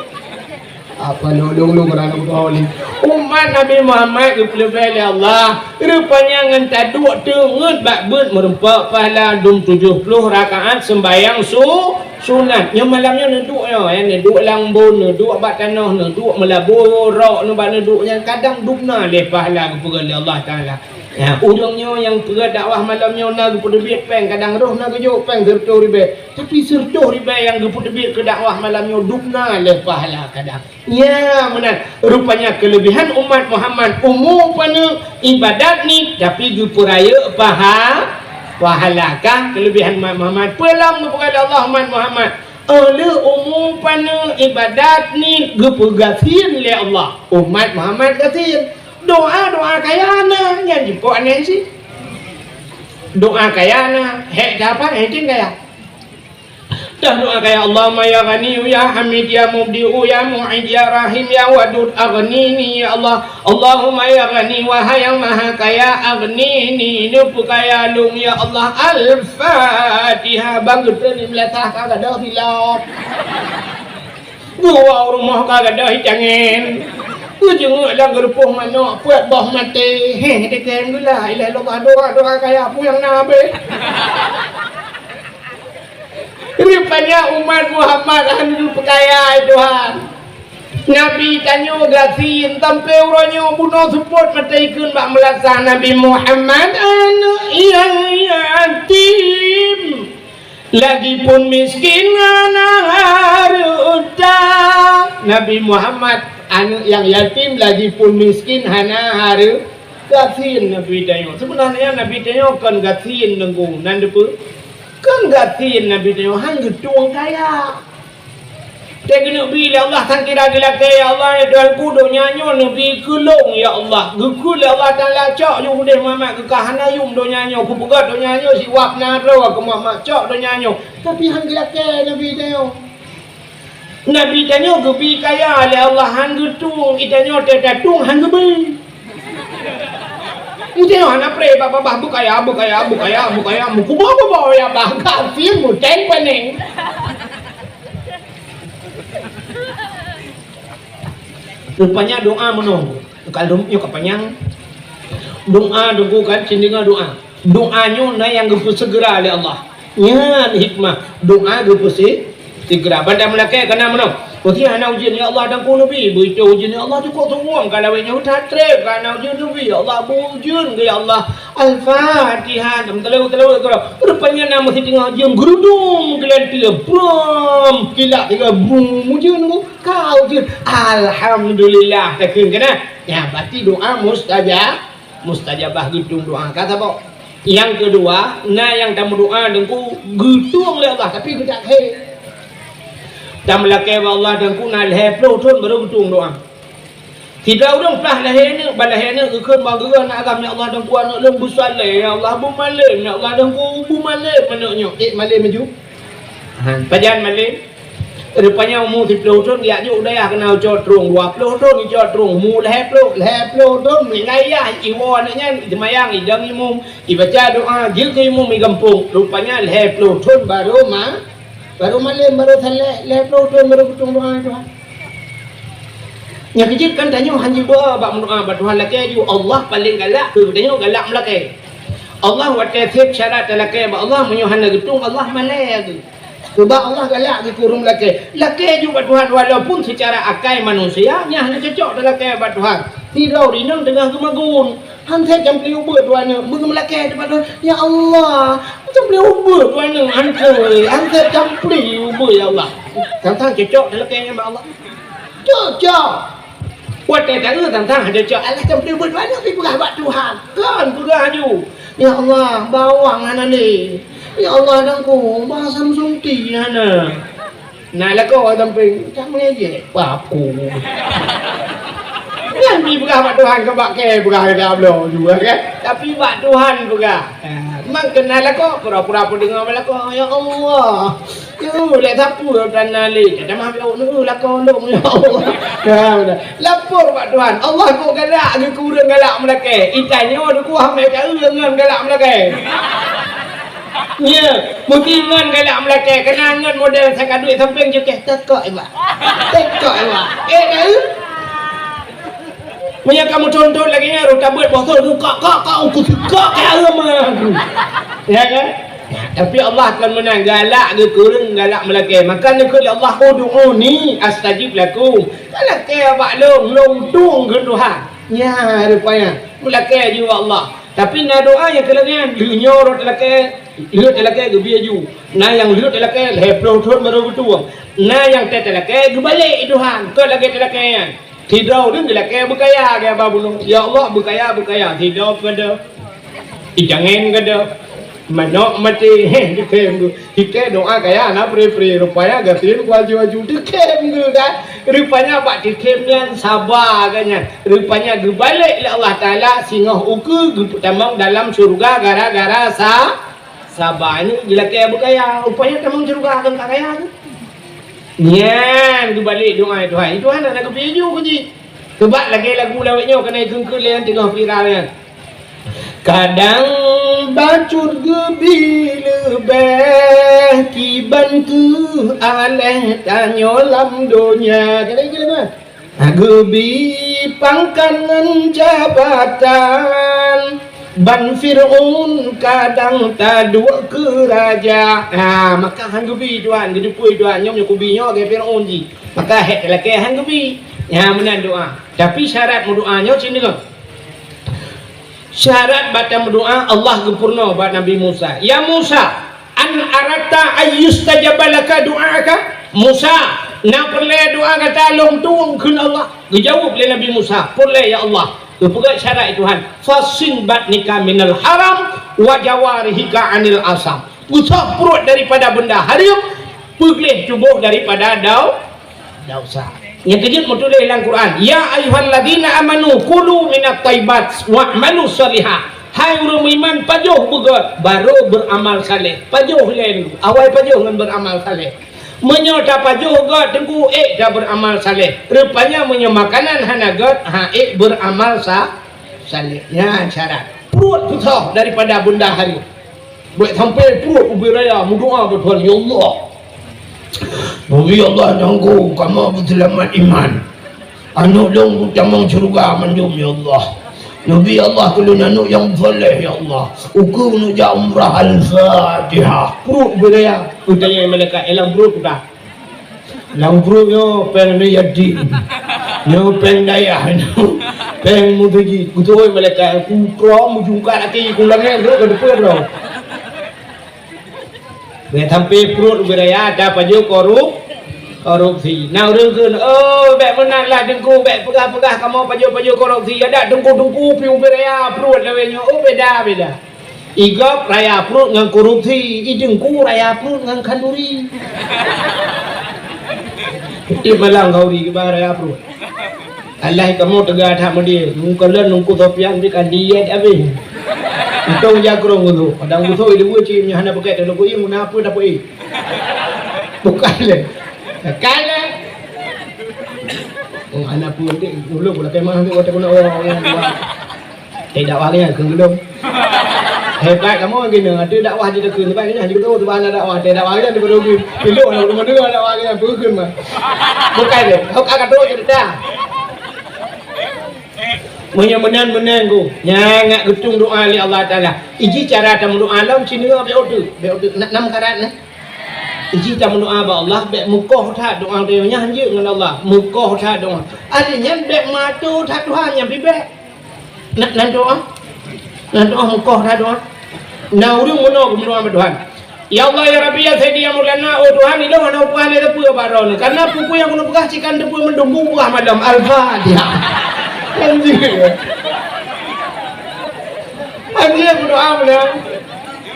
Apa lôn, lôn, lôn, lôn, lôn, lôn. Umat Nabi Muhammad geupeuleubeh lé Allah. Rupanya ngon taduek teungeut bak beuet meurumpok pahala dum tujoh ploh rakaat seumbahyang su-, sunat. Nyoe malam nyoe neuduek nyoe, ya, neuduek lam bon, neuduek bak tanoh, neuduek meulabu rok, neubat neuduek nyan kadang dum na lé pahala geupeugah lé Allah Taala. Ya, ureueng nyoe nyang peugah dakwah malam nyoe na geupeuteubiet péng, kadang roh na geujok péng sireutôh ribèe. Tapi sireutôh ribèe nyang geupeuteubiet keu dakwah malam nyoe dum na lé pahala kadang. Nya meunan, rupanya keuleubihan umat Muhammad umu paneuk ibadat nit, tapi geupeurayeuk paha-, pahala. Ka keuleubihan umat Muhammad. Peue lom geupeugah lé Allah umat Muhammad? Óh lheueh umu paneuk ibadat nit geupeugasien lé Allah. Umat Muhammad gasien. Doa, doa kaya na, nyan jipok aneuëk si. Doa kaya na, hék dapat, hék tin kaya. Dah doa kaya, "Allahumma ya Ghani, ya Hamid, ya Mubdi'u, ya Mu'id, ya Rahim, ya Wadud, aghnini, ya Allah." Allahumma ya Ghani, wahai yang Maha Kaya, aghnini, neupeukaya lôn, ya Allah. Al-Fatihah. Bang geutreun meulathah ka gadôh silop. Geuwoe u rumoh ka gadôh itangen. Geujeungeuek lam geurupoh manok, peuet boh maté. Heh, dikém geulah, ilah lôn doa, doa kaya peue nyang na habéh. Rupanya umat Muhammad hana geupeukaya, hai Tuhan. Nabi tanyoe gasien sampoe uroe nyoe bunoe seupôt mata ikheun bak meulasah Nabi Muhammad, aneuk nyang yatim. Lagipun miskin hana hareuta. Nabi Muhammad aneuk nyang yatim lagipun miskin hana hareu-, gasien Nabi tanyoe. Seubeunarnya Nabi tanyoe kon gasien Teungku, nan deupeu. Kon gasien Nabi tanyoe, han geutueng kaya. Teuh geuneuk bi lé Allah, sang kira geulakée, "Ya Allah, ya Tuhanku, donya nyoe neubi keu lôn, ya Allah." Geukheun lé Allah Taala, "Cok yum udeh Muhammad, keu ka hana yum donya nyoe, kupeugét donya nyoe siwab na droe keu Muhammad, cok donya nyoe." Tapi han geulakée Nabi tanyoe. Nabi tanyoe geubi kaya lé Allah, han geutueng, i tanyoe teuh tatueng han geubi. I tanyoe hana pré, babah beukaya, beukaya, beukaya, beukaya, meukuboh-kuboh ya bah, gasien muteng paneng. Rupanya doa meunoe. Kalau nyoe ka panyang. Doa Teungku kan, cit deungoe doa. Doa nyoe na nyang geupeuseugera lé Allah. Nyan hikmah doa geupeusi-, seugera. Ban tameulakée ka na meunoe. Meusé hana ujeuen, "Ya Allah, Teungku neubi." Beutôi ujeuen, "Ya Allah, cukôp suwom ka lawét nyoe that treb ka hana ujeuen neubi. Ya Allah, beu ujeuen keu, ya Allah." Al-Fatihah. Meuteuleu-teuleu keudroe. Rupanya na meusiteungoh jeuem geurudum geulanteue. Brom! Kilat tiga brum ujeuen nyoe. Ka ujeuen. Alhamdulillah, takheun keunan. Nyan berarti doa mustajab, mustajabah geutueng doa. Ka saboh. Nyang keudua, na nyang tameudoa Teungku geutueng lé Allah, tapi geudak khe. Tameulakée bak Allah Teungku na lhée ploh thon barô geutueng doa. Sidroe ureuëng plah lahé aneuk, ban lahé aneuk geukheun bak geuh aneuk agam, "Ya Allah, Teungku, aneuk lôn beusaleh, ya Allah, beumalem, ya Allah, Teungku, beumalem aneuk nyoe." Eh, malem laju. Ha, pajan malem? Rupanya umu siploh thon, geujak jok u dayah keunan geucok trong, dua ploh thon geucok trong, umu lhée ploh, lhée ploh thon, meuninggai yah, iwoe aneuk nyan, iseumayang, idong imum, ibaca doa, jeuet keu imum i gampông. Rupanya lhée ploh thon barô ma-, Barô malem, barô saleh, lhée ploh thon barô geutueng doa Tuhan. Nyang keujeuet kan tanyoe han jiba bak meudoa bak Tuhan, lakée ju. Allah paleng galak keu tanyoe galak meulakée. Allah watée seb syarat talakée bak Allah, meunyoe hana geutueng, Allah malée geuh. Keubah Allah galak geuh keu ureuëng meulakée. Lakée ju bak Tuhan walaupun seucara akai manusia nyan hana cocok talakée bak Tuhan. Sidroe inong teungoh geumagun. Han sép campli ubeut dua aneuk, meunyoe meulakée teuh bak Tuhan, "Ya Allah, campli ubeut dua aneuk, han sép, han sép campli ubeut, ya Allah." Sang-sang cocok talakée nyan bak Allah. Cocok. Watée taeu sang-sang han cocok, "Allah, campli ubeut dua aneuk," tapi peugah bak Tuhan. Kon peugah aju, "Ya Allah, bawang hana lé. Ya Allah, Teungku, bah Samsung ti hana." Na lakoe sampéng, "Cak meunajih, paku." Nyan jipeugah bak Tuhan, keu bak kée peugah lagée bloe juga kan? Tapi bak Tuhan peugah. Ha, memang keu na lakoe, pura-pura peudeungoe bak lakoe, "Ya Allah, yue lé sapeue tan na lé." Tamah lôn neu lakoe lôn, "Ya Allah." Ha, beuna. Lapor bak Tuhan, Allah kok galak geuh keu ureuëng galak meulakée. Itanyoe deuh kuah mé ka ngon galak meulakée. Nya, mungkin ngon galak meulakée, keunan ngon model saka duek sampéng jukeh, tekok iba. Tekok iba. Eh, tahu? Meunyoe kamoe contoh lagée nyan, rot tabeuet boh thon, kak, kak, kak, uku sikak, kak, mah. Ya kan? Tapi Allah kan meunan, galak geuh keu ureuëng galak meulakée. Maka neukheun lé Allah, "Ud'uni astajib lakum." Talakée bak lôn, lôn tueng keu Tuhan. Nya, rupanya. Meulakée ju bak Allah. Tapi na doa nyang keu lagée nyan, lheueh nyoe rot talakée, lheueh talakée geubi aju. Na nyang lheueh talakée lhée ploh thon barô geutueng. Na nyang teutalakée geubalek i Tuhan, kon lagée talakée nyan. Sidroe ureuëng geulakée beukaya, geuba bunoe, "Ya Allah, beukaya, beukaya." Sidroe keudeh, ijangen keudeh, manok maté, heh, dikém geuh. Hikée doa kaya na pri-pri, rupanya gasien kuaju-aju dikém geuh kan. Rupanya bak dikém nyan saba geuh nyan. Rupanya geubalek lé Allah Taala singoh ukeue geupeutamong dalam syeuruga gara-gara sa-, saba. Nyoe geulakée beukaya, rupanya tamong syeuruga kon ka kaya geuh. Nyan geubalek doa Tuhan. Tuhan hana geupeu ju keu jih. Keubah lagée lagu lawét nyoe keuneuk ikheun-kheun lé nyang teungoh viral nyan. Kadang bacut geubi leubeh, kiban keuh aléh tanyoe lam donya. Kira-kira, kan? Geubi pangkat ngon jabatan, ban Fir'aun kadang taduek keu raja. Ha, maka han geubi Tuhan, geuteupeue Tuhan, nyoe meunyoe kubi nyoe lagèe Fir'aun jih. Maka hék talakèe han geubi. Nyan meunan doa. Tapi syarat meudoa nyoe cit deungon. Syarat bak tameudoa, Allah geupeurunoe bak Nabi Musa, "Ya Musa, an aratta ayyustajaba laka du'aaka?" Musa, na peureulèe doa gata lôn tueng kheun Allah? Geujaweueb lé Nabi Musa, "Peureulèe, ya Allah." Geupeugah syarat Tuhan, "Fassin batnika minal haram wa jawarihika anil asam." Geusoh pruet daripada benda hareuem, peugleh tuboh daripada dau-, desya. Nyang keujeuet meutuléh lam Quran, "Ya ayyuhalladzina amanu kulu minat thayyibat wa'malu shalihah." Hai ureueng meuiman, pajoh beugöt, barô beuramal saleh. Pajoh lé, awai pajoh ngon beuramal saleh. Meunyoe tapajoh göt, teungku, ék tabeuramal saleh. Rupanya meunyoe makanan hana göt, han ék beuramal sa-, saleh. Nyan syarat. Pruet geusoh daripada benda hareuem. Bèk sampai pruet ubé raya meudoa bak Tuhan, "Ya Allah, bri Allah nyang ku kamoe beuseulamat iman. Aneuk lôn kutamong syeuruga mandum, ya Allah. Neubri Allah keu lôn aneuk nyang saleh, ya Allah. Ukeue neujak umrah." Al-Fatihah. Pruet ubé raya. Geutanyong malaikat, "Eh, lam pruet peue?" Lam pruet nyoe péng ni yatim. Nyoe péng dayah nyoe. Péng meuseujid. Beutôi malaikat, "Ku troh meujungkat até ku langét, ku depan droe." Bèk sampai pruet ubé raya tapajoh korup-, korupsi. Na ureueng kheun, "Oh, bèk meunan lah Teungku, bèk peugah-peugah kamoe pajoh-pajoh korupsi. Adak Teungku-teungku pih ubé raya pruet lawét nyoe." Oh, beda, beda. I gob raya pruet ngon korupsi, i Teungku raya pruet ngon khanduri. Tiep malam khanduri kiban raya pruet. Alah kamoe teuga that meudeh, meukalon Teungku Sofyan pih ka diet abéh. Untông jakrong geuh. Padang geuh i dua cit nyan hana pakai teulogo ié, guna apa dapur ié? Bukan lé. Bukan lé. Oh, hana pun dek, dulu pula kemah tu, kata guna orang, orang luar. Eh, dakwah lagi, keu geulom. Hebat kamoe gini, ada dakwah di dekat, hebat gini, di dekat tu, ada dakwah, ada dakwah lagi, di dekat tu. Peluk, nak rumah dengar dakwah lagi, berkeun mah. Bukan dia, kau akan terus cerita. Meunyoe meunan-meunan ku, nyan ngat geutung doa lé Allah Taala. Iji cara tameudoa lom, cina bèk odeuk, bèk odeuk. Nak nam karat nah. Iji tameudoa bak Allah, bèk meukoh that doa teuh nyan jeuet ngon Allah. Meukoh that doa. Artinya bèk mato that Tuhan nyan pih bèk. Nan, nan doa. Nan doa meukoh that doa. Na ureueng bunoe geumeudoa bak Tuhan. "Ya Allah, ya Rabbi, ya Sayyidi, ya Maulana, oh Tuhan, ilôn hana peugah lé teupeue bak droeneuh. Karena peue-peue nyang keuneuk peugah cit kan teupeue mandum, peugah malam." Al-Fatihah. Anjing. Anjing berdoa malam.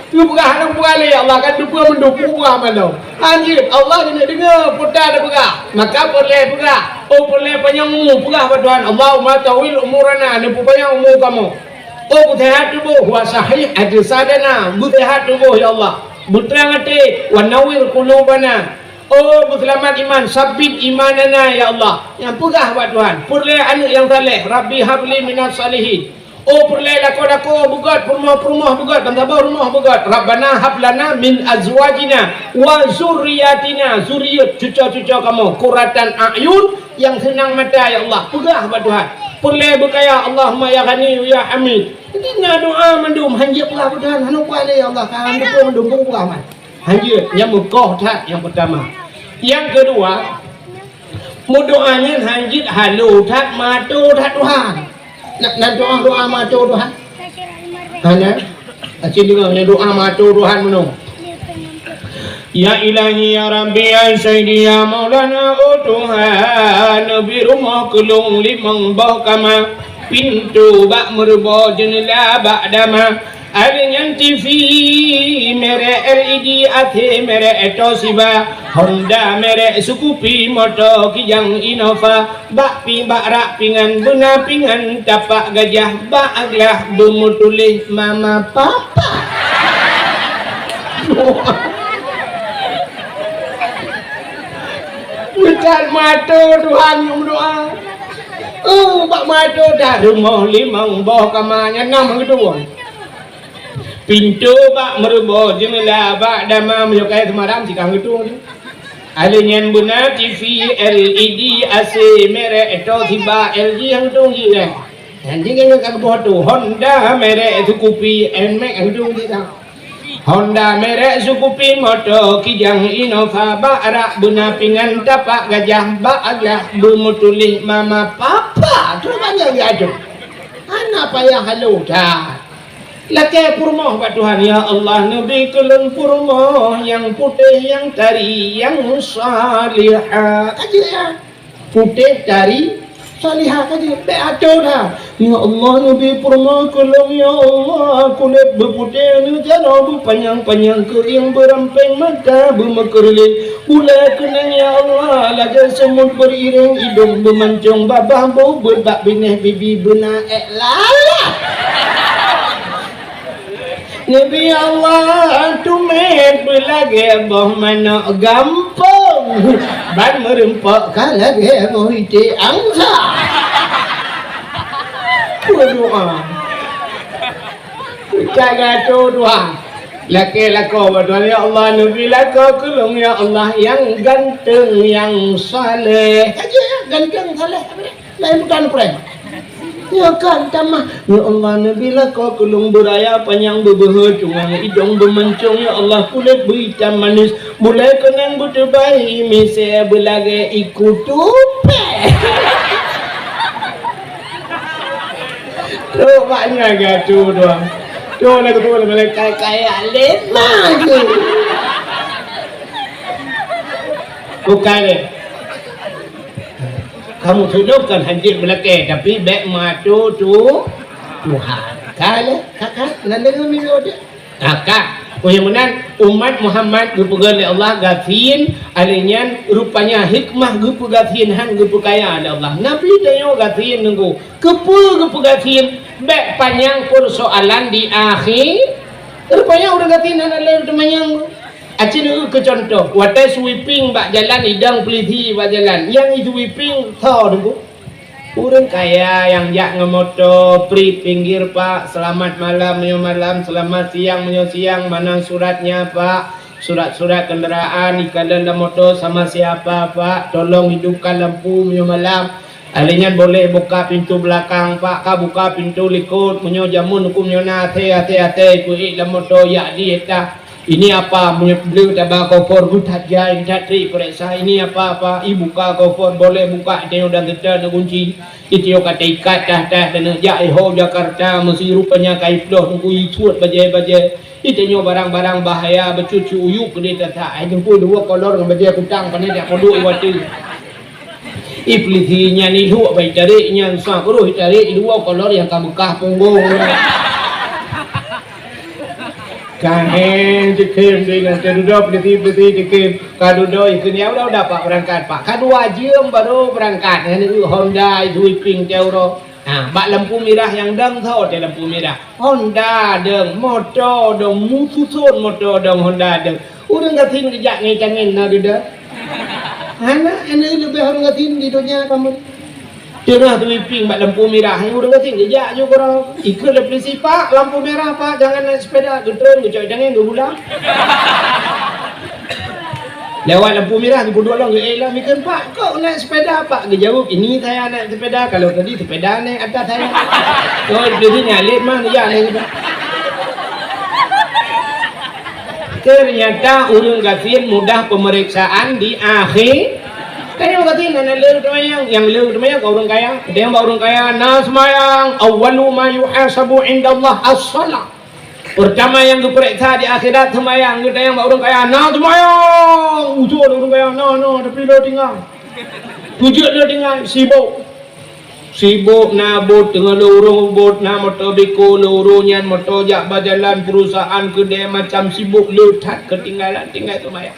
Teupeugah hana peugah lé, ya Allah, kan teupeue mandum, peugah malam. Anjing, Allah keuneuk deungoe, peue ta teupeugah. Maka peureulèe peugah. Oh, peureulèe panyang umu, peugah bak Tuhan, "Allahumma tawwil umurana," neupeupanyang umu kamoe. Oh, beuseuhat tuboh, wa sahih ajsadana, beuseuhat tuboh, ya Allah. Beutrang até, wa nawwir qulubana. Oh, beuseulamat iman, sabbit imanana, ya Allah. Nyang peugah bak Tuhan, peureulèe aneuk nyang saleh, Rabbi habli minas salihin. Oh, peureulèe lakoe-lakoe beugöt, peurumoh-peurumoh beugöt, ban saboh rumoh beugöt. Rabbana hab lana min azwajina wa zurriyatina, zuriat cuco-cuco kamoe, qurratan a'yun, nyang seunang mata, ya Allah. Peugah bak Tuhan. Peureulèe beukaya, Allahumma ya Ghani ya Hamid. Jadi na doa mandum, hanjeuet peugah bak Tuhan, hana peugah lé, ya Allah, ka hana peugah mandum, peugah man. Hanjeuet, nyang meukoh that nyang peutama. Nyang keudua, meudoa nyan hanjeuet halo that, mato that Tuhan. Na, na doa-doa mato Tuhan? Hana? Aci deungoe nyan doa mato Tuhan meunoe. Ya Ilahi, ya Rabbi, ya Sayyidi, ya Maulana, oh Tuhan, neubri rumoh keu lôn limong boh kama, pintoe bak meureuboh, jeuneula bak dama, ada nyan T V merek L E D, A C merek Toshiba, Honda merek Scoopy, moto Kijang Innova, bak pi-, bak rak pingan beuna pingan tapak gajah, bak glah beumeutuléh mama papa. Meutat mato Tuhan nyang meudoa. Oh, bak mato dah rumoh limong boh kama nyan nam geuduek. Pintoe bak meuruboh, jeuneula bak dama, meunyoe kayèe seumaram, sikang geutung. Alèh nyan beuna T V L E D, A C merek Toshiba, L G nyang geutung jih, eh. Nyan jih nyang ka geuboh tu, Honda merek Scoopy, Nmax nyang geutung jih dah. Honda merek Scoopy, moto Kijang, Innova, bak rak beuna pingan tapak gajah, bak aglah beumeutuléh mama papa. Tu banyak diatur. Hana payah halo that. Lakèe peurumoh bak Tuhan, "Ya Allah, neubi keu lôn peurumoh nyang putéh, nyang tari, nyang salihah." Ka jeuet nyan. Putéh, tari, salihah ka jeuet. Bèk ato that. "Ya Allah, neubi peurumoh keu lôn, ya Allah, kulét beuputéh, neujaroe beupanyang-panyang, keuieng beurampéng, mata beumeukeureulée." Ulèe keunong, ya Allah, lagèe seumut beuiréng, idông beumancông, babah beuet bak binéh, bibi beuna ék lalat. Neubi, ya Allah, tumet beulagèe boh manok gampông, ban meureumpok ka lagèe boh iték angsa. Peue doa. Ka geuato doa. Lakèe lakoe bak Tuhan, "Ya Allah, neubi lakoe keu lôn, ya Allah, nyang ganteng, nyang saleh." Ka jeuet, ganteng, saleh. Laén bukan prank. Ya kan, tamah. "Ya Allah, neubi lakoe keu lôn beuraya panyang, beubeuhe cungang, idông beumancông, ya Allah, kulét beuitam manis, bulèe keunong beuteubai, misé beulagèe iku tupèe." Trok bak nyan geuato doa. Trok lagu tu, malaikat kaya lé maju. Bukan, eh. Kamu sudôh kan hanjeuet meulakèe, tapi bèk meuato tu Tuhan. Ka lé, ka, ka, nan deungoe miyueb deh. Ka, ka. Oh, nyang meunan, umat Muhammad geupeugah lé Allah gasien, alèh nyan rupanya hikmah geupeugasien han geupeukaya lé Allah. Nabi tanyoe gasien nunggu. Keupeue geupeugasien? Bèk panyang peusoalan di akhé. Rupanya ureueng gasien hana lé teumanyang. Aci neueu keu cuntoh, watèe sweeping bak jalan, idong pulisi bak jalan, nyang i sweeping tho teungku. Ureueng kaya nyang jak ngon moto, pri pinggir, Pak, selamat malam, meunyoe malam, selamat siang, meunyoe siang, mana suratnya, Pak? Surat-surat kendaraan ikalon lam moto sama siapa, Pak? Tolong hidupkan lampu, meunyoe malam. Alèh nyan boleh buka pintu belakang, Pak, ka buka pintu likot. Meunyoe jameun huköm nyoe na até, até, até, peuék lam moto, yak di éta. Ini apa? Meunyoe bleue taba kofor, beutat jai, beutat trik peuriksa. Ini apa, apa? I buka kofor, boleh buka, tanyoe dan teuta na kunci. Itiyo ka taikat tah-tah dan jak iho Jakarta, meusi rupanya ka iploh nunggu isuet bajèe-bajèe. Itanyoe barang-barang bahaya, beucucu uyuek keudeh tata. Ai jeumpui dua kolor ngon bajèe kutang, pane jak podok i watèe. Iblih nyan iluek bai tarék nyan, sa keureuh itarék dua kolor nyang ka beukah punggong. Ka hèng jikhém deh nyan, teududoe peulisi-peulisi jikhém. Ka dudoe ikheun, "Ya udah, udah, Pak, berangkat, Pak." Ka dua jeuem baru berangkat. Nyan Honda sweeping teuroe. Ha, bak lampu mirah nyang dong, tho teuh lampu mirah. Honda dong, moto dong, meususon moto dong, Honda dong. Ureueng gasien geujak ngon tangen na dudoe. Hana, hana leubeh ureueng gasien di donya kamoe. Teungoh sweeping bak lampu mirah, ureueng gasien geujak ju keudroe. Ikheun lé peulisi, "Pak, lampu merah, Pak, jangan naik sepeda." Geutreun, geucok tangen, geugulang. Lewat lampu mirah, geupeuduek lom, geuék lom, ikheun, "Pak, kok naik sepeda, Pak?" Geujaweueb, "Ini saya naik sepeda, kalau tadi sepeda naik atas saya." Oh, jadi nyan lé mah, ya, naik sepeda. Ternyata ureueng gasien mudah pemeriksaan di akhé. Kan nyang gasien hana le teumayang, nyang le teumayang ka ureueng kaya. Ada nyang bak ureueng kaya na seumayang, "Awwalu ma yuhasabu indallah as-shalah." Peurtama nyang geupareksa di akhirat seumayang, geutanyong bak ureueng kaya, "Na seumayang?" Ujoe lé ureueng kaya, "Na, na, tapi lôn tinggai." Peujeuet lôn tinggai, sibok. Sibok na buet, teungoh lôn ureueng buet, na moto biko lôn ureueng nyan, moto jak bak jalan, perusahaan, keudè, macam sibok le that keutinggalan, tinggai seumayang.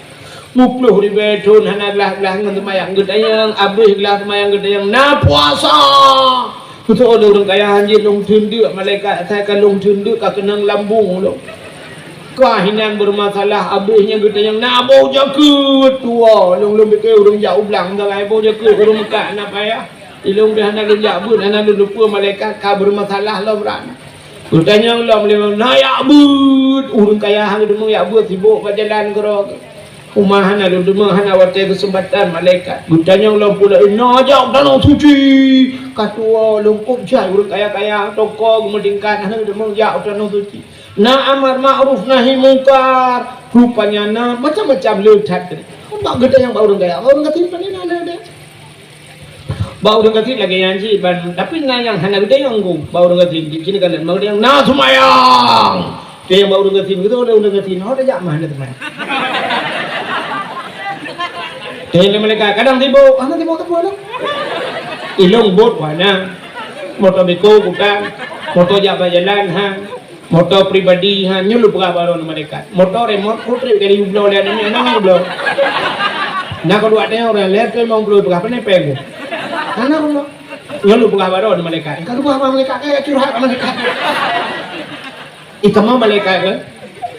Muploh ribèe thôn hana glah-glah ngon seumayang, geutanyong, abéh glah seumayang geutanyong, "Na puasa?" Geutanyong lé ureueng kaya, "Hanjeuet lôn theun deuk, malaikat asai ka lôn theun deuk ka keunong lambung lôn." Ka hinan beureumasalah, abéh nyan geutanyong, "Na boh jakeuet?" Tuwoe, lôn, lôn pike ureueng jak u blang, sagai boh jakeuet ureueng meukat, hana payah. Ilôn pih hana lôn jak beuet, hana lôn lupeue, malaikat ka beureumasalah lom ran. Geutanyong lom lé, "Na jak beuet?" Ureuëng kaya hana deungoe jak beuet, sibok bak jalan keudroe. Uma hana lôn deungoe, hana watée keuseumpatan malaikat. Geutanyong lom pula, "Na jak u tanoh suci?" Ka tuwoe lom kop jai ureuëng kaya-kaya, toko geumeudingkat, hana deungoe jak u tanoh suci. Na amar ma'ruf nahi mungkar, rupanya na macam-macam le that. Bak geutanyong bak ureuëng kaya, bak ureuëng gasien pane na le deh. Bak ureuëng gasien lagée nyan cit ban, tapi na nyang hana geutanyong ku. Bak ureuëng gasien cit keuneuk kalon, bak ureuëng na seumayang. Tanyong bak ureuëng gasien, geutanyong lé ureuëng gasien, "Ho tajak mah na seumayang?" Tanyong lé malaikat, "Kadang sibok, hana sibok teupeu lah." Ilong bot wana. Moto beko kutang, moto jak bak jalan ha. Moto pribadi ha, nyoe lôn peugah baroe ngon malaikat. Moto remot, ku trép kali bloe lé aneuk nyoe, hana bloe. Na keu dua tayong ureuëng lhèe trép limong ploh peugah, pane péng ku. Hana bloe. Nyoe lôn peugah baroe ngon malaikat. Ka lôn peugah bak malaikat, ka curhat bak malaikat. Ih, kamoe malaikat ke?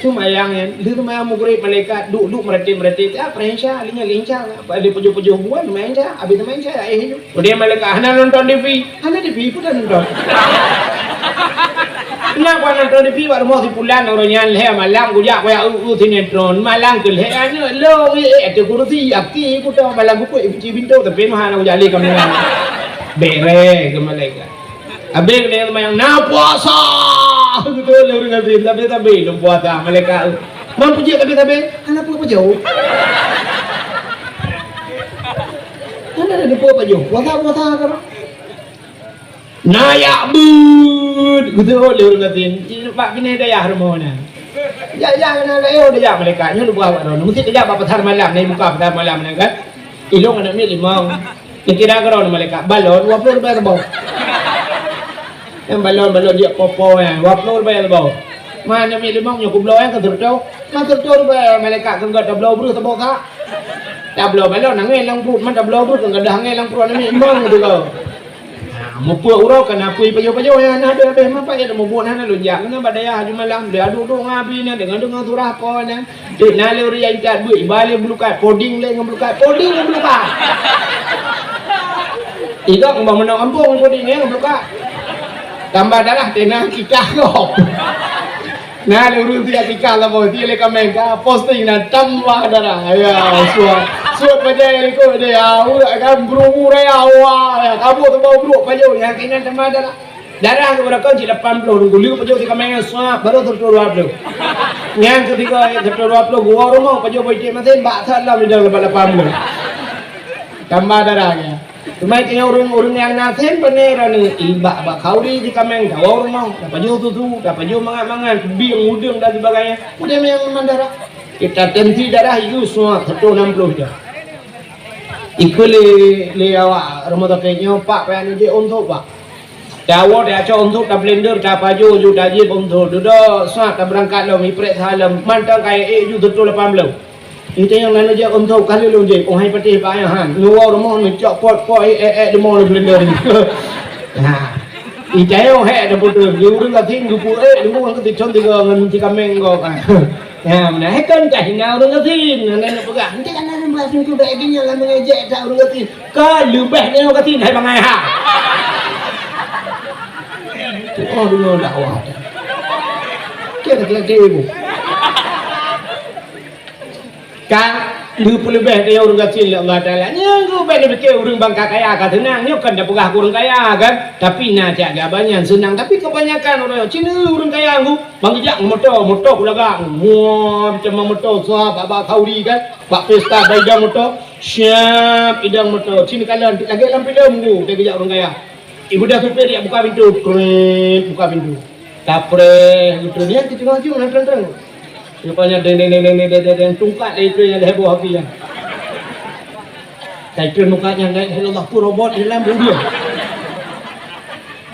Seumayang nyan, lheueh seumayang maghrib malaikat duek-duek meuratéb-meuratéb, ah, peurehisha, linya lincang. Ada pajoh-pajoh buan, main ja, habis main ja, eh, Keudeh malaikat hana nonton T V. Hana T V, peue nonton? Kenapa nonton T V? Bak rumoh si pulan, uroe nyan lhèe malam kujak kuyak eu-eu sinetron. Malam keu lhèe aneuk lôn, eh, eh, ateueh kursi, aki kuto malam kukuek kunci pintoe, tapi meuhana kujak lé kameura. Bere keu malaikat. Abéh keu lhèe seumayang, na puasa. Beutôi lé ureueng gasien, sabe-sabe lôn puasa, malaikat. Man peujeuet sabe-sabe, hana peue pajoh. Hana ada deungoe pajoh. Puasa-puasa ka. Na jak beuet, geuteuôt lé ureueng gasien. Bak binéh dayah rumoh na. Jak-jak na lé, oh, jak malaikat. Nyoe buah bak droeneuh. Meusti tajak bak pasar malam, na buka pasar malam na kan. Ilong aneuk miet limong. Dikira keudroe malaikat. Balon, dua ploh ribèe saboh. Nyang balon-balon jeuet popo nyan, dua ploh ribèe saboh. Man aneuk miet limong nyoe kubloe nyan keu sireutoh. Man sireutoh ribèe malaikat keu gata bloe breuh saboh kak. Tabloe balon angén lam pruet, man tabloe breuh keu gata angén lam pruet aneuk miet limong tu kau. Ha, mupeue uroe ka na apui pajoh-pajoh nyan na deuh abéh, mapa ya mubuet hana lôn jak keunoe bak dayah aju malam. Dia duek-duek ngon abi nyan, deungoe-deungoe surah po nyan. Dek na lé ureueng jak intat beuet, iba lé bulukat, poding lé ngon bulukat, poding ngon bulukat. Igok ngon meunoe gampông poding ngon bulukat. Tambah darah teuh na kikah gob. Na lé ureueng tiak kikah laboh, tiak lé kaméng ka posting na tambah darah. Ya, suat. Suat bajai likot deh, ya, urak kan berubu raya, wah, ya, kabut teubau brok pajoh, nyang keunan tambah darah. Darah keu beurangkat cit lapan ploh, dong geuleuk pajoh si kaméng suap, baru sireutoh dua ploh. Nyang keutiga, sireutoh dua ploh, geuwoe rumoh, pajoh boh iték masin, bak that lam idang leubeh lapan ploh. Tambah darah nyan. Teuma keu ureueng-ureueng nyang na sén, pane droeneuh, ibak bak khauri si kaméng, tawoe rumoh, tapajoh susu, tapajoh mangat-mangat, bieng, udeueng dan sebagainya. Udeb nyang mandara. Kita tensi darah, yue suap, sireutoh nam ploh ija. Ikeu lé, lé awak rumoh sakét nyoe, Pak, payah neujép untuk, Pak. Tawoe, tacok untuk, tablender, tapajoh ju, tajieb untuk. Dudoe, suap, tabeurangkat lom, iprek saha lom, mantong kayèe ék ju sireutoh lapan ploh. Ita nyang na neujak untuk kali lôn jép, oh hai patéh payah han. Neuwoe rumoh neucok pot, pot, eh, eh, eh, deungoe lôn blender. Ha. Ita nyang hék dah putus, di ureueng gasien geupeu, eh, deungoe ngon keuticon tiga ngon si kaméng gob. Ha. Ya, meunan. Hai kan dah hina ureueng gasien, hana neupeugah. Ente kan hana neupeugah pintoe bak geuh nyan lam mengejek dak ureueng gasien. Ka leubeh nyoe gasien hai bangai ha. Oh, deungoe dakwah. Kira-kira ibu. Ka geupeuleubeh daya ureueng gasien lé Allah Taala. Nyang geubek neupike ureueng bangka kaya ka seunang, nyoe kan tapeugah keu ureueng kaya kan. Tapi na cak geubanyan seunang, tapi kebanyakan ureueng cina ureueng kaya ngu, bang geujak ngon moto, moto kulagak. Wah, macam moto sah bak, bak khauri kan. Bak pesta bak idang moto, siap idang moto. Cina kalan lagèe lam filem tu, dia geujak ureueng kaya. Ibu dah supir dia buka pintu, krek, buka pintu. Tapreh gitu. Dia tu tengah jum, teng, teng. Rupanya deng, deng, deng, tungkat dari itu yang dah heboh api ya. Saya tu muka yang naik, Allah tu robot dalam dia.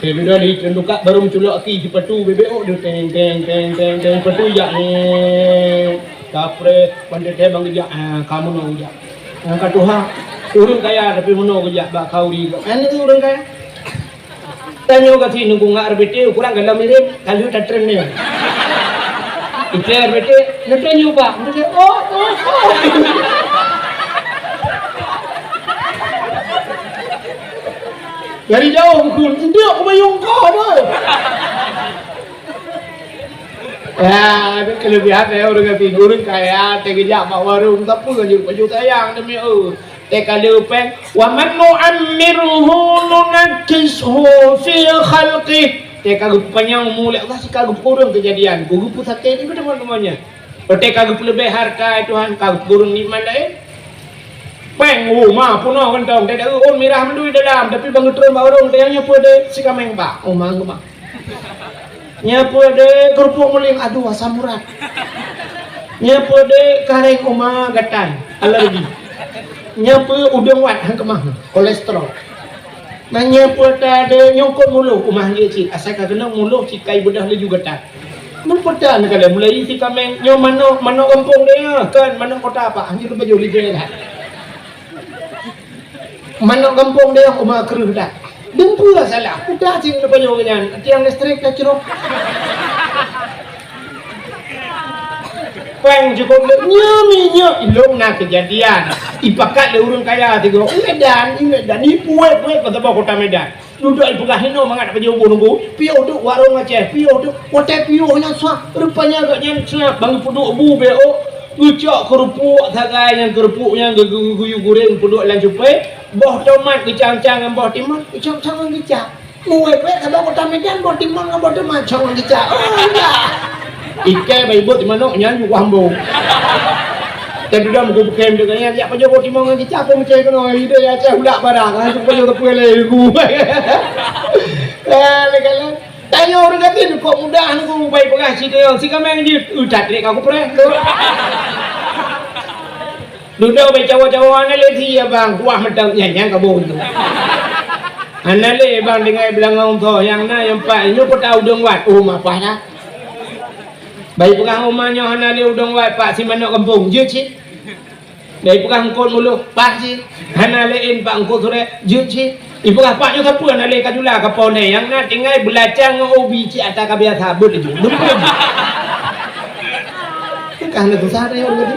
Saya bila di tungkat baru menculak api sepatu bebek oh dia teng, teng, teng, teng, teng, sepatu jak ni. Tapreh, pandai teh bang jak, ah, kamu nak jak. Nyang ka tuha, ureueng kaya tapi meunoe geujak bak khauri. Kan itu ureueng kaya. Tanyoe gasien nunggu ngat R B T, ukurang galom mirip, ka lheueh tatren nyoe. Itré R B T, "Neutren yue, Pak." Neutren, "Oh, oh, oh." Dari jauh, "Ndeuk, kubayong kah, boh." Ya, itu kelebihan saya orang kata, orang kaya, teugeujak bak warong, tapi kan juruk baju sayang demi, oh. Teuka le péng, "Wa man nu'ammirhu nunakkishu fi khalqih." Teuka geupanyang umu lé Allah, sika geupeureueng keujadian, geupeusakét, itu teman-temannya. Teuka geupeuleubeh harta, Tuhan, ka geupeureueng nikmat laén. Péng, oh, ma, peunoh kantong, teuka, oh, mirah mandum dalam, tapi ban geutreun bak ureueng, teuka nyoe peue deh, sikaméng bak, oh, ma, ma. Nyoe peue deh, keurupuk muléng, aduh, asam urat. Nyoe peue deh, karéng uma gatan, alergi. Nyoe peue udeueng wat, han keumah, kolesterol. Nah, nyoe peue ta deh, nyungkot muloh, uma jeuet cit, asai ka keunong muloh cit, kai beudôh laju gatan. Nyoe peue ta neukalon mulai sikaméng, nyoe manok, manok gampông deh, kan manok kota, Pak, han jeuet pajoh lé jeh lah. Manok gampông deh, uma kreueh dah. Dum peue salah, udah cit neupajoh nyan, tiang listrik tacrok. Péng cukup le, nyoe minyeuk ilong na keujadian. Ipakat lé ureueng kaya tigo, i Medan, i Medan, ipuet-puet keu saboh kota Medan. Dudoe ipeugah hinoe mangat pajoh bu nunggu, piôh duek warong Aceh, piôh duek, watèe piôh nyan sah, rupanya gobnyan sah, ban geupeuduek bu beu, geucok keurupuk sagai nyan, keurupuk nyan geu-, geu-, geuyue gureng peuduek lam cupée, boh tomat geucang-cang ngon boh timon, geucang-cang ngon kicap. Muwèh-wèh ka bak kota Medan, boh timon ngon boh tomat cong ngon kicap. Oh, indah. Ikai baibot di manok nyan ju kuambong. Dan dudoe meukeubeukem deungon nyan, jak pajoh boh timon ngon kicap pun meuceh keunoe, ide ya ceh ulak barang, langsung pajoh teupeu lé ibu. Eh, lé-lé. Tanyoe ureueng gasien kok mudah nunggu bai peugah sigoe, sikaméng jeuet, utat lé ka kupreh. Dudoe bai cawa-cawa hana lé si abang, kuah meuteuk nyan, nyan ka boh tu. Hana lé bang tinggai beulangong tho, nyang na nyang pat, nyoe peue ta udeueng wat, oh, mapah dah. Bai peugah uma nyoe hana lé udeueng wat, Pak, si manok gampông, jeuet cit. Bai peugah eungkôt muloh, Pak, jih. Hana lé in, Pak, eungkôt surek, jeuet cit. Ipeugah, Pak, nyoe sapeue hana lé ka jula ka po lé, nyang na tinggai beulacang ngon ubi cit ata ka biasa, beuet laju. Dumpeue jih. Ka hana susah dah, ya Allah.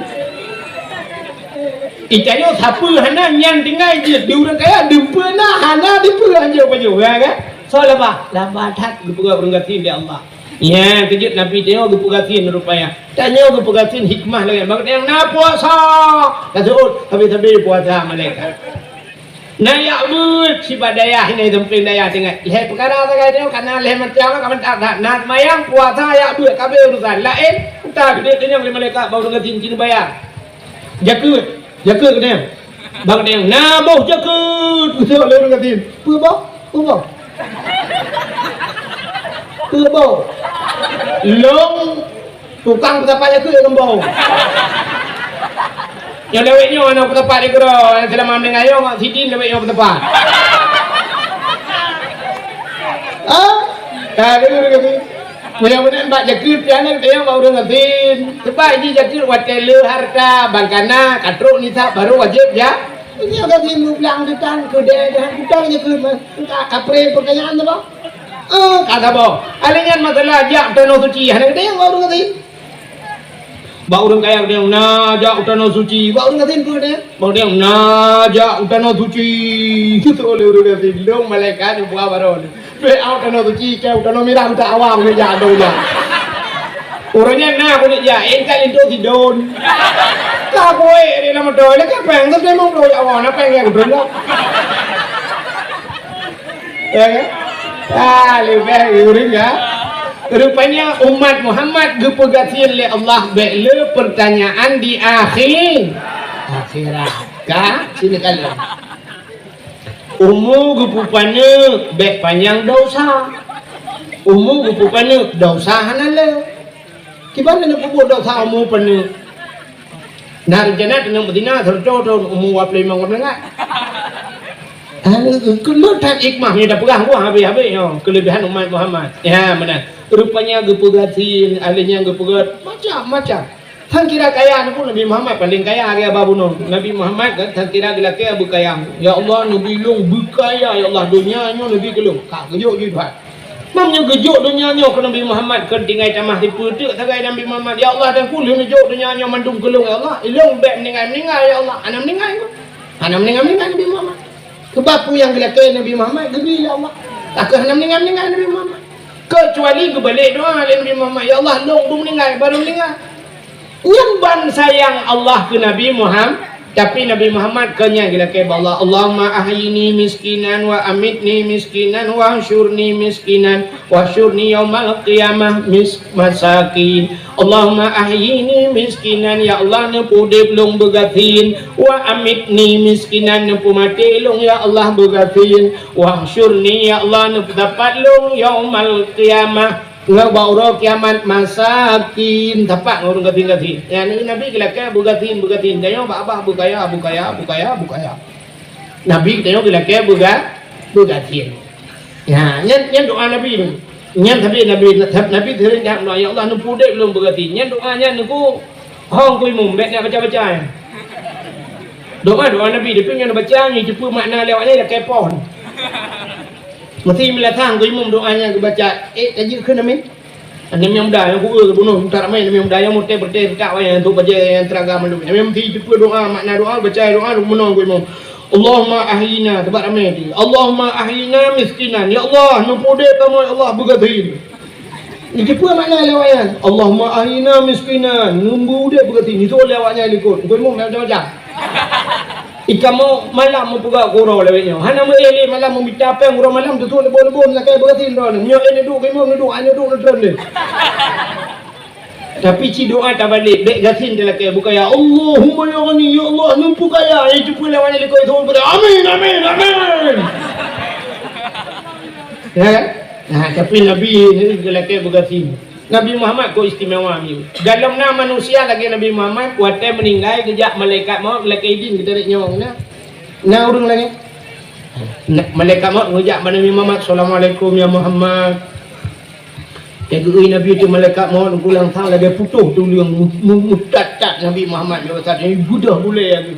Itanyoe sapeue hana, nyan tinggai jeuet. Di ureueng kaya dumpeue na, hana dumpeue hanjeuet pajoh, ya kan? Soe laba? Laba that geupeugah ureueng gasien lé Allah. Nyan keujeuet Nabi tanyoe geupeugasien rupanya. Tanyoe geupeugasien hikmah lagèe bak tanyoe na puasa. Taseuôt sabe-sabe puasa malaikat. Na jak beuet sibak dayah, inai sampéng dayah tinggai. Lhèe peukara sagai tanyoe, ka na lhèe macam, ka mantap that. Na seumayang, puasa, jak beuet, ka abéh urusan. Laén, utak geude tanyong lé malaikat bak ureueng gasien keuneuk bayar. Jakeuet, jakeuet geutanyoe. Bak geutanyoe, na boh jakeuet. Geuseuôt lé ureueng gasien. Peue boh? Peue boh? Peue boh? Lôn tukang peusapat jakeuet ngon boh. Nyoe lewat nyoe aneuk peusapat di keudroe, selama meuninggai nyoe, sidin lewat nyoe peusapat. Ah? Ka deungoe ureueng gasien. Mudah-mudahan bak jakeuet pian nyan teunyong bak ureueng gasien. Sebab jih jakeuet watèe le harta, ban ka na, ka trok nisab, baru wajéb ja-, Nyoe gasien meublang teutan keudè, dan utang jakeuet mah. Ka kapré peukayaan tu, bah. Eh, ka saboh. Alèh nyan masalah jak tanoh suci, hana geutanyoe bak ureueng gasien. Bak ureueng kaya geutanyoe, na jak u tanoh suci. Bak ureueng gasien peue geutanyoe? Bak geutanyoe, na jak u tanoh suci. Geuseuôt lé ureueng gasien, lôn malaikat nyang buka baroe. Bèk u tanoh suci, keu u tanoh mirah, utak awam keu jak, adoe jak. Uroe nyan na keuneuk jak, eh, ka linto sidon. Ka kuék di lam moto, lé ka péng, tapi memang bro, ya Allah, na péng nyang beutôi lah. Ya kan? Ah, leubeh ureueng, ya. Rupanya umat Muhammad geupeugasien lé Allah bèk le peurtanyaan di akhé-, akhirat. Ka? Sini kalian. Umu geupeu paneuk, bèk panyang desya. Umu geupeu paneuk, desya hana le. Kiban na peubuet desya umu paneuk. Na reuncana keuneuk meuzina sireutôh thôn, umu dua ploh limong ka meuninggai. Keuneuk that hikmah nyang tapeugah buah habéh-habéh nyoe, keuleubèhan umat Muhammad. Ya, meunan. Rupanya geupeugasien, ahli nyan geupeugèt macam-macam. Tan kira kaya pun Nabi Muhammad paléng kaya lagèe haba bunoe. Nabi Muhammad kan tan kira geulakèe beukaya. "Ya Allah, neubi lôn beukaya, ya Allah, donya nyoe neubi keu lôn." Ka geujok jih Tuhan. Mam nyoe geujok donya nyoe keu Nabi Muhammad, kon tinggai tamah sipeuteuk sagai Nabi Muhammad. "Ya Allah, dan keu lôn neujok donya nyoe mandum keu lôn, ya Allah. Ilôn bèk meuninggai-meuninggai, ya Allah." Hana meuninggai kon. Hana meuninggai-meuninggai Nabi Muhammad. Sebab peue nyang geulakèe Nabi Muhammad geubri lé Allah. Takheun hana meuninggai-meuninggai Nabi Muhammad. Keucuali geubalek doa lé Nabi Muhammad, "Ya Allah, lôn beumeuninggai, barô meuninggai." Nyan ban sayang Allah keu Nabi Muhammad, tapi Nabi Muhammad keu nyan geulakée bak Allah, "Allahumma ahyini miskinan wa amitni miskinan wa hsyurni miskinan wa hsyurni yaumal qiyamah mis-, masakin." Allahumma ahyini miskinan, ya Allah, neupeudeb lôn beugasien, wa amitni miskinan, neupeumaté lôn, ya Allah, beugasien, wahsyurni, ya Allah, neupeusapat lôn yaumal qiyamah, ngon bak uroe kiamat masakin, sapat ngon ureuëng gasien-gasien. Nyan Nabi geulakée beugasien, beugasien, tanyoe bak babah beukaya, beukaya, beukaya, beukaya. Nabi tanyoe geulakée beuga-, beugasien. Ya, nyan, nyan doa Nabi nyoe. Nyan sabé Nabi, Nabi sering jak doa, "Ya Allah, neupeudeb lôn beugasien." Nyan doa nyan neuku hong kui mum, bék nak baca-baca nyan. Doa, doa Nabi, tapi nyan baca nyan, jeupeue makna lewat nyan, lakée phon. Meusti meulatang kui mum doa nyan geubaca, eh, tajeuet kheun amin. Aneuk muda nyang kueu bunoe, utak ramé aneuk muda nyang mutée beureuté utak wayang untuk bajée nyang teuraga mandum. Nyang meusti jeupeue doa, makna doa, baca doa, bunoe kui mum. Allahumma ahyina, teubat ramé tu. Allahumma ahyina miskinan. Ya Allah, neupeudeb kamoe, ya Allah, beugasien. Jeupeue makna lewat nyan? Allahumma ahyina miskinan, neupeudeb beugasien. Itu lewat nyan likot. Kui mum macam-macam. Ikamoe malam meupeugah gurau lawét nyoe. Hana meuéh lé malam meumita péng uroe malam tutuek leuboh-leuboh meulakée beugasien droeneuh. Meunyoe éh neuduek rimong neuduek, hana neuduek neutreun lé. Tapi ci doa tabalek, bék gasien talakée beukaya. Allahumma ya ghani, ya Allah, neupeukaya. Éh, jeupeue lawét nyan likot, amin, amin, amin. Ya kan? Nah, tapi Nabi ni geulakée beugasien. Nabi Muhammad kok istimewa miyueb. Galom na manusia lagée Nabi Muhammad, watée meuninggai geujak malaikat maut geulakée idin geutarek nyawöng na. Na ureuëng lagée? Na, malaikat maut geujak bak Nabi Muhammad, "Assalamualaikum ya Muhammad." Lagée geuui Nabi tu malaikat maut geulang sang lagée putôh tuleueng mu-, mu-, mutat-tat Nabi Muhammad nyoe saat nyoe geudoh bulée lagée.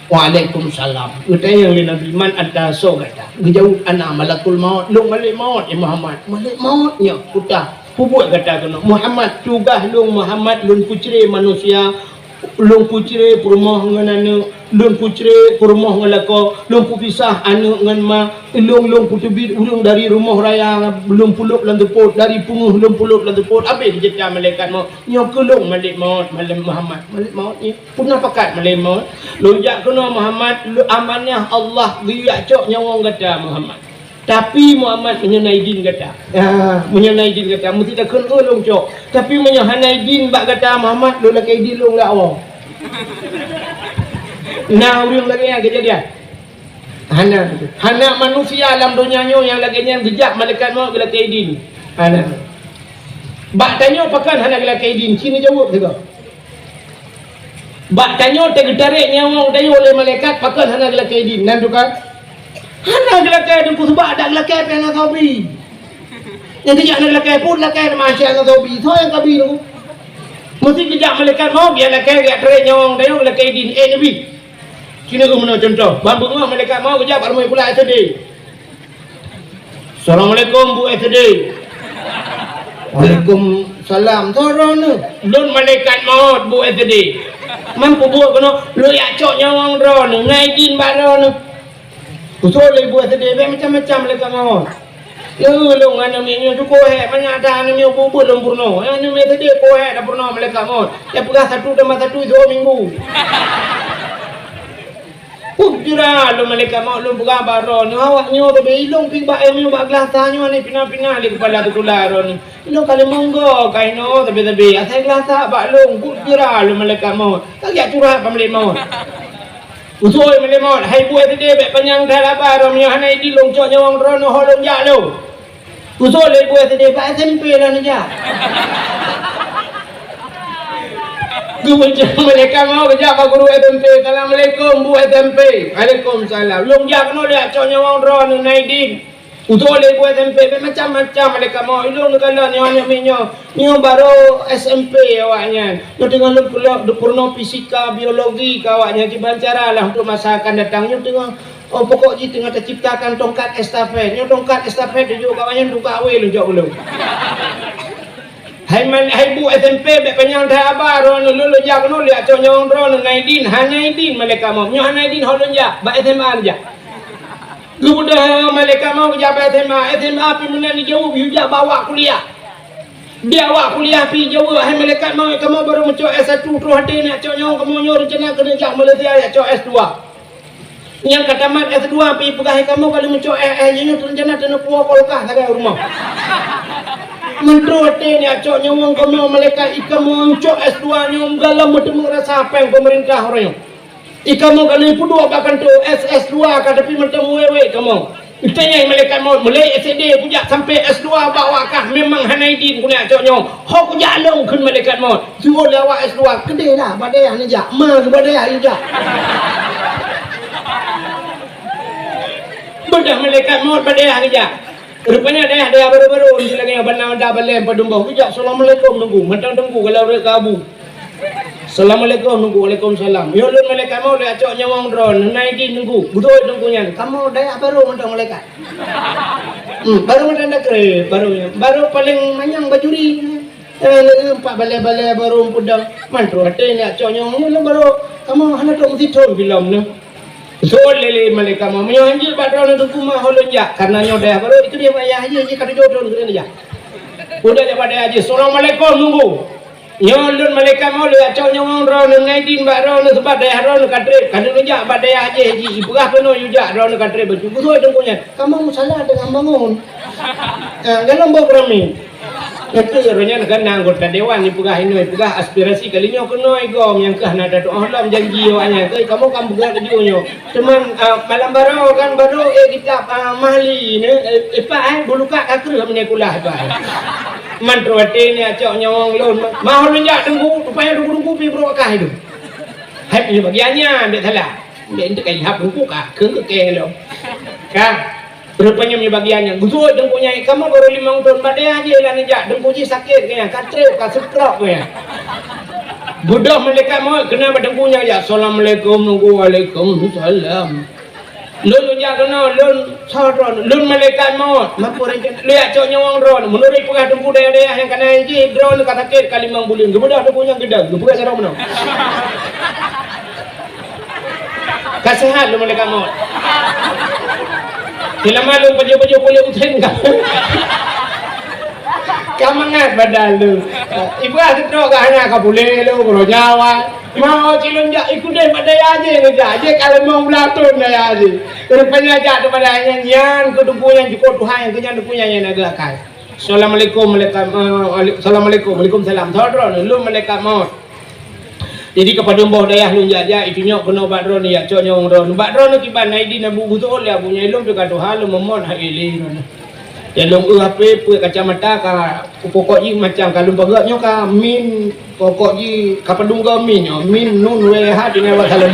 Waalaikumsalam. Geutanyong lé Nabi, "Man anta, soe gata?" Geujaweueb, "Ana malakul maut, lôn malaikat maut, ya Muhammad." "Malaikat maut nyoe, peue ta peubuet gata keunoe?" "Muhammad, tugaih lôn Muhammad, lôn peucre manusia, lôn peucre peurumoh ngon aneuk, lôn peucre peurumoh ngon lakoe, lôn peupisah aneuk ngon ma, lôn, lôn peuteubiet ureuëng dari rumoh raya, lôn peulôb lam seupôt, dari peungeuh lôn peulôb lam seupôt." Habéh jeuet malaikat maut. "Nyoe keuh lôn malaikat maut, malaikat Muhammad, malaikat maut nyoe." "Peue na pakat malaikat maut?" "Lôn jak keunoe Muhammad, lôn amanah Allah geuyue jak cok nyawöng gata Muhammad. Tapi Muhammad, meunyoe na idin gata." "Ya, meunyoe na idin gata, meusti takheun, 'Oh, lôn cok.' Tapi meunyoe hana idin bak gata Muhammad, lôn lakée idin lôn jak woe." Na ureuëng lagée nyan keujadian? Hana. Hana manusia lam donya nyoe nyang lagée nyan geujak malaikat maut geulakée idin. Hana. Bak tanyoe pakon hana geulakée idin? Ci neujaweueb sigoe. Bak tanyoe teugeutarek nyawöng tanyoe lé malaikat, pakon hana geulakée idin? Nan teuka hana geulakée, teungku, seubab dak geulakée pih hana soe bi. Nyang geujak hana geulakée pun lakée macam hana soe bi. Soe nyang ka bi teungku? Meusti geujak malaikat maut, geujak lakée, geujak tarek nyawöng tanyoe geulakée idin. Eh, neubi. Ci neukheun meunoe cuntoh, ban beungoh malaikat maut geujak bak rumoh sikula S D. "Assalamualaikum, Bu S D." "Waalaikumsalam. Soe droeneuh?" "Lôn malaikat maut, Bu S D." "Man peubuet keunoe?" "Lôn jak cok nyawöng droeneuh, na idin bak droeneuh." Usul lé Bu S D, bék macam-macam malaikat maut. "Ya, lôn aneuk miet nyoe cukôp hék, manyak that aneuk miet beuet-beuet lôn peurunoe. Aneuk miet S D cukôp hék tapeurunoe malaikat maut. Nyang peugah satu tambah satu sigoe minggu." Peue jura lôn malaikat maut, lôn peugah bak droeneuh, awak nyoe teubiet ilong pih bak ilong bak geulasa nyoe ni pina-pina lé keupala sikula droeneuh. Ilong ka lheueh monggo ka inoe sabe-sabe, asai geulasa bak lôn, peue jura lôn malaikat maut. Ka geujak curhat bak malaikat maut. Usul malaikat maut, "Hai Bu S D, bék panyang that haba droeneuh, hana idin lôn cok nyawöng droeneuh, ho lôn jak lôn." Usul lé Bu S D, "Bak S M P lah neujak." Geujak malaikat maut geujak bak guru S M P, "Assalamualaikum, Bu S M P." "Waalaikumsalam." "Lôn jak keunoe lôn jak cok nyawöng droeneuh, na idin?" Usul lé Bu S M P, bék macam-macam malaikat maut. Ilong neukalon nyoe aneuk miet nyoe. Nyoe barô S M P awaknyan. Nyoe teungoh lôn peurunoe fisika, biologi keu awaknyan, kiban cara lah untuk masa akan datang. Nyoe teungoh Oh, pokok jih teungoh taciptakan tongkat estafet. Nyoe tongkat estafet jijok bak awaknyan, tungka awé lôn cok ulôn. Hai man, hai Bu S M P, bék panyang that haba droeneuh, lôn lôn jak keunoe, lôn jak cok nyawöng droeneuh, na idin, hana idin malaikat maut. Nyoe hana idin, ho lôn jak, bak S M A lôn jak. Geubeudôh malaikat maut geujak bak S M A. S M A pih meunan jijaweueb, yue jak bak awak kuliah. Di awak kuliah pih jijaweueb, "Hai malaikat maut, kamoe barô meucok S satu, troh até nyak cok nyoe, kamoe nyoe reuncana keuneuk jak Malaysia jak cok S dua." Nyang ka tamat S dua pih peugah, "Hai kamoe ka lheueh meucok S, S nyoe reuncana keuneuk puwoe kulkas sagai u rumoh." Meutroh até nyak cok nyoe, kamoe malaikat, "I kamoe cok S dua nyoe meugalom meuteumé rasa péng peumeurintah uroe nyoe." I kamoe ka lheueh peuduek bak kantô S S dua ka, tapi mantong wék-wék kamoe. Itanyong malaikat maut, mulai S D kujak sampai S dua bak awak kah memang hana idin keuneuk cok nyoe. Ho kujak lôn kheun malaikat maut. Suruh lé awak S dua, keudeh lah bak dayah neujak. Ma keu bak dayah neujak. Beudôh malaikat maut bak dayah neujak. Rupanya dayah, dayah barô-barô, di lagèe nyan, banda-banda balèe padum boh. Geujak, "Assalamualaikum, Teungku." Mantong Teungku, kalau ureueng keu Abu. "Assalamualaikum, Teungku." "Waalaikumsalam." "Nyoe lôn malaikat maut, lôn cok nyawöng droeneuh, na idin, Teungku." Beutôi Teungku nyan, "Kamoe dayah barô mantong malaikat." Hmm, barô mantong takreb, barô nyan. Barô paleng manyang bajuri. Eh, lé empat balèe-balèe barô peudong. Mantong até nyak cok nyawöng nyoe lôn barô. Kamoe hana trok meusithon filem nyoe. Beutôi lé, lé malaikat maut. "Meunyoe hanjeuet bak droeneuh Teungku, ma ho lôn jak. Karena nyoe dayah barô, itu dia ayah jih, jih ka tujoh thon keuneuk jak." Udah jak bak dayah jih, "Assalamualaikum, Teungku. Nyoe lôn malaikat maut, lôn jak cok nyawöng droeneuh, na idin bak droeneuh, sabab dayah droeneuh ka treb. Ka lôn jak bak dayah jih, jih ipeugah keunoe yue jak, droeneuh ka treb." Beutôi Teungku nyan, "Kamoe meusalah teungoh bangon." Ah, dalam boh beurami. Nyan keuh uroe nyan kan na anggota dewan ipeugah inoe, ipeugah aspirasi kali nyoe keunoe gom nyang keuh hana tatu'oh lom janji awak nyan. Keuh kamoe kan peugah laju nyoe. Cuman, ah, malam baroe kan baru, eh, kitab, ah, Mahli ni, eh, ipak, eh, bulukat ka kreueh meunyoe kulah ipak, eh. Mantong até nyak cok nyawöng lôn. Ma ho lôn jak Teungku, rupanya Teungku-teungku pih brok kah itu. Hai, ini bagian nyan, ndak salah. Ndak, itu kan ihap Teungku kah, keu keu lôn. Kah? Rupanya meunyoe bagian nyan, "Geusuet Teungku nyan, kamoe baru limong thon bak dayah jih lah neujak, Teungku jih sakét keu nyan, ka treb, ka stroke keu nyan." Beudôh malaikat maut keunan bak Teungku nyan jak, "Assalamualaikum, Teungku." "Waalaikumsalam." "Lôn jak keunoe, lôn soe droeneuh?" "Lôn malaikat maut." "Makajih lôn jak cok nyawöng droeneuh." Meunurot peugah Teungku dayah-dayah nyang ka na jih, droeneuh ka sakét ka limong buleuen. Geubeudôh Teungku nyan geudong, geupeugah sidroe meunoe. Ka seuhat lôn malaikat maut. Seulama lôn pajoh-pajoh puléh usen ka. Ka mangat badan lôn. Ipeugah seutrok ka hana ka puléh lôn, uroe nyoe. Mau cilôn jak ikut deh bak dayah jih neujak. Jih ka limong blah thon dayah jih. Rupanya jak tu bak dayah nyan, nyan keu Teungku nyan jukôt Tuhan, nyang keu nyan Teungku nyan nyang na geuakai. Assalamualaikum, malaikat, eh, assalamualaikum, waalaikumsalam. Soe droeneuh? "Lôn malaikat maut." Jadi, keu padum boh dayah lôn jak-jak, itunyok keunoe bak droeneuh, jak cok nyawöng droeneuh. Bak droeneuh kiban, na idin Abu, geusuet lé Abu nyan, lôn teuka tuha, lôn meumot, hai lé droeneuh. Ya, lôn eu H P, peuet kacamata, ka pokok jih macam ka lôn peugah nyoe ka min, pokok jih ka padum goe min nyoe, min nun wee ha tinggai bak saleuem.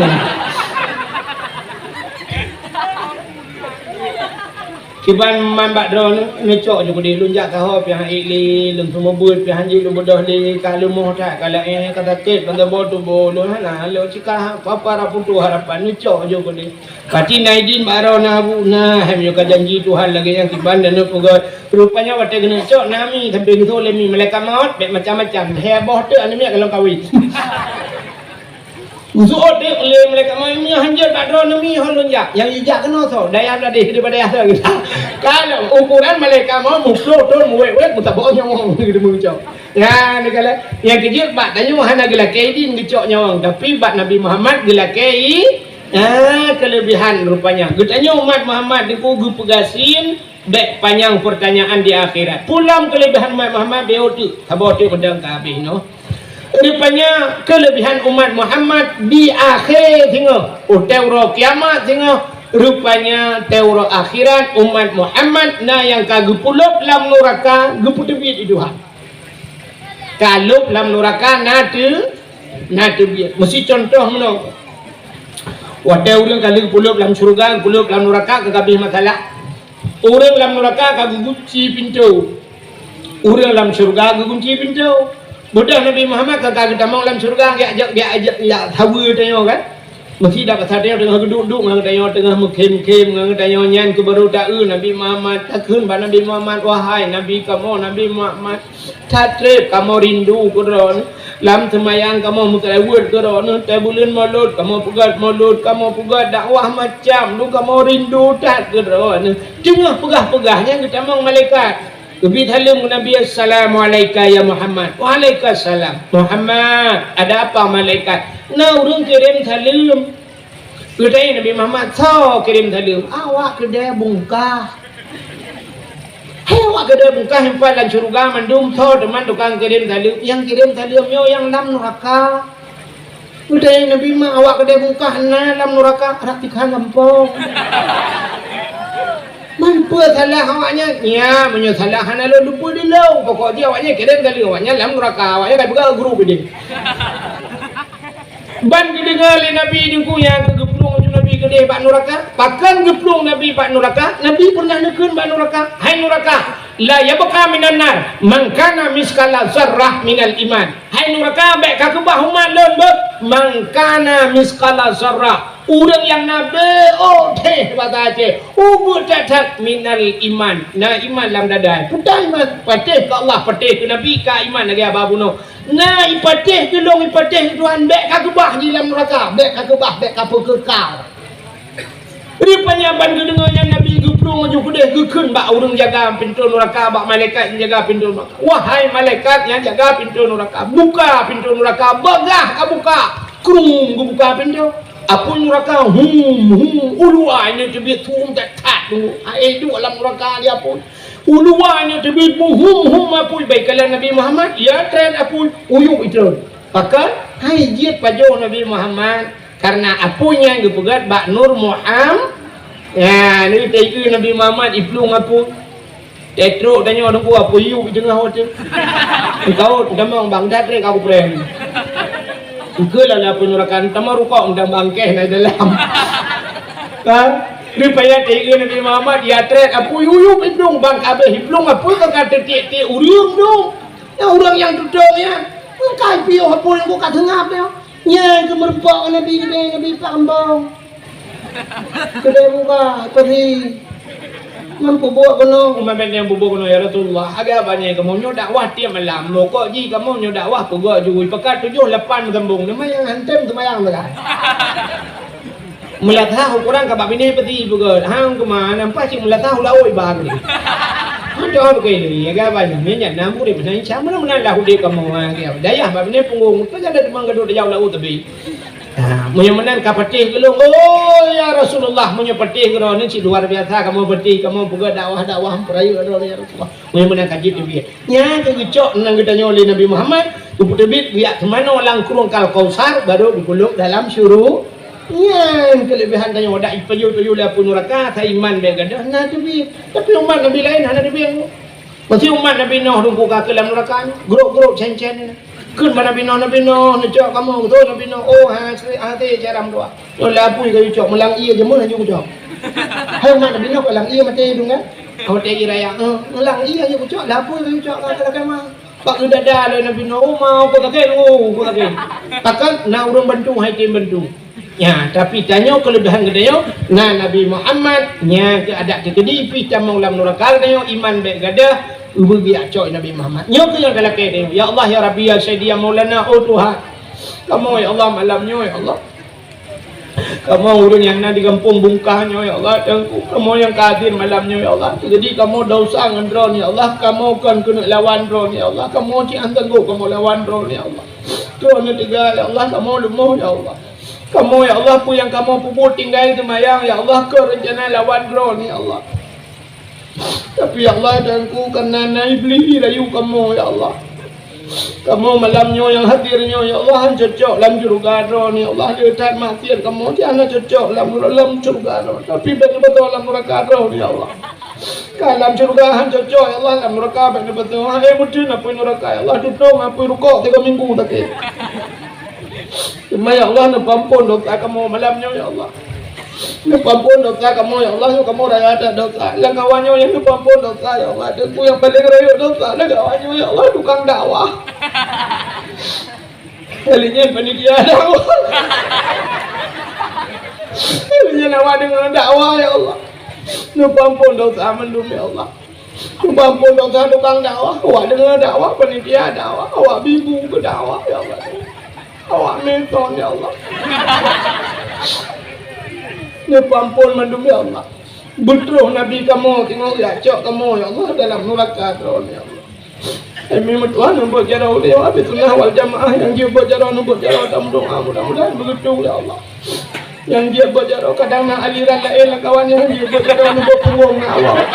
Kiban man bak droeneuh, neucok ju keudeh, lôn jak saho pih han ék lé, lôn seumeubeuet pih han jeuet lôn beudôh lé, ka leumoh that, ka laén, ka sakét ban saboh tuboh lôn, hana lôn cit ka papa ra putôh harapan, neucok ju keudeh. Pati na idin bak droeneuh Abu, na, hai meunyoe ka janji Tuhan lagèe nyang kiban dan neupeugah. Rupanya watèe geuneucok na mi, sampoe geutho lé mi malaikat maut, bèk macam-macam, lhèe boh teuk aneuk miet ka lôn kawin. Geusuet teuk lé malaikat maut, "Meunyoe hanjeuet bak droeneuh mi, ho lôn jak." Nyang jijak keunoe soe? Dayah Bladeh, daripada dayah soe? Ka lom, ukuran malaikat maut muplôh thon, muwèt-wèt, meusaboh nyawöng, geuteumeung cok. Nyan, neukalon. Nyang keujeuet bak tanyoe hana geulakèe idin geucok nyawöng, tapi bak Nabi Muhammad geulakèe i-, ah, keuleubihan rupanya. Geutanyoe umat Muhammad Teungku geupeugah sin, bèk panyang peurtanyaan di akhirat. Peue lom keuleubihan umat Muhammad, bèk teuk, saboh teuk peudong ka habéh nyoe. Rupanya keuleubihan umat Muhammad di akhé singoh, watèe uroe kiamat singoh, rupanya watèe uroe akhirat umat Muhammad na nyang ka geupulop lam nuraka, geupeuteubiet di Tuhan. Ka lop lam nuraka na teu-, na teubiet. Meusi contoh meunoe. Watèe ureueng ka lheueh geupulop lam syeuruga, geupulop lam nuraka, ka habéh masalah. Ureueng lam nuraka ka geugunci pintoe. Ureueng lam syeuruga geugunci pintoe. Beudôh Nabi Muhammad ka, ka geutamong lam syeuruga, jak, jak, jak, jak, jak saweue tanyoe kan. Meuseuti dak satéh teungoh geuduek-duek ngon geutanyoe, teungoh meukhém-khém ngon geutanyoe, nyan keuh baru taeu Nabi Muhammad. Takheun bak Nabi Muhammad, "Wahai Nabi kamoe, Nabi Muhammad, that treb kamoe rindu keu Droeneuh. Lam seumayang kamoe meuseulaweuet keu Droeneuh, teuh buleuen Molot kamoe peugét Molot, kamoe peugét dakwah macam dum, kamoe rindu that keu Droeneuh." Teungoh peugah-peugah nyan geutamong malaikat. Geubri saleuem keu Nabi, "Assalamualaika ya Muhammad." "Waalaikumsalam." "Muhammad, ada apa malaikat?" "Na ureuëng kirém saleuem." Geutanyong Nabi Muhammad, "Soe kirém saleuem?" "Awak keudè bungkah." "Hai awak keudè bungkah, nyan pat lam syeuruga mandum, soe teuma tukang kirém saleuem?" "Nyang kirém saleuem nyoe nyang lam nuraka." Geutanyong Nabi Muhammad, "Awak keudè bungkah na lam nuraka?" "Rab tikha gampông." "Man peue salah awaknyan?" "Nyan, meunyoe salah hana lôn teupeue dilông. Pokok jih awaknyan kirém saleuem, awaknyan lam nuraka, awaknyan ka peugah guru bidin." Ban geudeungoe lé Nabi Teungku nyang geuplueng laju Nabi keudeh bak nuraka. Pakon geuplueng Nabi bak nuraka? Nabi pernah neukheun bak nuraka, "Hai nuraka, la yabqa minan nar man kana miskala zarrah minal iman." "Hai nuraka, bék ka keubah umat lôn beuh, man kana miskala zarrah, ureuëng nyang na beuh, oh, teh bata ceh, ubeut that-that minal iman, na iman lam dada." Peue iman? Patéh keu Allah, patéh keu Nabi, ka iman lagée haba bunoe. "Na ipatéh keu lôn, ipatéh keu Tuhan, bék ka keubah di lam nuraka, bék ka keubah, bék ka peukeukal." Rupanya ban geudeungoe nyan Nabi geuplueng laju keudeh geukheun bak ureuëng jaga pintoe nuraka, bak malaikat nyang jaga pintoe nuraka, "Wahai malaikat nyang jaga pintoe nuraka, buka pintoe nuraka." Bagaih ka buka, krung geubuka pintoe. Apui nuraka, hum, hum, uluwa nyoe teubiet, hum that-that, hai duek lam nuraka di apui. Uluwa nyoe teubiet, hum, hum apui, bak kalon Nabi Muhammad, ya treb apui, uyueb itreb. Pakon? Hai jeuet pajoh Nabi Muhammad. Karena apui nyan geupeugét bak Nur Muhammad. Ya, ni teuieu Nabi Muhammad iplueng apui. Teutrok tanyoe Teungku, apui yub di teungoh watée. Teukaot tamong bang dat rek aku prem. Engke lah apui nuraka tamong rukok dan bangkeh na dalam. Kan? Rupanya teuieu Nabi Muhammad ya trek apui yub iplueng bang kabeh iplueng apui ka teutik-tik ureuëng dong. Ya ureuëng nyang tutong ya. Engkai piôh apui ku ka seungab ya. Nyan keuh meureumpok ngon Nabi keudeh, Nabi pat keumbong. Keudeh buka, peusi. Ngon peubuet keunoe, umat bak nyan peubuet keunoe, "Ya Rasulullah, agak banyak kamoe nyoe dakwah tiep malam. Mokok jih kamoe nyoe dakwah peugok jui. Pekat tujoh lapan meusambong, nama nyang hantem seumayang sagai." Meulasah ukoran ka bak binéh peusi peugét, "Hang keumah, nampak cit meulasah u laôt iba keudeh." Adoh beukeuh lé, agak banyak. Nyan na murit meunan, insya Allah meunan lah udeb kamoe, ha, dayah bak binéh punggong, peue nyang na teuma gadôh tajak u laôt teubiet. Ha, meunyoe meunan ka patéh keu lôn, "Oh, ya Rasulullah, meunyoe patéh keu droeneuh cit luar biasa, kamoe patéh, kamoe peugah dakwah-dakwah peurayeuk droeneuh, ya Rasulullah." Meunyoe meunan ka jeuet teubiet. Nyan keuh geucok nan geutanyoe lé Nabi Muhammad, geupeuteubiet geujak teumanoe lam krueng Al-Kausar, barô geupeulhok dalam syuru-, nyan keuleubiehan tanyoe, dak ipajoh-pajoh lé apui nuraka, saiman bék gadôh na teubiet. Tapi umat Nabi laén hana teubiet. Pasti umat Nabi Nuh Teungku ka keu lam nuraka nyoe, grôp-grôp cén-cén nyoe. Kheun bak Nabi Nuh, "Nabi Nuh, neucok kamoe," beutôi Nabi Nuh, "Oh, hase, hase cara meudoá." Nyoe lé apui ka geucok, meulang ié jeuet meuh laju geucok. Hai umat Nabi Nuh, ka lam ié maté dong kan? Ka watée ié raya, eh, meulang ié laju geucok, lé apui ka geucok, ka, ka lakée ma. Bak geudada lé Nabi Nuh, "Oh, ma, uku sakét, oh, uku sakét." Pakon na ureuëng bantu, hai tem bantu. Nya, tapi tanyoe keuleubiehan geutanyoe, na Nabi Muhammad, nya keuh adak teukeudi pih tamong lam nuraka geutanyoe, iman bék gadôh, ubeubiak cok Nabi Muhammad. Nyoe keuh nyang talakée tanyoe. Ya Allah, ya Rabbi, ya Sayyidi, ya Maulana, oh Tuhan. Kamoe, ya Allah, malam nyoe, ya Allah. Kamoe ureuëng nyang na di gampông Bungkah nyoe, ya Allah, Teungku. Kamoe nyang ka hadir malam nyoe, ya Allah. Jadi kamoe desya ngon droeneuh, ya Allah. Kamoe kon keuneuk lawan droeneuh, ya Allah. Kamoe cit hana sanggob kamoe lawan droeneuh, ya Allah. Droeneuh teuga, ya Allah, kamoe leumoh, ya Allah. Kamoe, ya Allah, peue nyang kamoe peubuet tinggai seumayang, ya Allah, keu reuncana lawan droeneuh, ya Allah. Tapi, ya Allah, Teungku, kareuna na Iblih rayu kamoe, ya Allah. Kamoe malam nyoe nyang hadir nyoe, ya Allah, han cocok lam syeuruga droeneuh, ya Allah. Le that maksiat kamoe, hana cocok lam, lam syeuruga droeneuh. Tapi bék neubeutôi lam nuraka droeneuh, ya Allah. Ka lam syeuruga han cocok, ya Allah, lam nuraka bék neubeutôi. Hai, meuteun apui nuraka, ya Allah, tutong apui rukok tiga minggu sakét. Teuma, ya Allah, neupeuampôn desya kamoe malam nyoe, ya Allah. Neupeuampôn desya kamoe, ya Allah, nyoe kamoe raya that desya. Lam kawan nyoe nyang neupeuampôn desya, ya Allah. Teungku nyang paleng rayeuk desya lam kawan nyoe, ya Allah, tukang dakwah. Kali nyan panitia dakwah. Nyang awak deungoe dakwah, ya Allah. Neupeuampon dosa mandum, ya Allah. Neupeuampon dosa tukang dakwah, awak deungoe dakwah, panitia dakwah, awak bibu keu dakwah, ya Allah. Awak meuntong, ya Allah. Neupeuampon mandum, ya Allah. Beutroh Nabi kamoe teungoh jak cok kamoe, ya Allah, dalam nuraka droe, ya Allah. Hai meutuah, neubeuet jaroe ulée, Ahlussunnah wal Jamaah, nyang jeuet beuet jaroe, neubeuet jaroe, tameudoa, mudah-mudahan begitu, ya Allah. Nyang jeuet beuet jaroe, kadang na aliran laén lam kawan, nyang jeuet beuet jaroe, neubeuet purueng na awak.